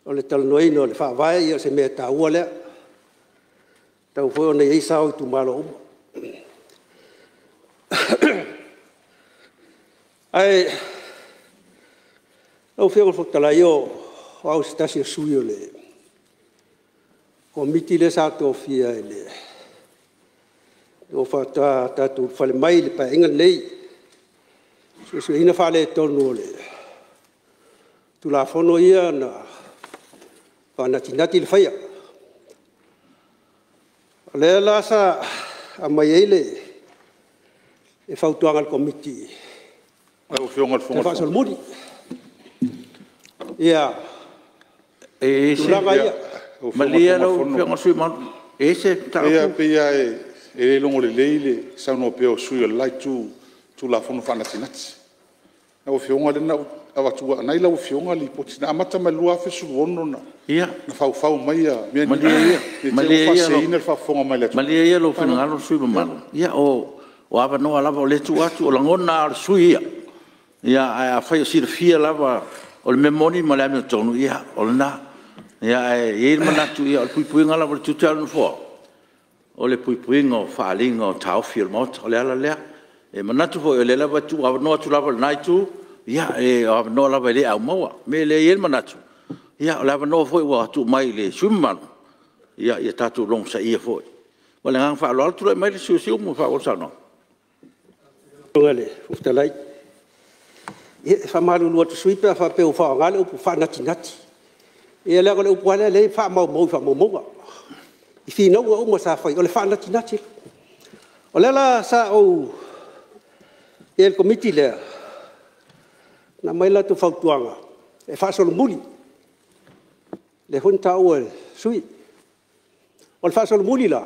o le talanoaina o le Faavae o se mea taua lea, e tatau foi ona i ai sao o itumalo uma. Ae lau Afioga i le Fofoga Fetalai, o au o se tasi o sui o le Komiti lea sa tofia ina ua faatoa tatou ulufale mai i le Paeaiga lenei e suesueina faaletonu o le Tulafono ia na faanatinati le faia. O lea la sa aumai ai le fautuaga a le Komiti Lau Afioga i le e Fofoga faasolomuli tulaga ia. Malie lau Afioga i le sui usufono mamalu, e i ai se mataupu? Ia e pei lava e le logo lelei le saunoa pea o sui usufono o le la Itu i Tulafono faanatinati. Lau Afioga lea na ou avatua, o lena e i lau Afioga le Lipoti, na amata mai le 2016 na faufau mai mea nei, ne i te i ua faaseseina le faafofoga mai a le atunuu. Malie ia lou finagalo le sui usufono mamalu, ia o avanoa lava o lea e tuu atu, o lagona lava o le sui usufono ia. Ae afai o silafia lava o le mea moni ma le amiotonu, ia o lena. Ae i ai le manatu, o le puipuiga lava o le tiute lava o le Nofoa, o le puipuiga o faaaliga o taofi o le Maota. O le ala lea. E manatu foi o lea lava e tuuavanoa atu lava i lena Itu, ia o avanoa lava e le aumaua. O le mea lea e i ai le manatu, o le avanoa foi ua tuu mai i le sui usufono mamalu, ia tatou logosaia foi. Ma le agaga faaaloalo. Tulai mai le sui usufono mo Siumu e faaauau le saunoaga. Lau Afioga i le Fofoga Fetalai, ia e faamalulu atu i sui usufono pe a faapea ua faaaoga le upu faanatinati. Ia leaga o le upu lava lea o lea e faamaumau i faamaumauga i finauga uma sa fai, o le faanatinati. O lea la sa ou i ai i le Komiti lea na aumai ai le latou fautuaga e faasolomuli, lea foi na taua e le sui usufono. O le faasolomuli la,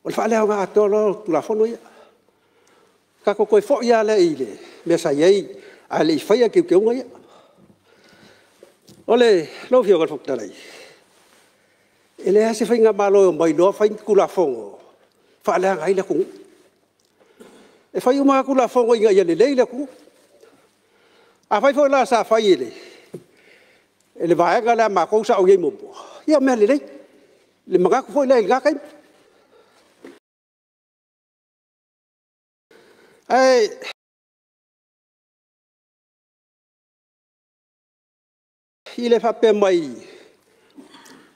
o le faaleaoga atoa loa o Tulafono ia. Tatou toe foi lava lea i le mea sa i ai a o le i faia teuteuga ia. Lau Afioga i le Fofoga Fetalai, e leai lava se faigamalo e omai loa fai ni Tulafono e faaleaga ai le atunuu. E fai uma lava Tulafono ina ia lelei le atunuu. Afai foi la sa fai e le Vaega lea a matou sa ou i ai muamua, ia o mea lelei i le manatu foi lea i lena taimi. Ae i le faapea mai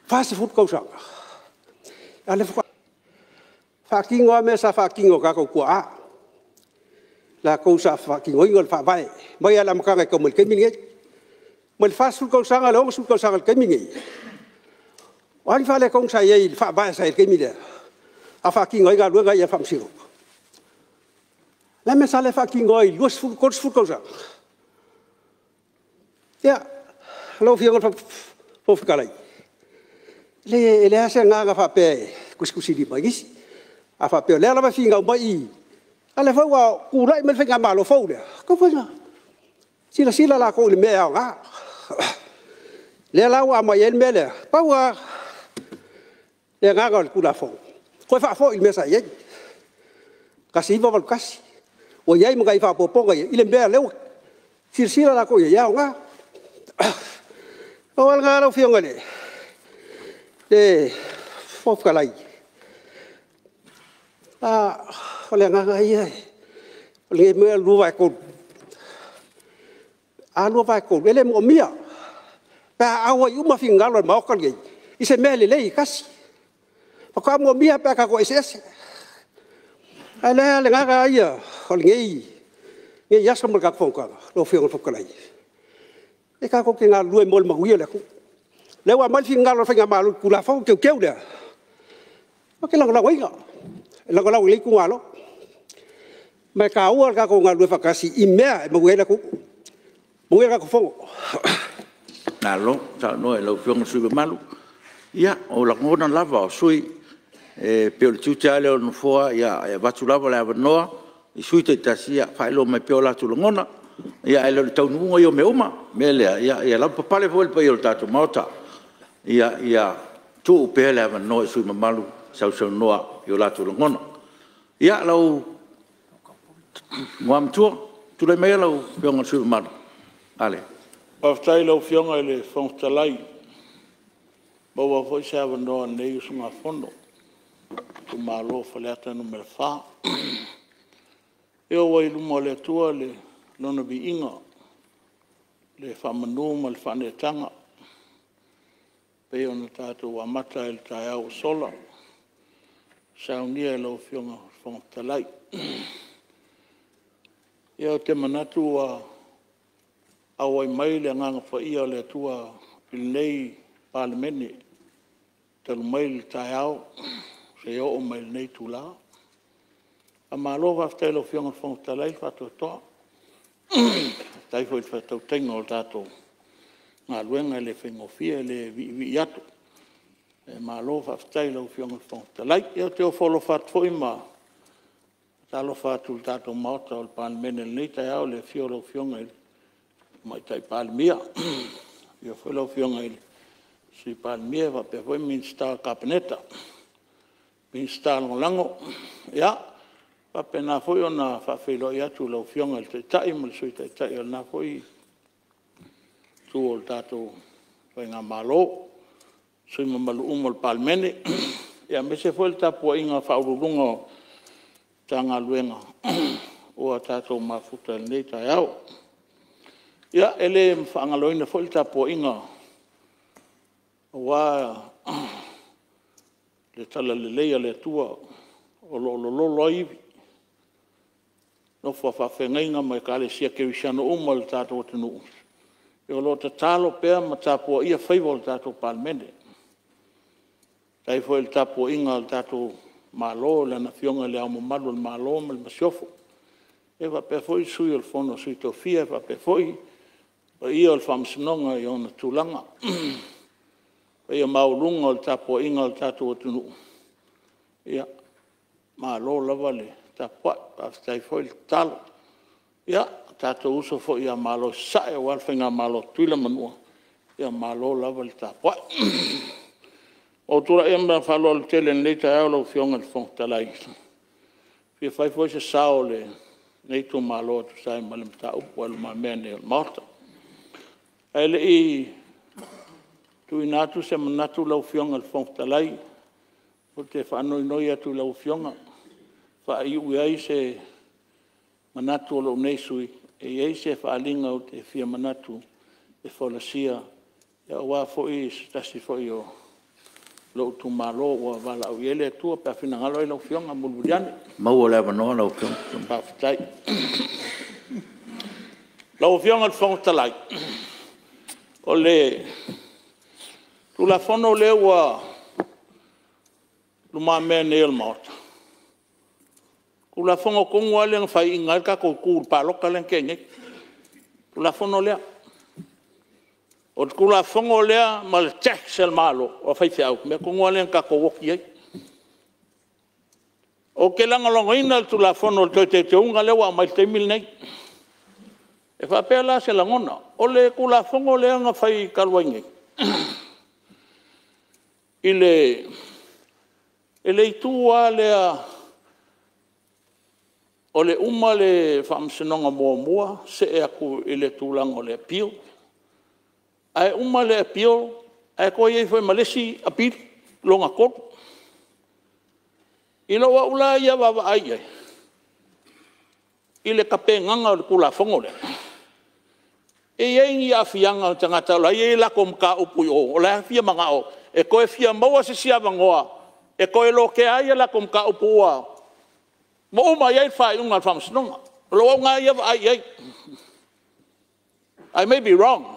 40 tausaga, a o lea faatoa faatino lava mea sa faatino e o tatou tuaa, latou sa faatinoina le Faavae mai lava i le amataga e tau mai i le taimi lenei. Mai le 40 tausaga i le 60 tausaga i le taimi lenei, o a ni faaletonu sa i ai i le Faavae sa i ai i le taimi lea a o faatino ai galuega ia a le Faamasinoga? O le a le mea sa le faatino ai i le 20, 30 tausaga? Ia, lau Afioga i le Fofoga Fetalai, leai e leai lava se agaga faapea e tusitusilima i nisi. A faapea o lea lava e finau mai i i, a o lea foi ua tulai mai le faigamalo fou lea, e tatau foi ona silasila latou i le mea e aoga. O lea la ua aumai ai le mea lea, pau lava le agaga o le Tulafono, toe faafoi i le mea sa i ai 1981, ua i ai ma nai faaopoopoga ia i le mea o lea ua silasila latou i ai e aoga. Na pau lava lena lau Afioga i le Fofoga Fetalai, o le agaga ia o le mea o le 2/3. A 2/3 e le moomia pe a auai uma finagalo o le Maota lenei i se mea lelei e tasi. Faatoa moomia pe a tatou eseese. A o le agaga lava ia o lenei aso ma le tatou fonotaga lau Afioga i le Fofoga Fetalai, e tatou te galulue mo le manuia o le atunuu. O lea ua aumai le finagalo o le faigamalo i le Tulafono Teuteu lea, ou te lagolagoina, e lagolago e lenei itumalo. Ma e taua le tatou galulue faatasi i mea e manuia ai le atunuu. Manuia le tatou Fono. Malo saunoa i lau Afioga i le sui usufono mamalu. Ia, o lagona lava o sui usufono e pei o le tiute lava lea o le Nofoa e avatu lava le avanoa i sui usufono taitasi e faailoa mai pea o latou lagona, ae le o le taunuuga ia o mea uma. O le mea lea, ia lavapapale foi le paia o le tatou Maota, ia tuu pea le avanoa i sui usufono mamalu e sausaunoa i o latou lagona. Ia, lau Igoamatua, tulai maia lau Afioga i le sui usufono mamalu Ale. Faafetai i lau Afioga i le Fofoga Fetalai ua maua foi se avanoa o lenei usugafono i le itumalo o Faleata 4. Ia ua i luma o le Atua Lona viiga, le faamanu ma le faaneetaga pei ona tatou amata ai i le taeao ua sola ua saunia e lau Afioga i le Fofoga Fetalai. Ia ou te manatu ua auai mai le Agaga Paia o le Atua i lenei Palemene talu mai le taeao seia oo mai i lenei itula. Faamalo faafetai i lau Afioga i le Fofoga Fetalai le faatoatoa, faafetai foi i le faatautaiga o le tatou galuega e le faigofie, e le viivii atu. Malo faafetai i lau Afioga i le Fofoga Fetalai. Ia ou te ofo alofa atu foi ma faatalofa atu i le tatou Maota o le Palemene i lenei taeao i le afio o lau Afioga i le Tamaitai Palemia, afio foi lau Afioga i le Sui Palemia faapea foi Minisita o le Kapeneta, Minisita Lagolago. Ia, e faapena foi ona faafeiloai atu i lau Afioga i le Taitai ma le Sui Taitai o lena foi Itu o le tatou faigamalo, sui usufono mamalu uma o le Palemene, aemaise foi le tapuaiga a Ofisa Sili o Pulega o Matagaluega ua tatou mafuta i lenei taeao. Ia, e le faagaloina foi le tapuaiga aua le talalelei a le Atua o lo o lololo ai ivi, nofo a faafeagaiga ma Ekalesia Kerisiano uma i le tatou atunuu o lo o tatalo pea ma tapuaia faiva o le tatou Palemene. Faafetai foi i le tapuaiga a le tatou Malo i Lana Afioga i Le Ao Mamalu o le Malo ma le Masiofo, e faapea foi le Sui o le Fono a Sui Tofia faapea foi le paia o le Faamasinoga i ona tulaga. Le paia maualuga o le tapuaiga a le tatou atunuu, ia, malo lava le tapuai, faafetai foi le tatalo. Ia, o tatou uso foi ia Malo i Sasae aua le faigamalo a Tutuila ma Manua, Ia malo lava le tapuai. Ua ou tulai atu ma le faaaloalo tele i lenei taeao lau Afioga i le Fofoga Fetalai, e fia fai foi se sao o lenei itumalo e tusa ai ma le mataupu ua i lumamea nei o le Maota. Ae le i tuuina atu se manatu lau Afioga i le Fofoga Fetalai, ou te faanoinoi atu i lau Afioga e faaiu i ai se manatu o lou nei sui usufono, e i ai se faaaliga ou te fia manatu e folasia aua foi se tasi foi o lou itumalo ua valaauina i ai le Atua, pe a finagalo ai lau Afioga mulimuli ane. Maua le avanoa lau Afioga. Faafetai. Lau Afioga i le Fofoga Fetalai, o le Tulafono lea ua i lumamea nei o le Maota, o le Tulafono tonu lava lea na faiaina ai le tatou tu i le palota lea na tea nei, le Tulafono lea. O le Tulafono lea ma le tax a le Malo a faifeau, o le mea tonu lava lea na tatou oti ai. Ou te lagolagoina le Tulafono o le Toe Teuteuga lea ua aumai i le taimi lenei. E faapea la se lagona, o le Tulafono lea na fai talu ai nei, i le itu lava lea o le uma le Faamasinoga muamua see atu i le tulaga o le Appeal, ae uma le appeal ae toe i ai foi ma le isi apili lona tolu. I lou au la ia vaavaai i ai i le tapenaga o le Tulafono lea, e i ai ni aafiaga o tagata o la e i ai a latou mataupu i o, o la e fia manao e toe fia maua se isi avanoa e toe lotea ai a latou mataupu ua uma i ai le faaiuga a le Faamasinoga. O lou au lena ia vaai i ai. I may be wrong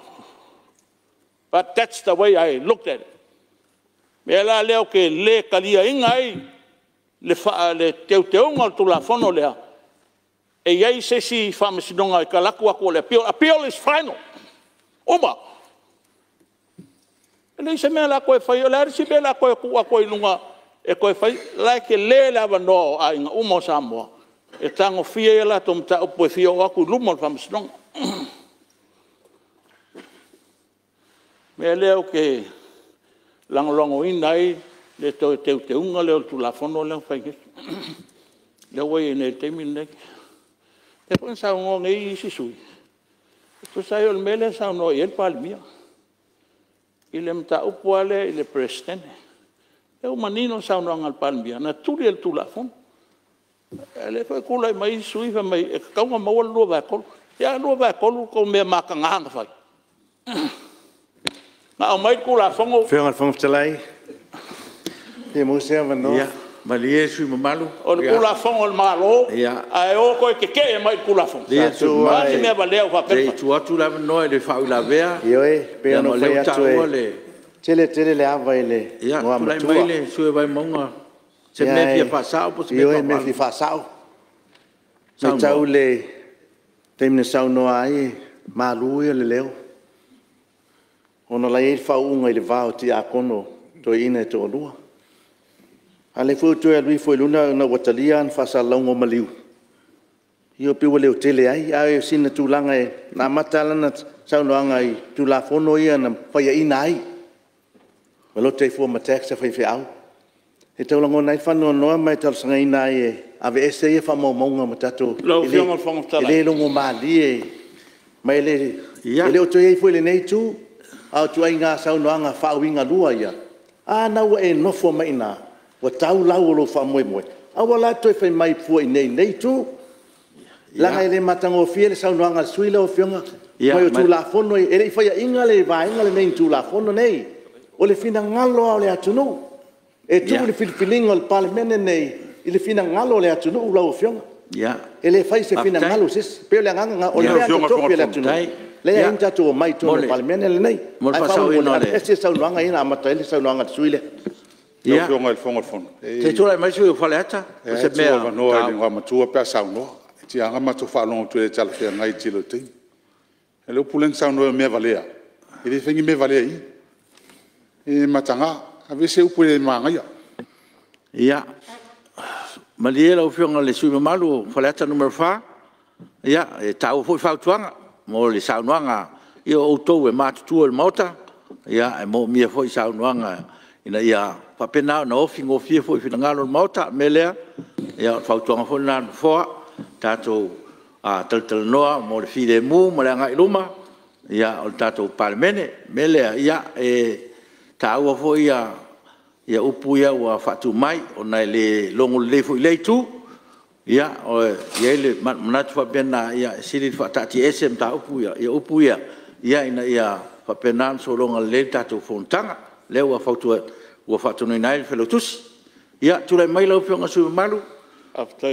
but that's the way I look at it. O le mea la lea ou te le taliaina ai le teuteuga o le Tulafono lea, e i ai se isi Faamasinoga e tau alu atu o le appeal. Appeal is final, uma. E leai se mea o le a toe faia, o le a le isi mea o le a toe tuu atu ai i luga e toe fai? O la e tele le avanoa o aiga uma o Samoa e tagofia ai a latou mataupu e fia oo atu i luma o le Faamasinoga. O le mea lea ou te lagolagoina ai le toe teuteuga lea o le Tulafono lea na fai nei, lea ua i ai nei i le taimi lenei. O lea foi na saunoa nei isi sui usufono e tusa ai o le mea lea na saunoa i ai le Palemia i le mataupu lava lea i le Peresetene. O lea ua manino le saunoaga a le Palemia na tuli e le Tulafono. A o lea foi e tulai mai isi sui usufono fai mai e tatau ona maua le 2/3. Ia a 2/3 le tou mea mataga na fai? Na aumai le Tulafono… Lau Afioga i le Fofoga Fetalai, pe maua se avanoa? Ia malie le sui usufono mamalu. O le Tulafono a le Malo ae o toe tetee mai i le Tulafono? O a se mea valea ua faapea ona fai? Se i tuu atu le avanoa i le faauilavea Ioe, pei leaga ona o ou lea fai ua atu taua e le… tele tele le ava i le Ia tulai Igoamatua. mai le sui usufono o Vaimauga i se mea e fia faasao po o se mea e Ioe, o le mea e fia faasao. E matau i le taimi na saunoa ai o le malu ia o le leo, ona o la e i ai le faauuga i le va o Tiakono Toeaina e toalua. A o lea foi ua toe alu ifo i luga ona ua talia ana faasalalauga o maliu, ia pei ua leotele ai. A o sina tulaga na amata lava lana saunoaga i Tulafono ia na faiaina ai, polote ai fua ma tax a faifeau. E tau lagona ai le faanoanoa ma e talosagaina ai e aveese ia faamaumauga ma tatou… Lau Afioga i le Fofoga Fetalai… E le logomalie ma e le o toe i ai foi i lenei itu. A o ituaiga saunoaga faauigalua ia, a lena ua e nofo mai i ina, ua tau lau o lou faamoemoe, aua la le toe fai mai fua i inei i lenei itu, leaga e le matagofie le saunoaga a le sui usufono lau Afioga. Fai mai o Tulafono e le i faiaina le Vaega lenei i Tulafono nei. O le finagalo lava o le atunuu, e tuu le filifiliga a le Palemene lenei i le finagalo o le atunuu lau Afioga. E le fai i se finagalo o se isi. E pei o le agaga lena, o le mea lava na totofi e le atunuu lea e ala ai ona tatou omai i totonu o le Palemene lenei. Ae faamolemole aveese saunoaga ia na amata ai le saunoaga a le sui usufono lea. Lau Afioga i le Fofoga Fetalai, Se i tulai mai le sui usufono mo Faleata. E leai e tuu avanoa i le Igoamatua pe a saunoa. E tiga lava ona matou faalogo atu e le talafeagai i le tele o taimi. O le upu lea na saunoa ai o mea valea, e le faia ni mea valea i i. E le mataga, aveese upu e le manaia. Ia, malie lau Afioga i le sui usufono mamalu mo Faleata 4, e taua foi fautuaga mo le saunoaga a outou e matutua i le Maota. E manaomia foi saunoaga ina ia faapena ona ofi gofie foi i finagalo o le Maota. O le mea lea, o le fautuaga foi lena a le Nofoa, tatou talatalanoa mo le filemu ma le agai i luma o le tatou Palemene. O le mea lea, e taua foi upu ia ua faatu mai ona e le logo lelei foi i lea itu. E i ai le manatu faapena, e sili le faataatiaese mataupu ia upu ia, ina ia faapena ona sologa lelei le tatou fonotaga. O lea ua faatonuina ai le Failautusi. Ia, tulai mai lau Afioga i le sui usufono mamalu,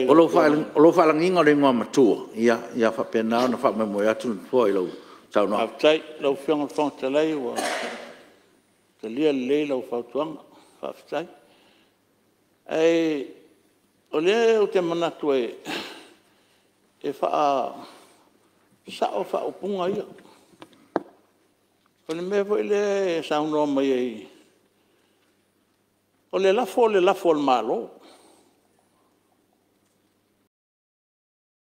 o lou faalagiga o le Igoamatua, ia faapena ona faamoemoe atu le Nofoa i lau saunoaga. Faafetai i lau Afioga i le Fofoga Fetalai ua talia lelei lau fautuaga, faafetai. Ae o lea ou te manatu e faasao faaupuga ia. O le mea foi lea e saunoa mai ai, o le lafo o le lafo a le Malo.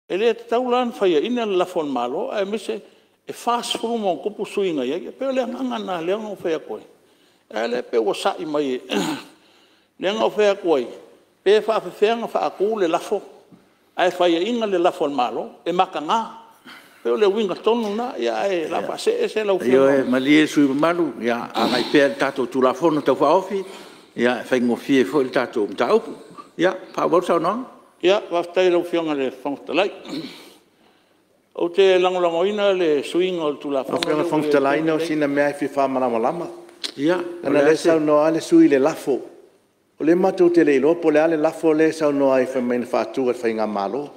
E le tatau la ona faiaina le lafo a le Malo aemaise e 40+ sui usufono na i ai. E pei o le agaga lena lea na ou fai atu ai, a o lea e pei ua sa'i mai. Lea na ou fai atu ai, pe faapefea ona faatu le lafo ae faiaina le lafo a le Malo, e mataga. E pei o le uiga tonu lena, ae o le a faasee ese lau Afioga. Ioe malie le sui usufono mamalu, agai pea i le tatou Tulafono Tau Faaofi e faigofie ai foi le tatou mataupu. Ia, faaauau le saunoaga. Faafetai i lau Afioga i le Fofoga Fetalai. Ou te lagolagoina le suiga o le Tulafono Lau Afioga i le Fofoga Fetalai na o sina mea lava e fia faamalamalama. Leaga o lea e saunoa lava le sui usufono i le lafo. O lea matou te le iloa po o le a le lafo lea e saunoa ai fai mai na faatu e le Faigamalo.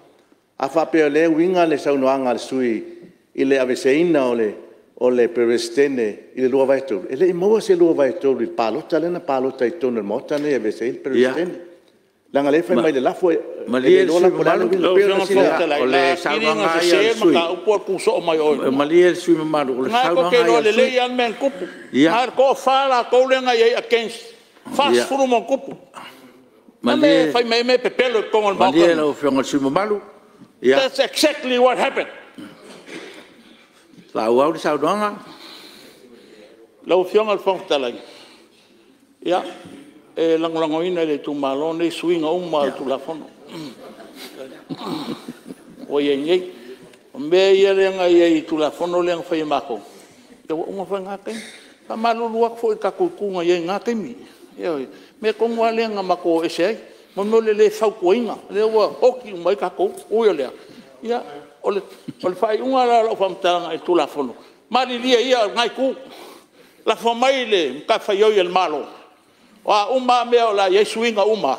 A faapea o lea e uiga le saunoaga a le sui usufono i le aveeseina o le Peresetene i le 2/3, e le i maua se 2/3 i le palota lea na palota ai i totonu o le Maota lenei e aveese ai le Peresetene. Leaga o lea e fai mai i le lafo, e le iloa la po o le a le uiga. Malie le sui usufono mamalu, o le saunoaga lava ia a le sui usufono. Malie lau Afioga i le sui usufono mamalu, faaauau le saunoaga. Lau Afioga i le Fofoga Fetalai, ia, e lagolagoina e le itumalo lenei suiga uma o le Tulafono ua i ai nei. O mea ia lea na i ai i le Tulafono lea na fai e matou, ia ua uma foi lena taimi. E faamalulu atu foi i le tatou Itu na i ai i lena taimi, ioe. O le mea tonu lava lea na matou o ese ai, mo le mea o le le fautuaina, lea ua oti uma ai tatou. Ui o lea, ia, o le faaiuga la o lau faamatalaga i le Tulafono, malilie ia lena Itu, lafo mai le matafaioi a le Malo, o a uma lava mea o le a i ai suiga uma,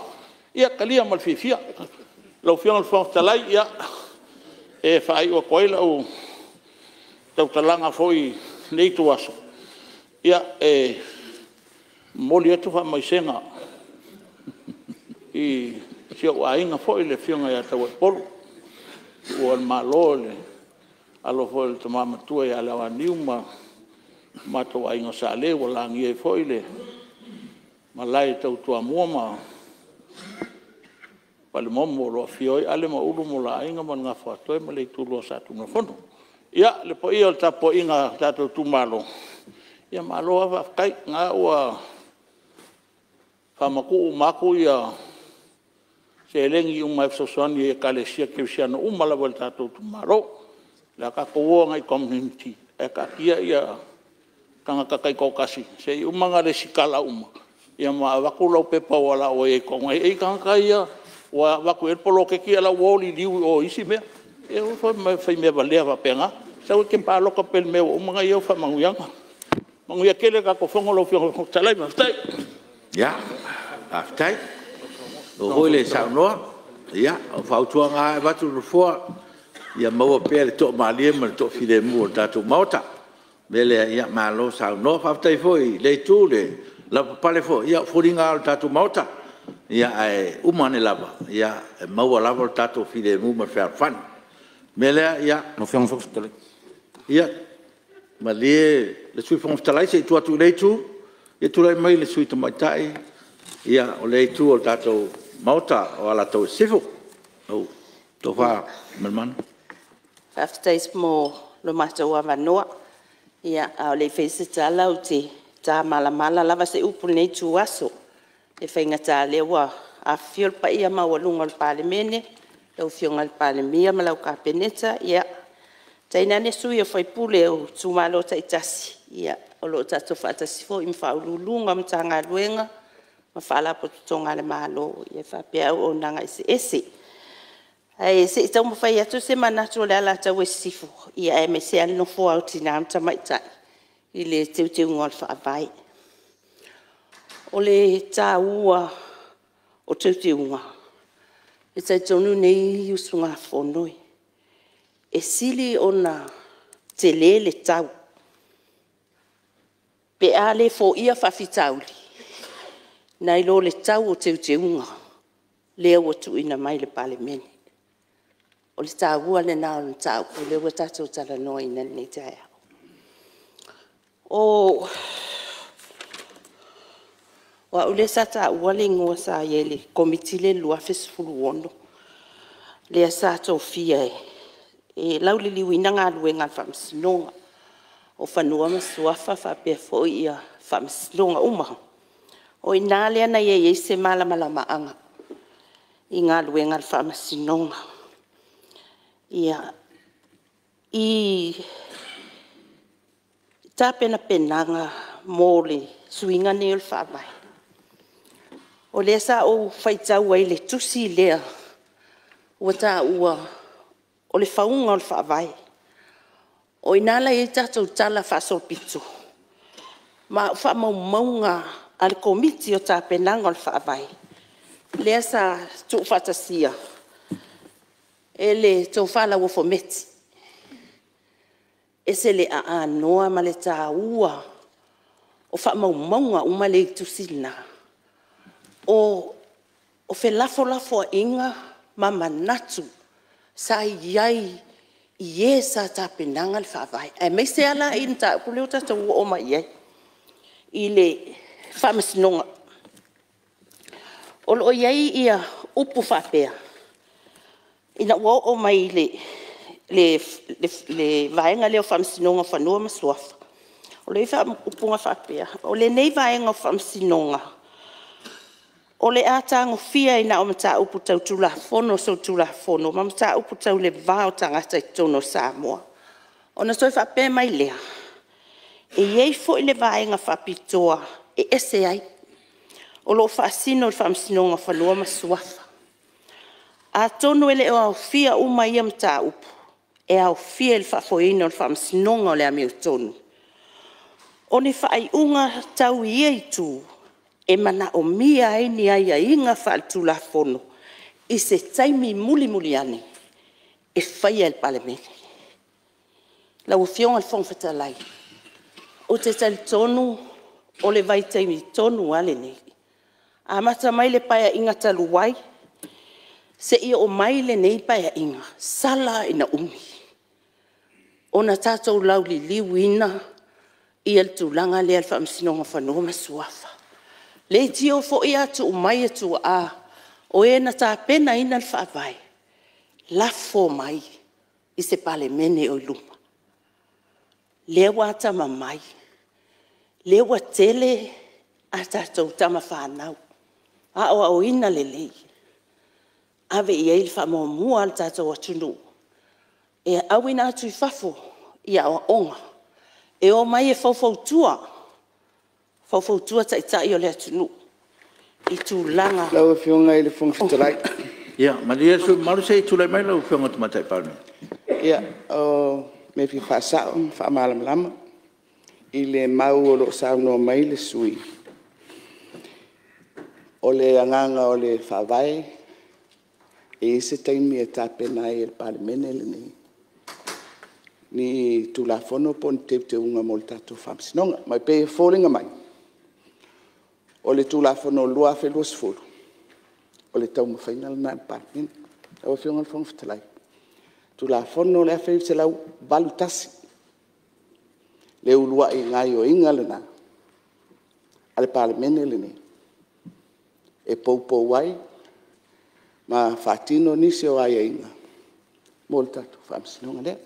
ia talia ma le fiafia. Lau Afioga i le Fofoga Fetalai, ia, e faaiu atu ai lau tautalaga foi i lenei ituaso, e momoli atu faamaisega i si ou aiga foi le Afioga ia Tauaipolu ua tuua le Malo e le alo foi o le Tama Matua ia Lauaniu ma lo matou aiga o Sa Le ua lagia ai foi le malae tau Toamua ma Falemomo o lo o afifio ai Ale ma Ulu ma o la aiga ma le Gafa o Aatoe ma le Itulua o Sa Tunumafono. Ia, le paia o le tapuaiga a le tatou itumalo, ia malo lava faafetai. O lena ua faamatuu uma atu seleni uma e fesoasoani i Ekalesia Kerisiano uma lava i le tatou itumalo. O le a tatou o agai i community ae taatia tagata taitoatasi se i uma ona resitala uma ma avatu lau pepa aua o la ua i ai i totonu. E i ai tagata ia ua avatu i ai le poloketi a o la e ua o liliu i o i isi mea. Ia aua le fai mea valea faapena. Sau e te palota pea i le mea ua uma ona i ai au faamanuiaga. Manuia tele le tatou Fono lau Afioga i le Fofoga Fetalai, faafetai. Faafetai. Malo foi le saunoa. Ia, o fautuaga lava e avatu e le Nofoa, ia maua pea le toamalie ma le toafilemu o le tatou Maota. O le mea lea, ia malo saunoa. Faafetai foi i lea itu le lavapapale foi, ia o foliga lava o le tatou Maota. Ae uma ane lava, e maua lava le tatou filemu ma le fealofani. O le mea lea, ia malie le Sui Fofoga Fetalai se i tuu atu i lea itu. Ia tulai mai le Sui Tamaitai o lea itu o le tatou Maota o Alataua Sisifo, lau Tofa Aliimalemanu. Faafetai mo lo matou avanoa. Ia, a o le i faia se tala ou te ta malamala lava se upu i lenei ituaso. E faigata o lea ua afifio le paia maualuga o le Palemene, lau Afioga i le Palemia ma lau Kapeneta, tainane sui usufono o itumalo taitasi o lo o tatou faatasi foi ma Ofisa Sili o Pulega o Matagaluega ma Faalapotopotoga a le Malo faapea auaunaga eseese. Ae se i taumafai atu se manatu o le Alataua Sisifo aemaise lava le nofoa o Tina ma Tamaitai i le Teuteuga o le Faavae. O le taua o Teuteuga, e talitonu lenei usugafono e sili ona tele le tau pe a le foia faafitauli nai lo le tau o Teuteuga lea ua tuuina mai i le Palemene. O le taua lena o le mataupu lea ua tatou talanoaina i lenei taeao. O au lea sa taua le igoa sa i ai i le Komiti lea i le 2016, lea sa tofia e lauliliuina galuega a le Faamasinoga o Fanua ma Suafa faapea foi Faamasinoga uma. O i ina lea na i ai se malamalamaaga i galuega a le Faamasinoga. I tapenapenaga mo le suiga lenei o le Faavae, o lea sa ou faitau ai i le tusi lea ua taua o le fauga o le Faavae. O i ina la e i ai le tatou talafaasolopito, ma o faamaumauga a le Komiti o Tapenaga o le Faavae, lea sa tuufaatasia e le Tofa Lauofo Meti. E ese le aanoa ma le taua o faamaumauga uma lea e i le tusi lena. O felafolafoaiga ma manatu sa i ai i e sa tapenaga le Faavae, aemaise lava la i le mataupu lea ua tatou oo mai i ai i le Faamasinoga. O lo o i ai upu faapea ina ua oo mai i le vaega lea o Faamasinoga o Fanua ma Suafa, o lo o i ai upu faapea; o lenei vaega o Faamasinoga, o le a tagofia ai na o mataupu tau Tulafono Solitulafono ma mataupu tau le va o tagata i totonu o Samoa. Ona toe faapea mai lea, e i ai foi le vaega faapitoa e ese ai, o lo o faasino i le Faamasinoga o Fanua ma Suafa. Atonu e le o aofia uma ia mataupu e aofia i le faafoeina o le Faamasinoga o le Amiotonu. O ni faaiuga tau i ia itu e manaomia ai ni aiaiga faale-Tulafono i se taimi mulimuli ane e faia e le Palemene. Lau Afioga i le Fofoga Fetalai, ou te talitonu o le vaitaimi tonu lava lenei, amata mai le Paeaiga talu ai seia oo mai lenei Paeaiga, sala ina umi ona tatou lauliliuina le tulaga lea o le Faamasinoga o Fanua ma Suafa. Leitio foi a tuu mai tuaa o e na tapenaina le Faavae, lafo mai i se Palemene o i luma. Lea ua atamamai, lea ua tele a tatou tama fanau, aoaoina lelei, ave i ai le faamuamua a le tatou atunuu e auina atu i fafo i aoaoga, e omai e faufautua, faufautua Taitai o le atunuu i tulaga… Lau Afioga i le Fofoga Fetalai… Ia malie le sui usufono mamalu se i tulai mai lau Afioga i le Tamaitai Palemia. Ia, o le mea e fia faasao ma faamalamalama i le mau o lo o saunoa mai le sui usufono, o le agaga o le Faavae, e i ai se taimi e tapena ai e le Palemene lenei ni Tulafono po o ni Teuteuga mo le tatou Faamasinoga. Ma e pei e foliga mai o le Tulafono 2020, o le taumafaiga lena a le Palemene. Lau Afioga i le Fofoga Fetalai, o le Tulafono o le 1981, le uluai gaoioiga lena a le Palemene lenei e poupou ai ma faatino nisi o aiaiga mo le tatou Faamasinoga lea.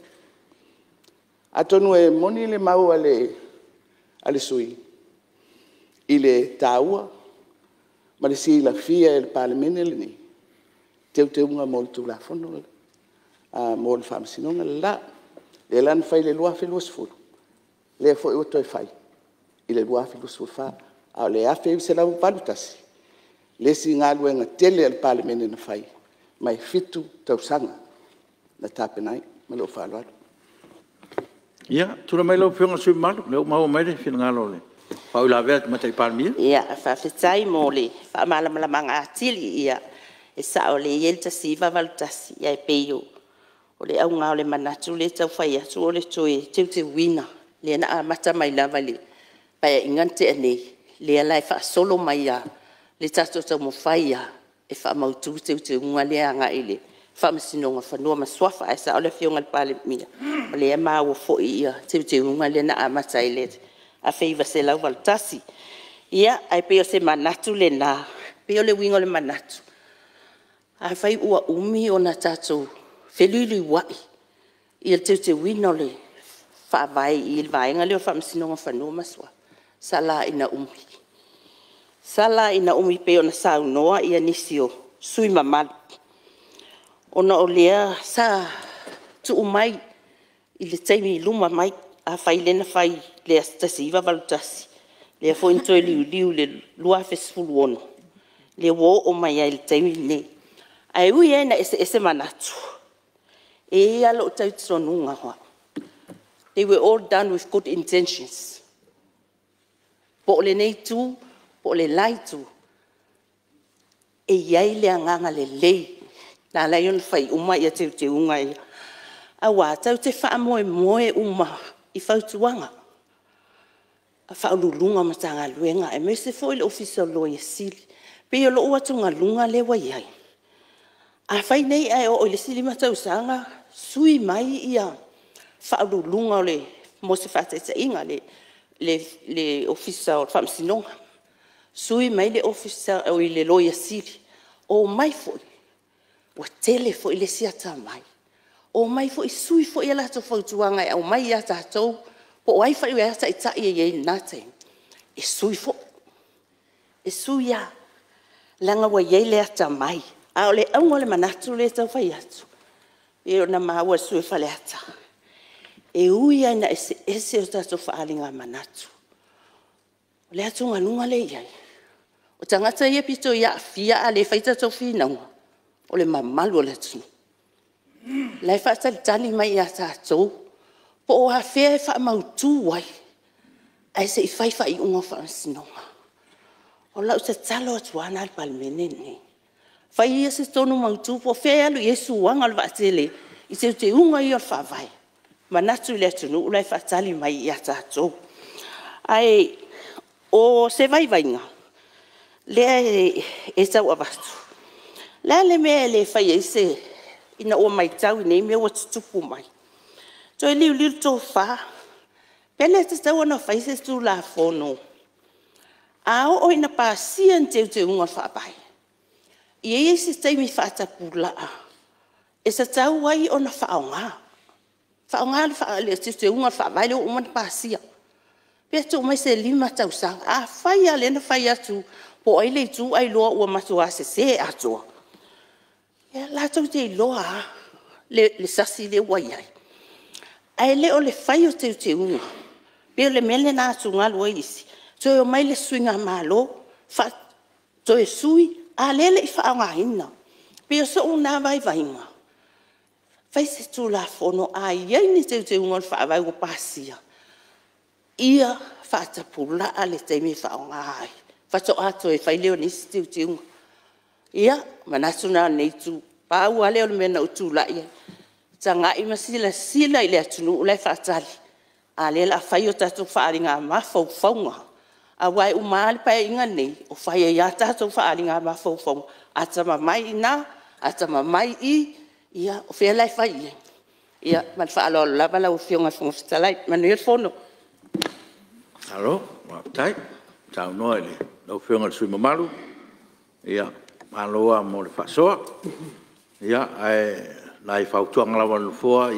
Atonu e moni le mau a le sui usufono i le taua ma le silafia e le Palemene lenei teuteuga mo le Tulafono mo le Faamasinoga le la. Lea la na fai i le 2020, lea foi ua toe fai i le 2024. A o le 1981 le isi galuega tele a le Palemene na fai, ma e 7 tausaga na tapena ai. Ma lou faaaloalo. Ia, tulai mai lau Afioga i le sui usufono mamalu, o lea ua maua mai le finagalo o le faauilavea a le Tamaitai Palemia. Faafetai mo le faamalamalamaga atili. Ia, e sao o lea e i ai le 1981, ae pei o le auga lava o le manatu lea e tau fai atu o le toe teuteuina lea na amata mai lava i le Paeaiga na tea nei, lea la e faasolo mai lava le tatou taumafai lava e faamautu teuteuga lea agai i le Faamasinoga o Fanua ma Suafa. Ae sao le Afioga i le Palemia, o lea e maua foi teuteuga lea na amata i le 1981. Ia, ae pei o se manatu lena, pei o le uiga o le manatu, afai ua umi ona tatou feliuliuai ia le teuteuina o le Faavae i le vaega lea o le Faamasinoga o Fanua ma Suafa, sala lava ina umi, sala lava ina umi pei ona saunoa nisi o sui usufono mamalu, ona o lea sa tuu mai i le taimi i luma mai. Afai lea na fai i le 1981, lea foi na toe liuliu i le 2016, lea ua oo mai lava i le taimi lenei. Ae ui lava ina eseese manatu, e i ai lava lou talitonuga o au, they were all done with good intentions. Po o lenei itu po o le la itu, e i ai le agaga lelei na ala ai ona fai uma teuteuga ia, aua tatou te faamoemoe uma i fautuaga a Ofisa Sili o Pulega o Matagaluega aemaise foi le Ofisa o le Loia Sili. E pei o lou atugaluga lea ua i ai, afai nei ae oo i le isi 5 tausaga sui mai Ofisa Sili o Pulega mo se faataitaiga, le Ofisa o Faamasinoga, sui mai le Loia Sili, omai foi ua tele foi le isi atamai, omai foi sui foi a latou fautuaga e aumai ia tatou po o ai foi o a taitai e i ai i lena taimi, e sui foi. E sui lava, leaga ua i ai le atamai. A o le auga o le manatu lea e tau fai atu, pei ona maua e le sui usufono o Faleata, e ui lava ina eseese o tatou faaaliga manatu, o le atugaluga lea e i ai, o tagata ia e pito i aafia a le fai a tatou finauga, o le mamalu o le atunuu. O la e faatalitali mai ia tatou po o afea e faamautu ai ae se i fai faaiuga o Faamasinoga. O lau tatalo atu lava lena i le Palemene lenei, fai ia se tonu mautu po o fea e alu i ai suaga o le vaatele i teuteuga ia o le Faavae, manatu i le atunuu la e faatali mai ia tatou. Ae o se vaivaiga lea e tau avatu, o le a le mea e le fai ai se… ina ua maitau i nei mea ua tutupu mai, toe liuliu le tofa, pe le tatau ona fai se Tulafono, a oo ina pasia ni teuteuga o le Faavae, ia i ai se taimi faatapulaa e tatau ai ona faaaoga, faaaoga le teuteuga o le Faavae lea ua uma ona pasia. Pe tuu mai se 5 tausaga. Afai lava o lea na fai atu po o ai le itu ailoa ua matua sese atoa, ia latou te iloa lava le sasi lea ua i ai. Ae le o le fai o teuteuga pei o le mea lena e atugalu ai isi, toe omai le isi suigamalo toe sui, a o lea e le i faaaogaina. E pei o sou lena vaivaiga, fai se Tulafono, a i ai ni teuteuga o le Faavae ua pasia, ia faatapulaa le taimi e faaaoga ai, faatoa toe fai lea o nisi teuteuga. Ia, o manatu na o lenei itu. Pau lava lea o le mea na ou tulai ai, tagai ma silasila i le atunuu la e faatali, a o lea o le a fai o tatou faaaliga mafaufauga. Aua e uma lava le Paeaiga lenei o fai ai lava tatou faaaliga mafaufauga, atamamai i ina, atamamai i i, ia o fea la e fai i ai? Ia ma le faaaloalo lava lau Afioga i le Fofoga Fetalai. Manuia le fono. Malo faafetai saunoa i lau Afioga i le sui usufono mamalu, malo lava mo le faasoa. Ae o nai fautuaga lava a le Nofoa,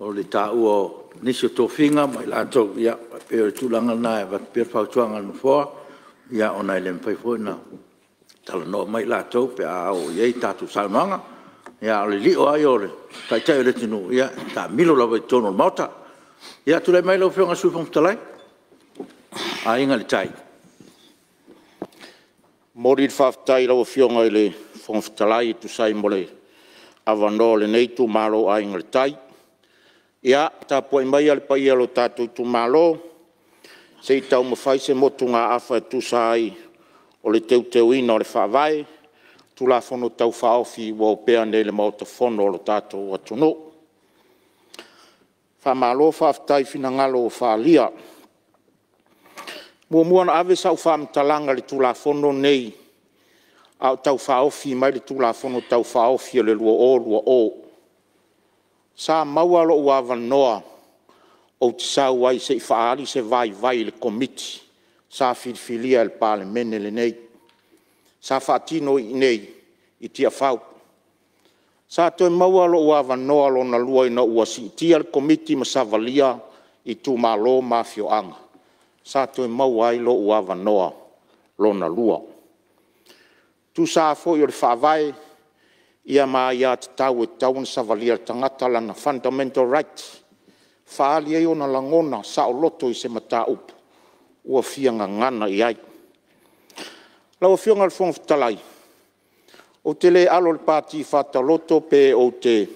o le taua o nisi o tofiga ma i latou, e pei o le tulaga lena e avatu pea le fautuaga a le Nofoa, ona e le mafai foi ona talanoa mai i latou pe a oo i ai tatou saunoaga. A o le lio lava ia o le Taitai o le atunuu, e taamilo lava i totonu o le Maota. Ia tulai mai lau Afioga i le Sui Fofoga Fetalai Aiga i le Tai. E momoli le faafetai i lau Afioga i le Fofoga Fetalai e tusa ai ma le avanoa o lenei itumalo o Aiga i le Tai. Ia, tapuai maia le paia o lo tatou itumalo se i taumafai se motugaafa e tusa ai o le Teuteuina o le Faavae, Tulafono Tau Faaofi ua opea nei i le Maota Fono o le tatou atunuu. Faamalo faafetai i finagalo ua faaalia. E muamua ona ave sau faamatalaga i le Tulafono lenei a o tau faaofi mai le Tulafono Tau Faaofi o le 2020. Sa maua lou avanoa ou te sau ai se i faaali se vaivai i le Komiti sa filifilia e le Palemene lenei, sa faatino i inei i Tiafau. Sa toe maua lou avanoa lona lua ina ua siitia le Komiti ma savalia itumalo ma afioaga, sa toe maua ai lou avanoa lona lua. E tusa lava foi o le Faavae ma aia tatau e tatau ona savalia e le tagata lana fundamental right, e faaali ai ona lagona saoloto i se mataupu ua fia gagana i ai. Lau Afioga i le Fofoga Fetalai, ou te le alo i le pati fataloto pe ou te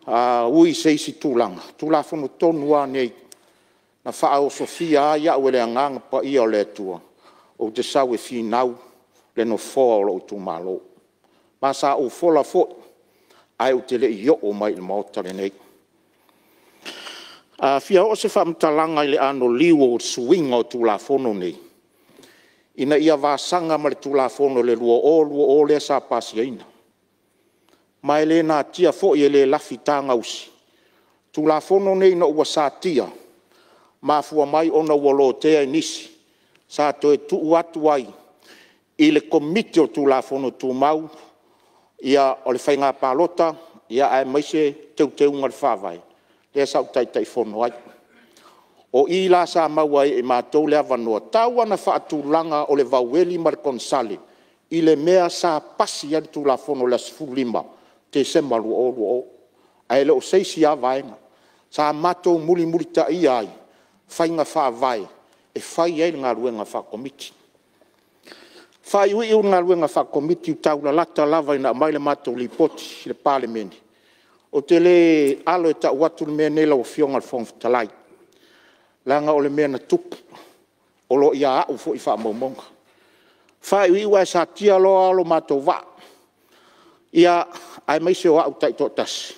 ui i se isi tulaga, o Tulafono tonu lava nei na faaosofia ai au e le Agaga Paia o le Atua ou te sau e finau le Nofoa o lou itumalo. Ma sa ou fola foi ae ou te le i oo mai i le Maota lenei. A fia oo se faamatalaga i le anoliu o suiga o Tulafono nei, ina ia vasaga ma le Tulafono o le 2020 lea sa pasiaina. Ma e le natia foi e le lafi taga usi, Tulafono nei ina ua satia, mafua mai ona ua lotea e nisi, sa toe tuu atu ai i le Komiti o Tulafono Tumau, o le Faiga Palota aemaise Teuteuga o le Faavae, lea sa ou Taitaifono ai. O i la sa maua ai e matou le avanoa, tau lava ina faatulaga o le vaueli ma le konesale i le mea sa pasi ai le Tulafono i le aso 15 Tesema 2020, ae le o se isi lava vaega. Sa matou mulimulitaia ai faiga faavae e fai ai le galuega faa-Komiti. Faaiuiu le galuega faa-Komiti, taulalata lava ina aumai le matou Lipoti i le Palemene, ou te le alo e tau atu le mea lenei lau Afioga i le Fofoga Fetalai, leaga o le mea na tupu, o lo o ia au foi faamaumauga. Faaiuiu ae satia loa lo matou vaa, aemaise o au taitoatasi,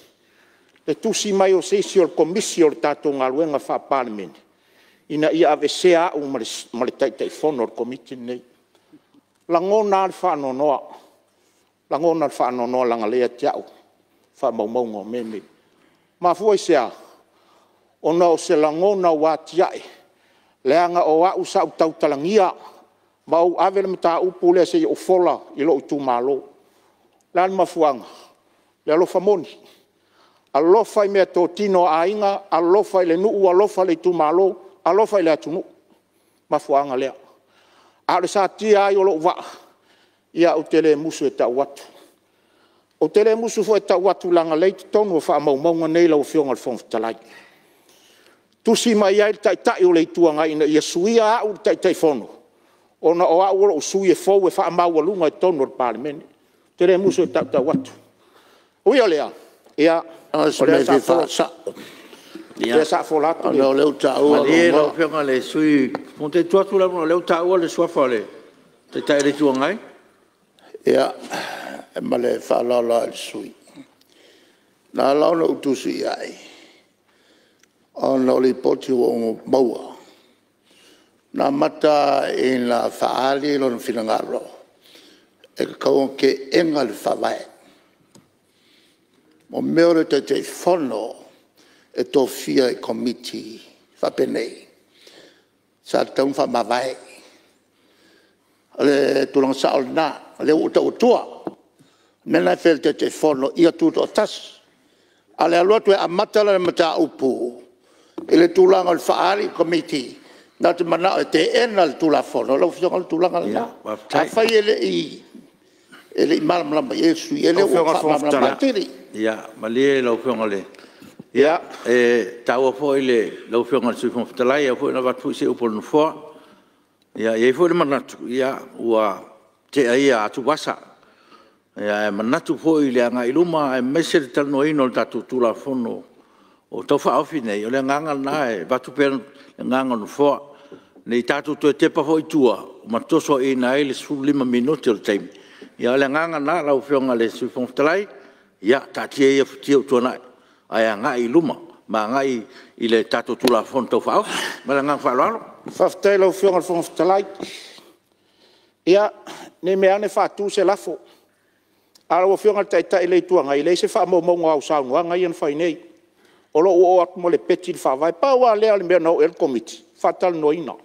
le tusi mai o se isi o le Komisi o le tatou galuega Faa-Palemene, ina ia aveesea au ma le Taitaifono o le Komiti lenei. E lagona lava le faanoanoa, lagona le faanoanoa leaga o lea e ia te au faamaumauga o mea nei. E mafua i se a? Ona o se lagona ua atiae, leaga o au sa ou tautalagia ma ou ave le mataupu lea se i ou fola i lou itumalo. O le a le mafuaaga? O le alofa moni, alofa i meatotino a aiga, alofa i le nuu, alofa i le itumalo, alofa i le atunuu. O le mafuaaga lea. A o le satia ai o lou vaa, ia ou te le musu e tau atu. Ou te le musu foi e tau atu leaga o lea e i totonu o faamaumauga nei lau Afioga i le Fofoga Fetalai, tusi mai ai le Taitai o le Itu Agai ina ia suia au i le Taitaifono, ona o au o lou sui usufono e fou e faamaualuga i totonu o le Palemene. Ou te le musu e tautau atu. Ui o lea, ia, o lea sa fola atu le… Ona o lea ua taua lou Malie lau igoa. Afioga i le Sui Fofoga Fetalai, se i tuu atu le avanoa o lea ua taua le suafa o le Taitai o le Itu Agai. Ia, ma le faaaloalo lava i le sui usufono. Na ala ona ou tusi i ai, ona o Lipoti ua ou maua, na amata ina faaali lona finagalo e tatau ona teena le Faavae. O mea o le Taitaifono e tofia i Komiti faapenei, sa tatau ona faamavae. O le tulaga sao lena, o lea ua ou tau atua. O le mea lena e fai e le Taitaifono ia tutoatasi. A o le alu atu e amata le mataupu i le tulaga o le faaali i le Komiti na te manao e teena le Tulafono, lau Afioga o le tulaga lena. Afai e le i malamalama i ai le sui usufono, ia lea ua ou faamalamalama atili. Ia malie lau Afioga i le… Ia, e taua foi lau Afioga i le Sui Fofoga Fetalai, e ao foi ona avatu se upu a le Nofoa. E i ai foi le manatu, ua tea ia atuvasa, ae manatu foi i le agai i luma aemaise le talanoaina o le tatou Tulafono o Tau Faaofi nei, o le agaga lena e avatu pea le agaga o le Nofoa, ne i tatou toe tepa foi i tua ma tosoaina ai le 15 minute o le taimi. A o le agaga lena lau Afioga i le Sui Fofoga Fetalai, ia taatia ia futia ua tuanai ae agai i luma ma agai i le tatou Tulafono Tau Faaofi. Ma le agaga faaaloalo. Faafetai i lau Afioga i le Fofoga Fetalai. Ia, ne i meaane faatu se lafo, ae lau Afioga i le Taitai o le Itu Agai, e leai se faamaumauga o au saunoaga ia na fai nei. O lou oo atu ma le peti i le Faavae. Pau lava lea o le mea na oo i ai le Komiti, faatalanoaina.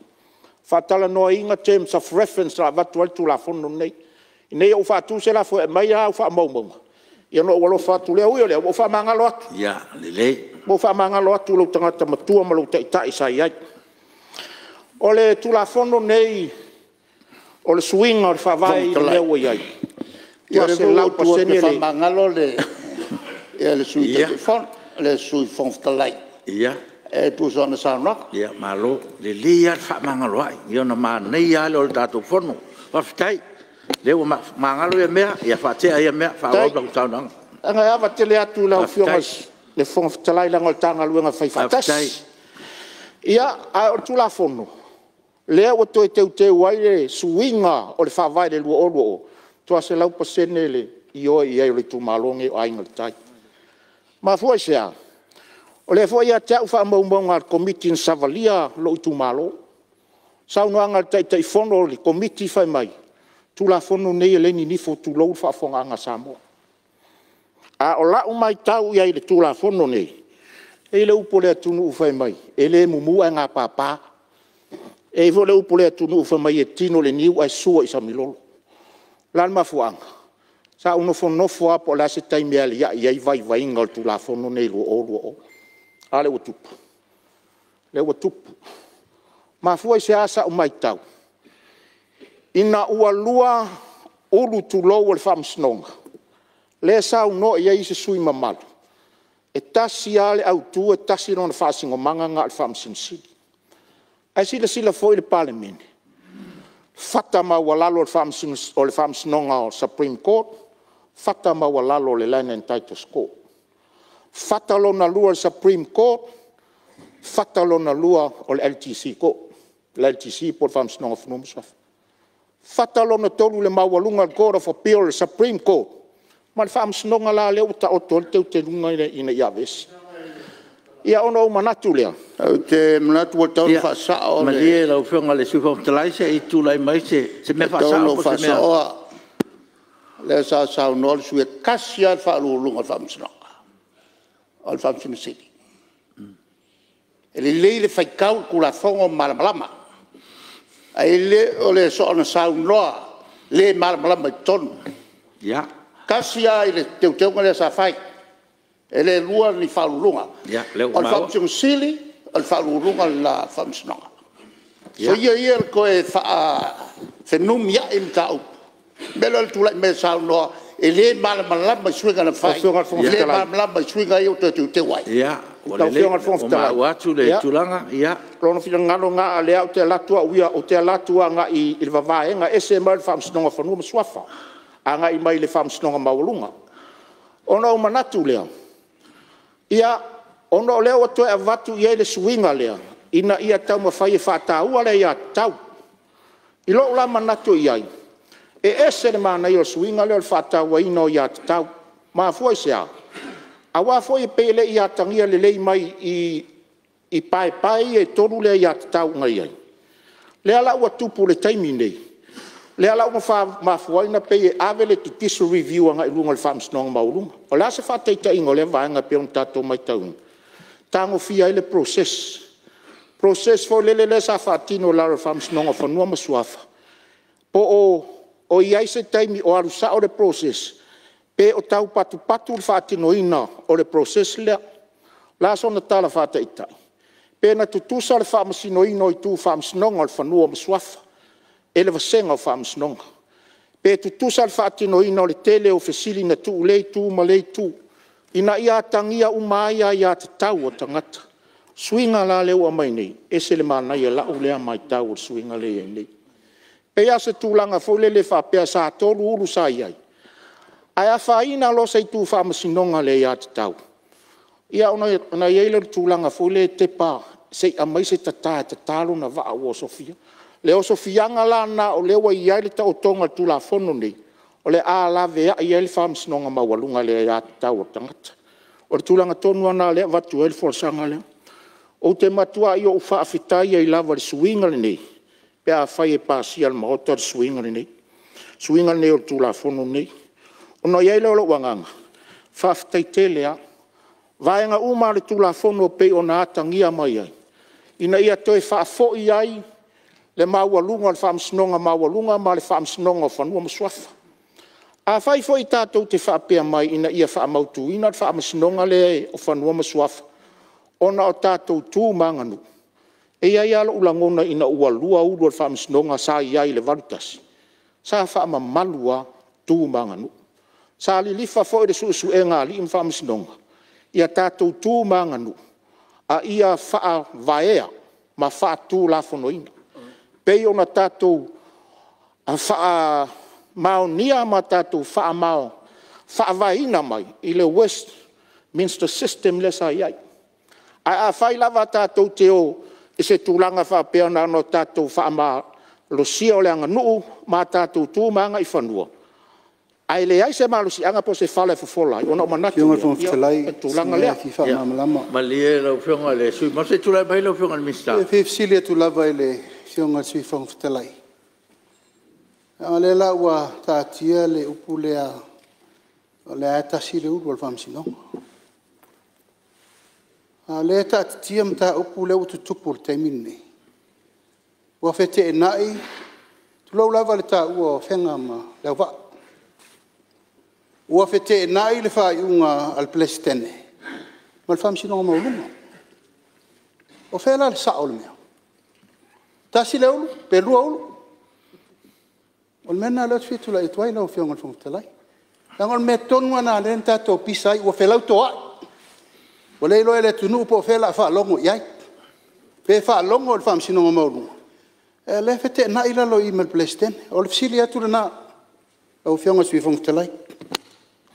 Faatalanoaina terms of reference na avatu ai le Tulafono lenei. Ina ne i ou faatu se lafo e aumai au faamaumauga, ia ona ou alofa atu lea. Ui o lea, ua ou faamagalo atu. Ua ou faamagalo atu i lou tagata matua ma lou Taitai sa i ai. O le Tulafono lenei o le suiga o le Faavae i le mea ua i ai, e Ia o lea foi ua ou tu atu e faamagalo le Sui Taitaifono, le Sui Fofoga Fetalai e tusa o ana saunoaga. Malo. Lelei lava le fefaamagaloai, ia ona manaia lava lea o le tatou Fono. Faafetai o lea ua magalo ia mea, ia faatea ia mea, faaauau lau saunoaga. Leaga e ava tele atu i lau Afioga i le Fofoga Fetalai leaga o le ta galuega e fai faatasi. Ia, a o le Tulafono, lea ua toe teuteu ai le suiga o le Faavae i le 2020, e matua 100% le ioe i ai o le itumalo lenei o Aiga i le Tai. E mafua i se a? O lea foi e ia te au faamaumauga a le Komiti na savalia lou itumalo, saunoaga a le Taitaifono o le Komiti fai mai, o le Tulafono lenei e le ninifo tulou le faafofogaaga a Samoa. A o lau matau i ai i le Tulafono lenei, e i ai le upu a le atunuu fai mai, e le mumu ae gapapa. E i ai foi le upu a le atunuu fai mai e tino i le niu ae sua i samilolo. O le a le mafuaaga? Sa ou nofonofo lava po o le a se taimi e aliae ai vaivaiga o le Tulafono lenei 2020. A lea ua tupu? Lea ua tupu. E mafua i se a sau matau? Ina ua lua ulu tulou o le Faamasinoga, lea e saunoa i ai isi sui usufono mamalu, e tasi lava le autu e tasi lona faasinomaga na o le Faamasino Sili. Ae silasila foi le Palemene, fata maualalo o le Faamasinoga o le Supreme Court, fata maualalo o le Land and Titles Court. Fata lona lua o le Supreme Court, fata lona lua o le LTC po o le Faamasinoga o Fanua ma Suafa. Fata lona tolu i le maualuga o le Court of Appeal o le Supreme Court, ma le Faamasinoga la lea ua taoto ai le teuteuga ina ia aveese. Ia ona ou manatu lea… Ou te manatu ua tatau ona faasao le… Malie lau Afioga i le Sui Fofoga Fetalai se i tulai mai se mea faasao po o se mea… E tatau ona ou faasaoa, lea sa saunoa le sui usufono e tasi lava le Faauluuluga o le Faamasinoga, o le Faamasino Sili. E lelei le faitau i le Tulafono ma malamalama, ae le o le soona saunoa le malamalama i totonu. E tasi lava i le teuteuga lea sa fai, e le lua ni Faauluuluga. O le Faamasino Sili o le Faauluuluga lena a le Faamasinoga. Soia ia le toe faafenumiai mataupu. O le mea lea o le tulai mai e saunoa e le malamalama i suiga na fai, e le malamalama i suiga ia ua toe teuteu ai. Ua lelei ua maua atu le tulaga. Lau Afioga i le Fofoga Fetalai, o lona finagalo lena, a o lea ou te alu atu au ia, ou te alu atu agai i le vavaega ese mai le Faamasinoga o Fanua ma Suafa agai mai le Faamasinoga Maualuga. Ona ou manatu lea, ia, ona o lea ua toe avatu i ai le suiga lea ina ia taumafai e faataua le aiatatau. I lou la manatu i ai, e ese le manaia o le suiga lea o le faatauaina o aiatatau. Mafua i se a? Aua foi e pei e le i atagia lelei mai i paepae ia e 3 le aiatatau na i ai, lea la ua tupu i le taimi lenei, lea la ua mafua ai ona pei e ave le Judicial Review agai luga o le Faamasinoga Maualuga. O le a se faataitaiga o lea vaega e pei ona tatou matauina? Tagofia ai le process, process foi lele lea sa faatino i lalo o le Faamasinoga o Fanua ma Suafa, po o i ai se taimi o alu sao le process Pe o taupatupatu le faatinoina o le process lea. O le a sona tala faataitai? Pe na tutusa le faamasinoina o itu o Faamasinoga o Fanua ma Suafa e le vasega o Faamasinoga. Pe tutusa le faatinoina o le tele o fesili na tuu i lea itu ma lea itu ina ia atagia uma ai aiatatau a tagata. O suiga la lea ua aumai nei, e ese le manaia i lau lea matau i le suiga lea e i ai nei. E pei lava o se tulaga foi lele faapea sa 3 ulu sa i ai, ae afaina loa se itu Faamasinoga i le aiatatau, ia ona i ai lea o le tulaga foi lea e tepa se i aumai se tata e tata lona vaa ua osofia. Le osofiaga la lena o lea ua i ai le taotoga o le Tulafono lenei, o le a laveai ai le Faamasinoga Maualuga i le aiatatau a le tagata. O le tulaga tonu lava lena o lea e avatu ai le folasaga lea. Ou te matuai ou faafetai ai lava i le suiga lenei pe afai e pasia e le Maota le suiga lenei, le suiga lenei o le Tulafono lenei. Ona i ai lea o lou agaga, faafetai tele lava. O vaega uma lava o le Tulafono e pei ona atagia mai ai, ina ia toe faafoi ai le maualuga o le Faamasinoga Maualuga ma le Faamasinoga o Fanua ma Suafa. Afai foi tatou te faapea mai ina ia faamautuina le Faamasinoga lea o Fanua ma Suafa ona o tatou tu ma aganuu, e i ai lava lou lagona ina ua lua ulu o le Faamasinoga sa i ai i le 1981, sa faamamalu lava tu ma aganuu. Sa lilifa foi le suesuega a alii ma Faamasinoga ia tatou tu ma aganuu a ia faavaea ma faatulafonoina. E pei ona tatou faamaonia ma tatou faavaeina mai i le Westminster System lea sa i ai. Ae afai lava tatou te o i se tulaga faapea na ona tatou faamalosia o le aganuu ma tatou tu ma agaifanua, ae leai se malosiaga po o se fala e fofola ai, ona ou manatu lea, Lau Afioga i le Fofoga Fetalai o le o si tulaga mea lea. e fia faamalamalama. Malie lau Afioga i le sui usufono mamalu, se i tulai mai lau Afioga i le Minisita. E fia fesili atu lava i le Afioga i le Sui Fofoga Fetalai, leaga o lea la ua taatia le upu lea o lea lava e tasi le ulu o le Faamasinoga. A o lea e taatitia le mataupu lea ua tutupu i le taimi lenei, ua feteenai, tulou lava le taua o Afega ma Leauvaa. Ua feteenai le faaiuga a le Peresetene ma le Faamasinoga Maualuga. O fea la le sao o le mea? Tasi le ulu pe lua ulu? O le mea lena o lea ou te fia tulai atu ai lau Afioga i le Fofoga Fetalai, leaga o le mea tonu lava lena o lea na tatou pisa ai, ua felautoai, ua le iloa e le atunuu po o fea o le a faalogo i ai, pe faalogo i le Faamasinoga Maualuga, a o lea e feteenai lalo i i ma le Peresetene. O le fesili atu lena lau Afioga i le Sui Fofoga Fetalai.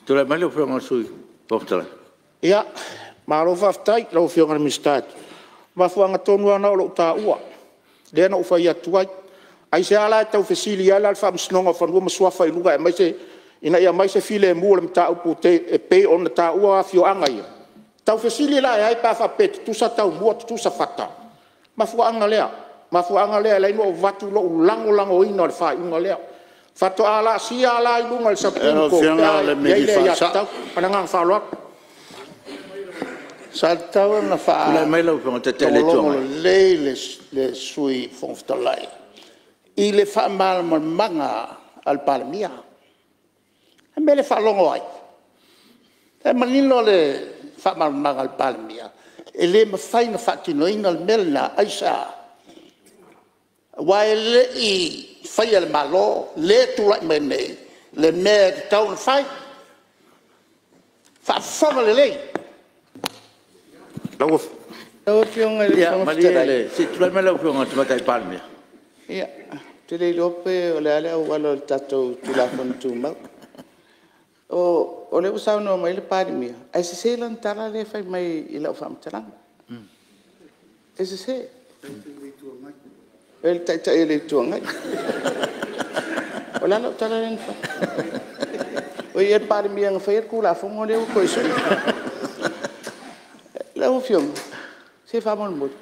Tulai mai lau Afioga i le Sui Fofoga Fetalai. Ia, malo faafetai i lau Afioga i le Minisita. O le mafuaaga tonu lava lena o lou taua, lea na ou fai atu ai. Aisea la e tau fesili ai la le Faamasinoga o Fanua ma Suafa i luga ina ia aumai se filemu o le mataupu e pei ona taua afioaga ia? E tau fesili la i ai pe a faapea e tutusa taumua tutusa fata? O le mafuaaga lea, mafuaaga lea e ala ai ona ou avatu lou lagolagoina o le faaiuga lea. Faatoa laasia lava la i luga o le Supreme Court pe a i ai le aiatatau. Ma le agaga faaaloalo. Sa tatau ona Tulai mai lau Afioga i le Taitai o le Itu faalogologo Agai. lelei le Sui Fofoga Fetalai i le faamalamalamaga a le Palemia. O le a le mea e le faalogo ai? O la e manino le faamalamalamaga a le Palemia, e le mafai ona faatinoina le mea lena. Aisea? Aua e le i faia e le Malo lea e tulai mai nei le mea e tatau ona fai. Faafofoga lelei! Lau Afioga i le Ia Fofoga malie Fetalai, se i tulai mai lau Afioga i le Tamaitai Palemia. Ou te le iloa pe o le a le auala o le tatou Tulafono Tumau. O lea ua saunoa mai le Palemia ae sese lana tala lea e fai mai i lau faamatalaga. E sese. O le Taitai o le Itu Agai. O le a lau tala lea na fai? O ia o le Palemia na faia le Tulafono lea ua toe sui. Lau Afioga, se faamolemole,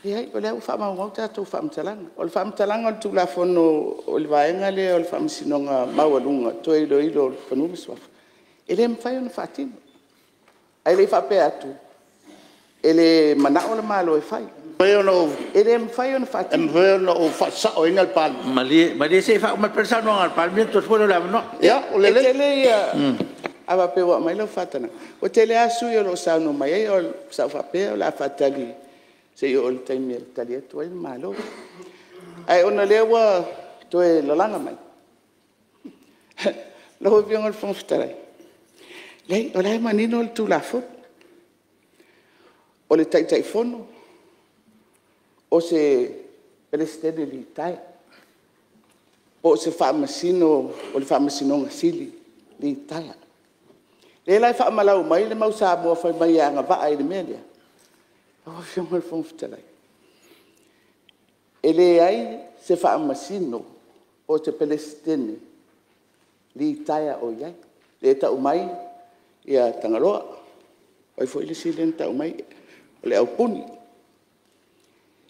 leai o lea ua faamaumau tatou faamatalaga. O le faamatalaga o le Tulafono o le vaega lea o le Faamasinoga Maualuga Toe Iloilo o Fanua ma Suafa, e le mafai ona faatino. Ae le i faapea atu e le manao le Malo e fai. E le mafai ona faatino. E mafai ona ou faasaoina le Palemia? Malie se i faauma mai pea le saunoaga a le Palemia ona tuu atu foi lea o le avanoa. E tele ia… A faapea ua aumai lau faatanaga, ua tele lava sui usufono o lo o saunoa mai ai. Sa ou faapea o le a faatali se i oo i le taimi e tali atu ai le Malo. Ae ona o lea ua toe lalaga mai, lau Afioga i le Fofoga Fetalai, leai o la e manino le Tulafono. O le Taitaifono o se Peresetene litaea, po o se Faamasino o le Faamasinoga Sili litaea. Lea la e faamalau mai le mau Samoa fai mai e agavaa i le mea lea. Lau Afioga i le Fofoga Fetalai, e leai se Faamasino po o se Peresetene litaea o i ai. Lea e tau mai Tagaloa, o ai foi le isi lea na tau mai? O le Aupuni.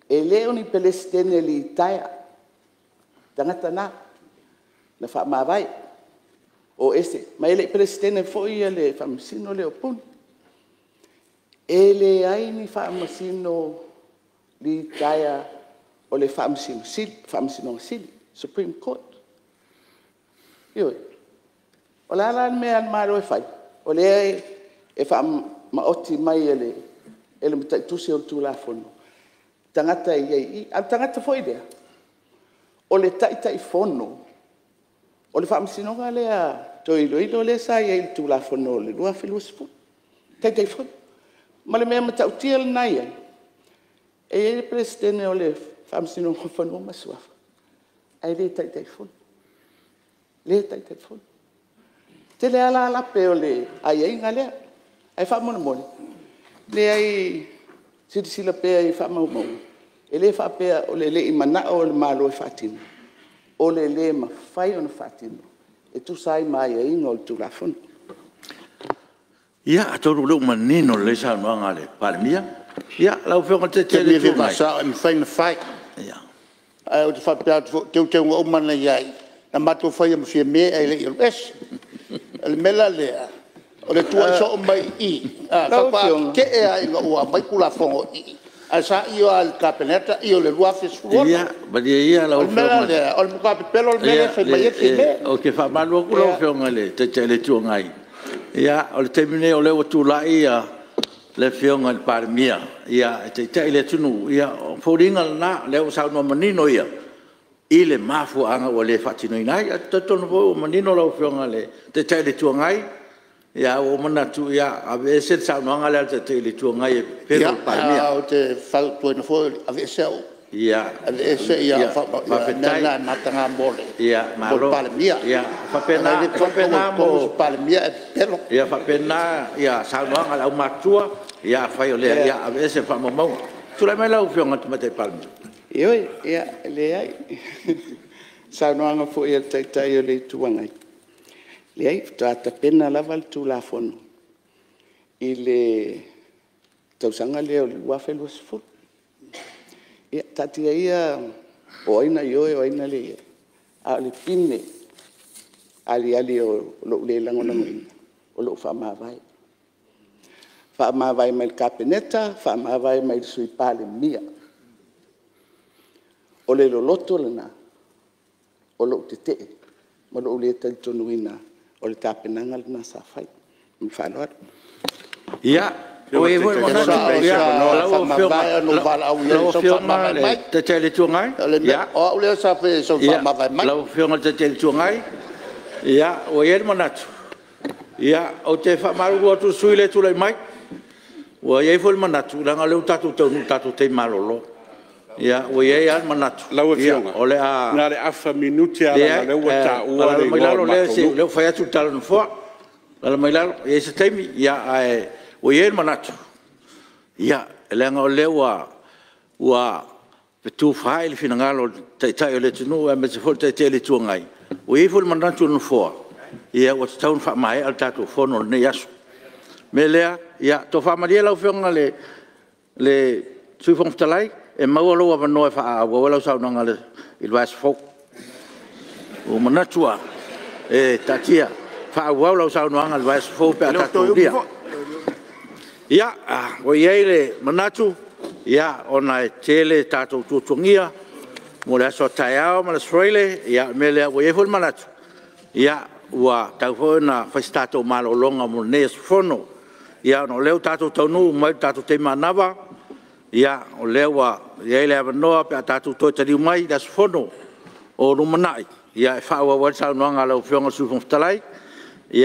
E le o ni Peresetene litaea tagata na, na faamavae, o ese, ma e le i Peresetene foi le Faamasino lea o Puni. E leai ni Faamasino litaea o le Faamasinoga Sili, Supreme Court. Ioe. O le a la le mea a le Malo e fai? O lea e faamaoti mai e le mataitusi o le Tulafono tagata e i ai i i. A o le tagata foi lea, o le Taitaifono o le Faamasinoga lea Toe Iloilo lea sa i ai i le Tulafono o le 2020, Taitaifono. Ma le mea matautia lena e i ai, e i ai le Peresetene o le Faamasinoga o Fanua ma Suafa ae le Taitaifono, le Taitaifono. E tele lava la lape o le aiaiga lea, ae faamolemole, leai, silasila pea i faamaumauga, e le faapea o le le i manao o le Malo e faatino, o le le mafai ona faatino e tusa ai ma aiaiga o le Tulafono. Ia, atonu o lea ua manino lelei le saunoaga a le Palemia. Ia, lau Afioga i le Taitai o le Itu Agai. E mafai ona fai, ae ou te faapea atu foi o teuteuga uma na i ai, na matou faia ma Fiame ae le i alu ese. O le mea la lea, o le tuuai soo mai i i, faatoa tetee lava ina ua aumai Tulafono i i, ae sa io lava i le Kapeneta i le 2016. Ia, malie ia lau O le mea la lea, o le matua pepelo le mea lea e fai mai ai Fiame. Ou te faamalulu atu lau Afioga i le Taitai o le Itu Agai, o le taimi lenei o lea ua tulai le Afioga i le Palemia e taitai le atunuu. Ia o foliga lena o lea ua saunoa manino ia i le mafuaaga ua le faatinoina ai. Ae ou te talitonu foi ua manino lau Afioga i le Taitai o le Itu Agai. Ae ua ou manatu, ia aveese le saunoaga lea a le Taitai o le Itu Agai e pepelo i le Palemia. Ia, ou te fautuaina foi, aveese au, aveese au mea na e mataga mo le Palemia. Leaga e le tatau ona fai i totonu o se Palemia ae pepelo. Ia faapena saunoaga a le aumatutua. Afai o lea, ia aveese ma faamaumauga. Tulai mai lau Afioga i le Tamaitai Palemia. Ioe, e leai. O le saunoaga foi a le Taitai o le Itu Agai, leai, faatoa tapena lava le Tulafono i le tausaga lea o le 2020. Ia taatia ia po o ai na ioe o ai na le ioe, a o le pine aliali o lou le lagolagoina, o lou faamavae. Faamavae mai le Kapeneta, faamavae mai le Sui Palemia. O le loloto lena o lou tetee ma lou le talitonuina o le tapenaga lena sa fai. Ma le faaaloalo. Ia, ua i ai foi le manatu sa valaau i ai lau e sau Afioga i faamavae le mai. Taitai o le Itu Agai, O au lea sa fai ai e sau faamavae mai. Lau Afioga i le Taitai o le Itu Agai, ua i ai le manatu, ou te faamalulu atu i le sui usufono lea e tulai mai, ua i ai foi le manatu, leaga o lea ua tatou taunuu i le tatou taimi malolo. Ua i ai lava le manatu Lau Afioga, o le a… na o le afa minute lava leaga o lea ua taua Leai, le alaala mai igoa o lalo le matou nuu. o lea ua fai atu le tala a le Nofoa. Alaala mai lalo, e i ai se taimi. Ae ua i ai le manatu, leaga o lea ua fetufaai le finagalo o le Taitai o le atunuu aemaise foi o le Taitai o le Itu Agai. Ua i ai foi le manatu o le Nofoa, ua tatau ona faamaea le tatou fono i lenei aso. O le mea lea, ia tofa malie lau Afioga i le Sui Fofoga Fetalai, e maua lou avanoa e faaauau ai lau saunoaga i le vaiaso fou. Ua ou manatu lava, e taatia, faaauau lau saunoaga i le vaiaso fou pe a tatou aulia. E le o toe umi foi. Ia, ua i ai le manatu, Ona e tele tatou tuatuagia mo le aso a taeao ma le aso Faraile, o le mea lea ua i ai foi le manatu, ua tatau foi ona fai se tatou malologa mo lenei aso Fono. Ona o lea ua tatou taunuu mai i le tatou taimi manava, o lea ua i ai le avanoa pe a tatou toe taliu mai i le aso Fono o lumanai, e faaauau ai le saunoaga a lau Afioga i le Sui Fofoga Fetalai,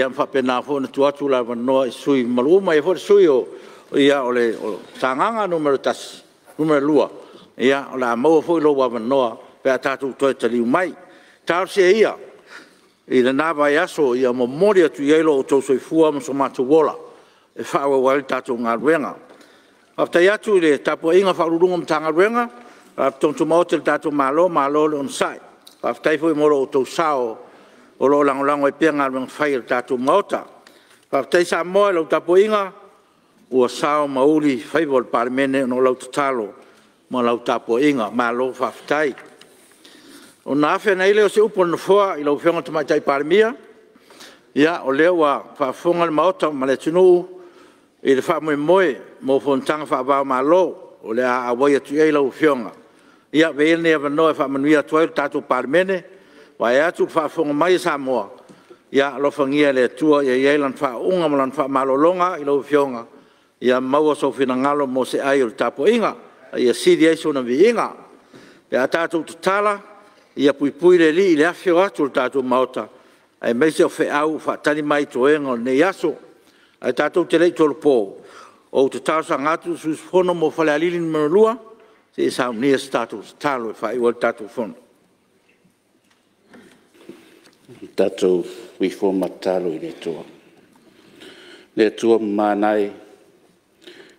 ma faapena foi ona tuu atu le avanoa i sui usufono mamalu uma. E i ai foi le sui usufono mo Sagaga 2, o le a maua foi lou avanoa pe a tatou toe taliu mai. Talosia ia i lena vaiaso ia momoli atu i ai lo outou soifua ma so matou ola e faaauau ai le tatou galuega. Faafetai atu i le tapuaiga a Ofisa Sili o Pulega o Matagaluega ma Faalapotopotoga Tumaoti a le tatou Malo, malo le onosai, faafetai foi mo lo outou sao o lo o lagolago ai pea galuega fai a le tatou Maota. Faafetai Samoa i lau tapuaiga, ua sao ma uli faiva o le Palemene ona o lau tatalo ma lau tapuaiga, malo faafetai. Ona afe ai lea o se upu a le Nofoa i lau Afioga i le Tamaitai Palemia, o lea ua faafofoga le Maota ma le atunuu i le faamoemoe mo fonotaga faava-o-Malo o le a auai atu i ai lau Afioga. Ia avea ia lenei avanoa e faamanuia atu ai le tatou Palemene, vaeatu le faafofoga mai a Samoa, ia alofagia e le Atua ia i ai Lana faauuga ma Lana faamalologa i lau Afioga, ia maua sou finagalo mo se ai o le tapuaiga, a ia sili ai sona viiga. Pe a tatou tatala, ia puipui le Alii i le afifio atu o le tatou Maota, aemaise o feau o faatali mai i toega o lenei aso. Ae tatou te le i tolopo, ou te talosaga atu i le sui usufono mo Falealili 2, se i e saunia se tatou tatalo e faaiu ai le tatou Fono. Tatou ifo ma tatalo i le Atua. Le Atua mamana e,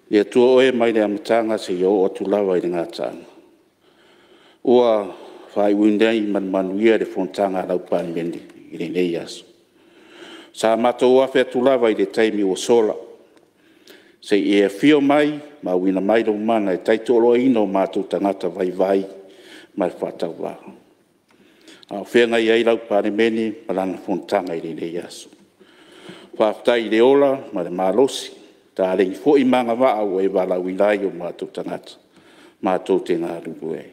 le Atua oe mai le amataga seia oo atu lava i le gataaga. Ua faaiuina nei ma le manuia le fonotaga a lau Palemene i lenei aso. Sa matou afe atu lava i le taimi ua sola, se i e afio mai ma auina mai lou mana e tautoaluaina o matou tagata vaivai ma le faatauvaa. A o feagai ai lau Palemene ma lana fonotaga i lenei aso. Faafetai i le ola ma le malosi, taleni foi ma agavaa ua e valaauina ai o matou tagata matou te galulue ai.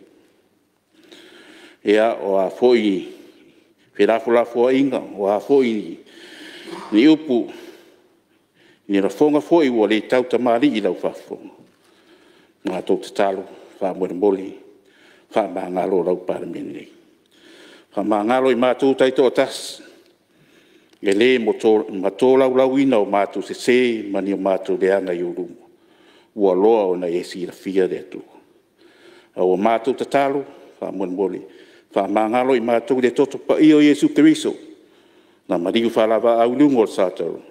Ia, o a foi felafolafoaiga, o a foi ni upu, ni lafoga foi ua le tautamalii i lau faafofoga, matou tatalo faamolemole, faamagalo lau Palemene nei. Faamagalo i matou taitoatasi e le tolaulauina o matou sese ma ni o matou leaga i ou luma, ua loa ona e silafia le Atua. A ua matou tatalo faamolemole, faamagalo i matou i le toto paia o Iesu Keriso na maliu faavalaau i luga o le satalo,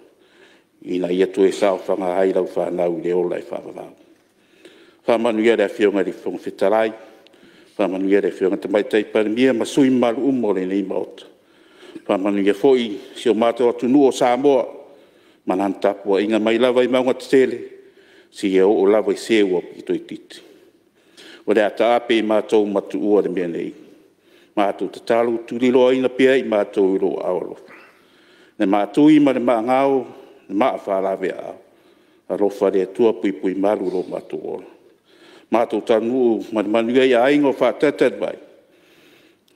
ina ia toe saofaga ai lau fanau i le ola e faavavau. Faamanuia i le Afioga i le Fofoga Fetalai, faamanuia i le Afioga i le Tamaitai Palemia ma sui usufono mamalu uma o lenei Maota. Faamanuia foi i si o matou atunuu o Samoa ma lana tapuaiga mai lava i mauga tetele seia oo lava i se ua aupito itiiti. O le a taape i matou ma tuua le mea nei. Matou tatalo, tuliloaina pea i matou i lou aao alofa, le maa tui ma le maa gao, le maa faalaveaao. Alofa le Atua puipui malu lo matou ola. Matou taunuu ma le manuia i aiga o faatalitali mai,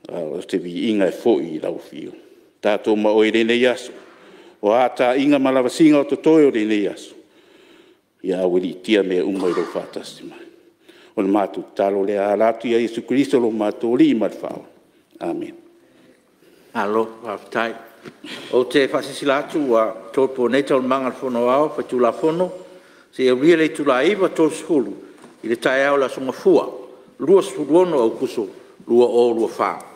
a o se viiga e foi i lau afio. Tatou ma oe i lenei aso, o a taiga ma lavasiga o totoe o lenei aso, ia aualiitia mea uma i lou faatasi mai. O le matou tatalo lea ia ala atu ia Iesu Keriso lo matou Alii ma le Faaola. Amene. Malo faafetai. Ou te faasilasila atu ua tolopo nei Taualumaga a le Fono Aoao Faitulafono seia aulia le itula e 9:30 i le taeao o le aso Gafua, 26 Aokuso 2024.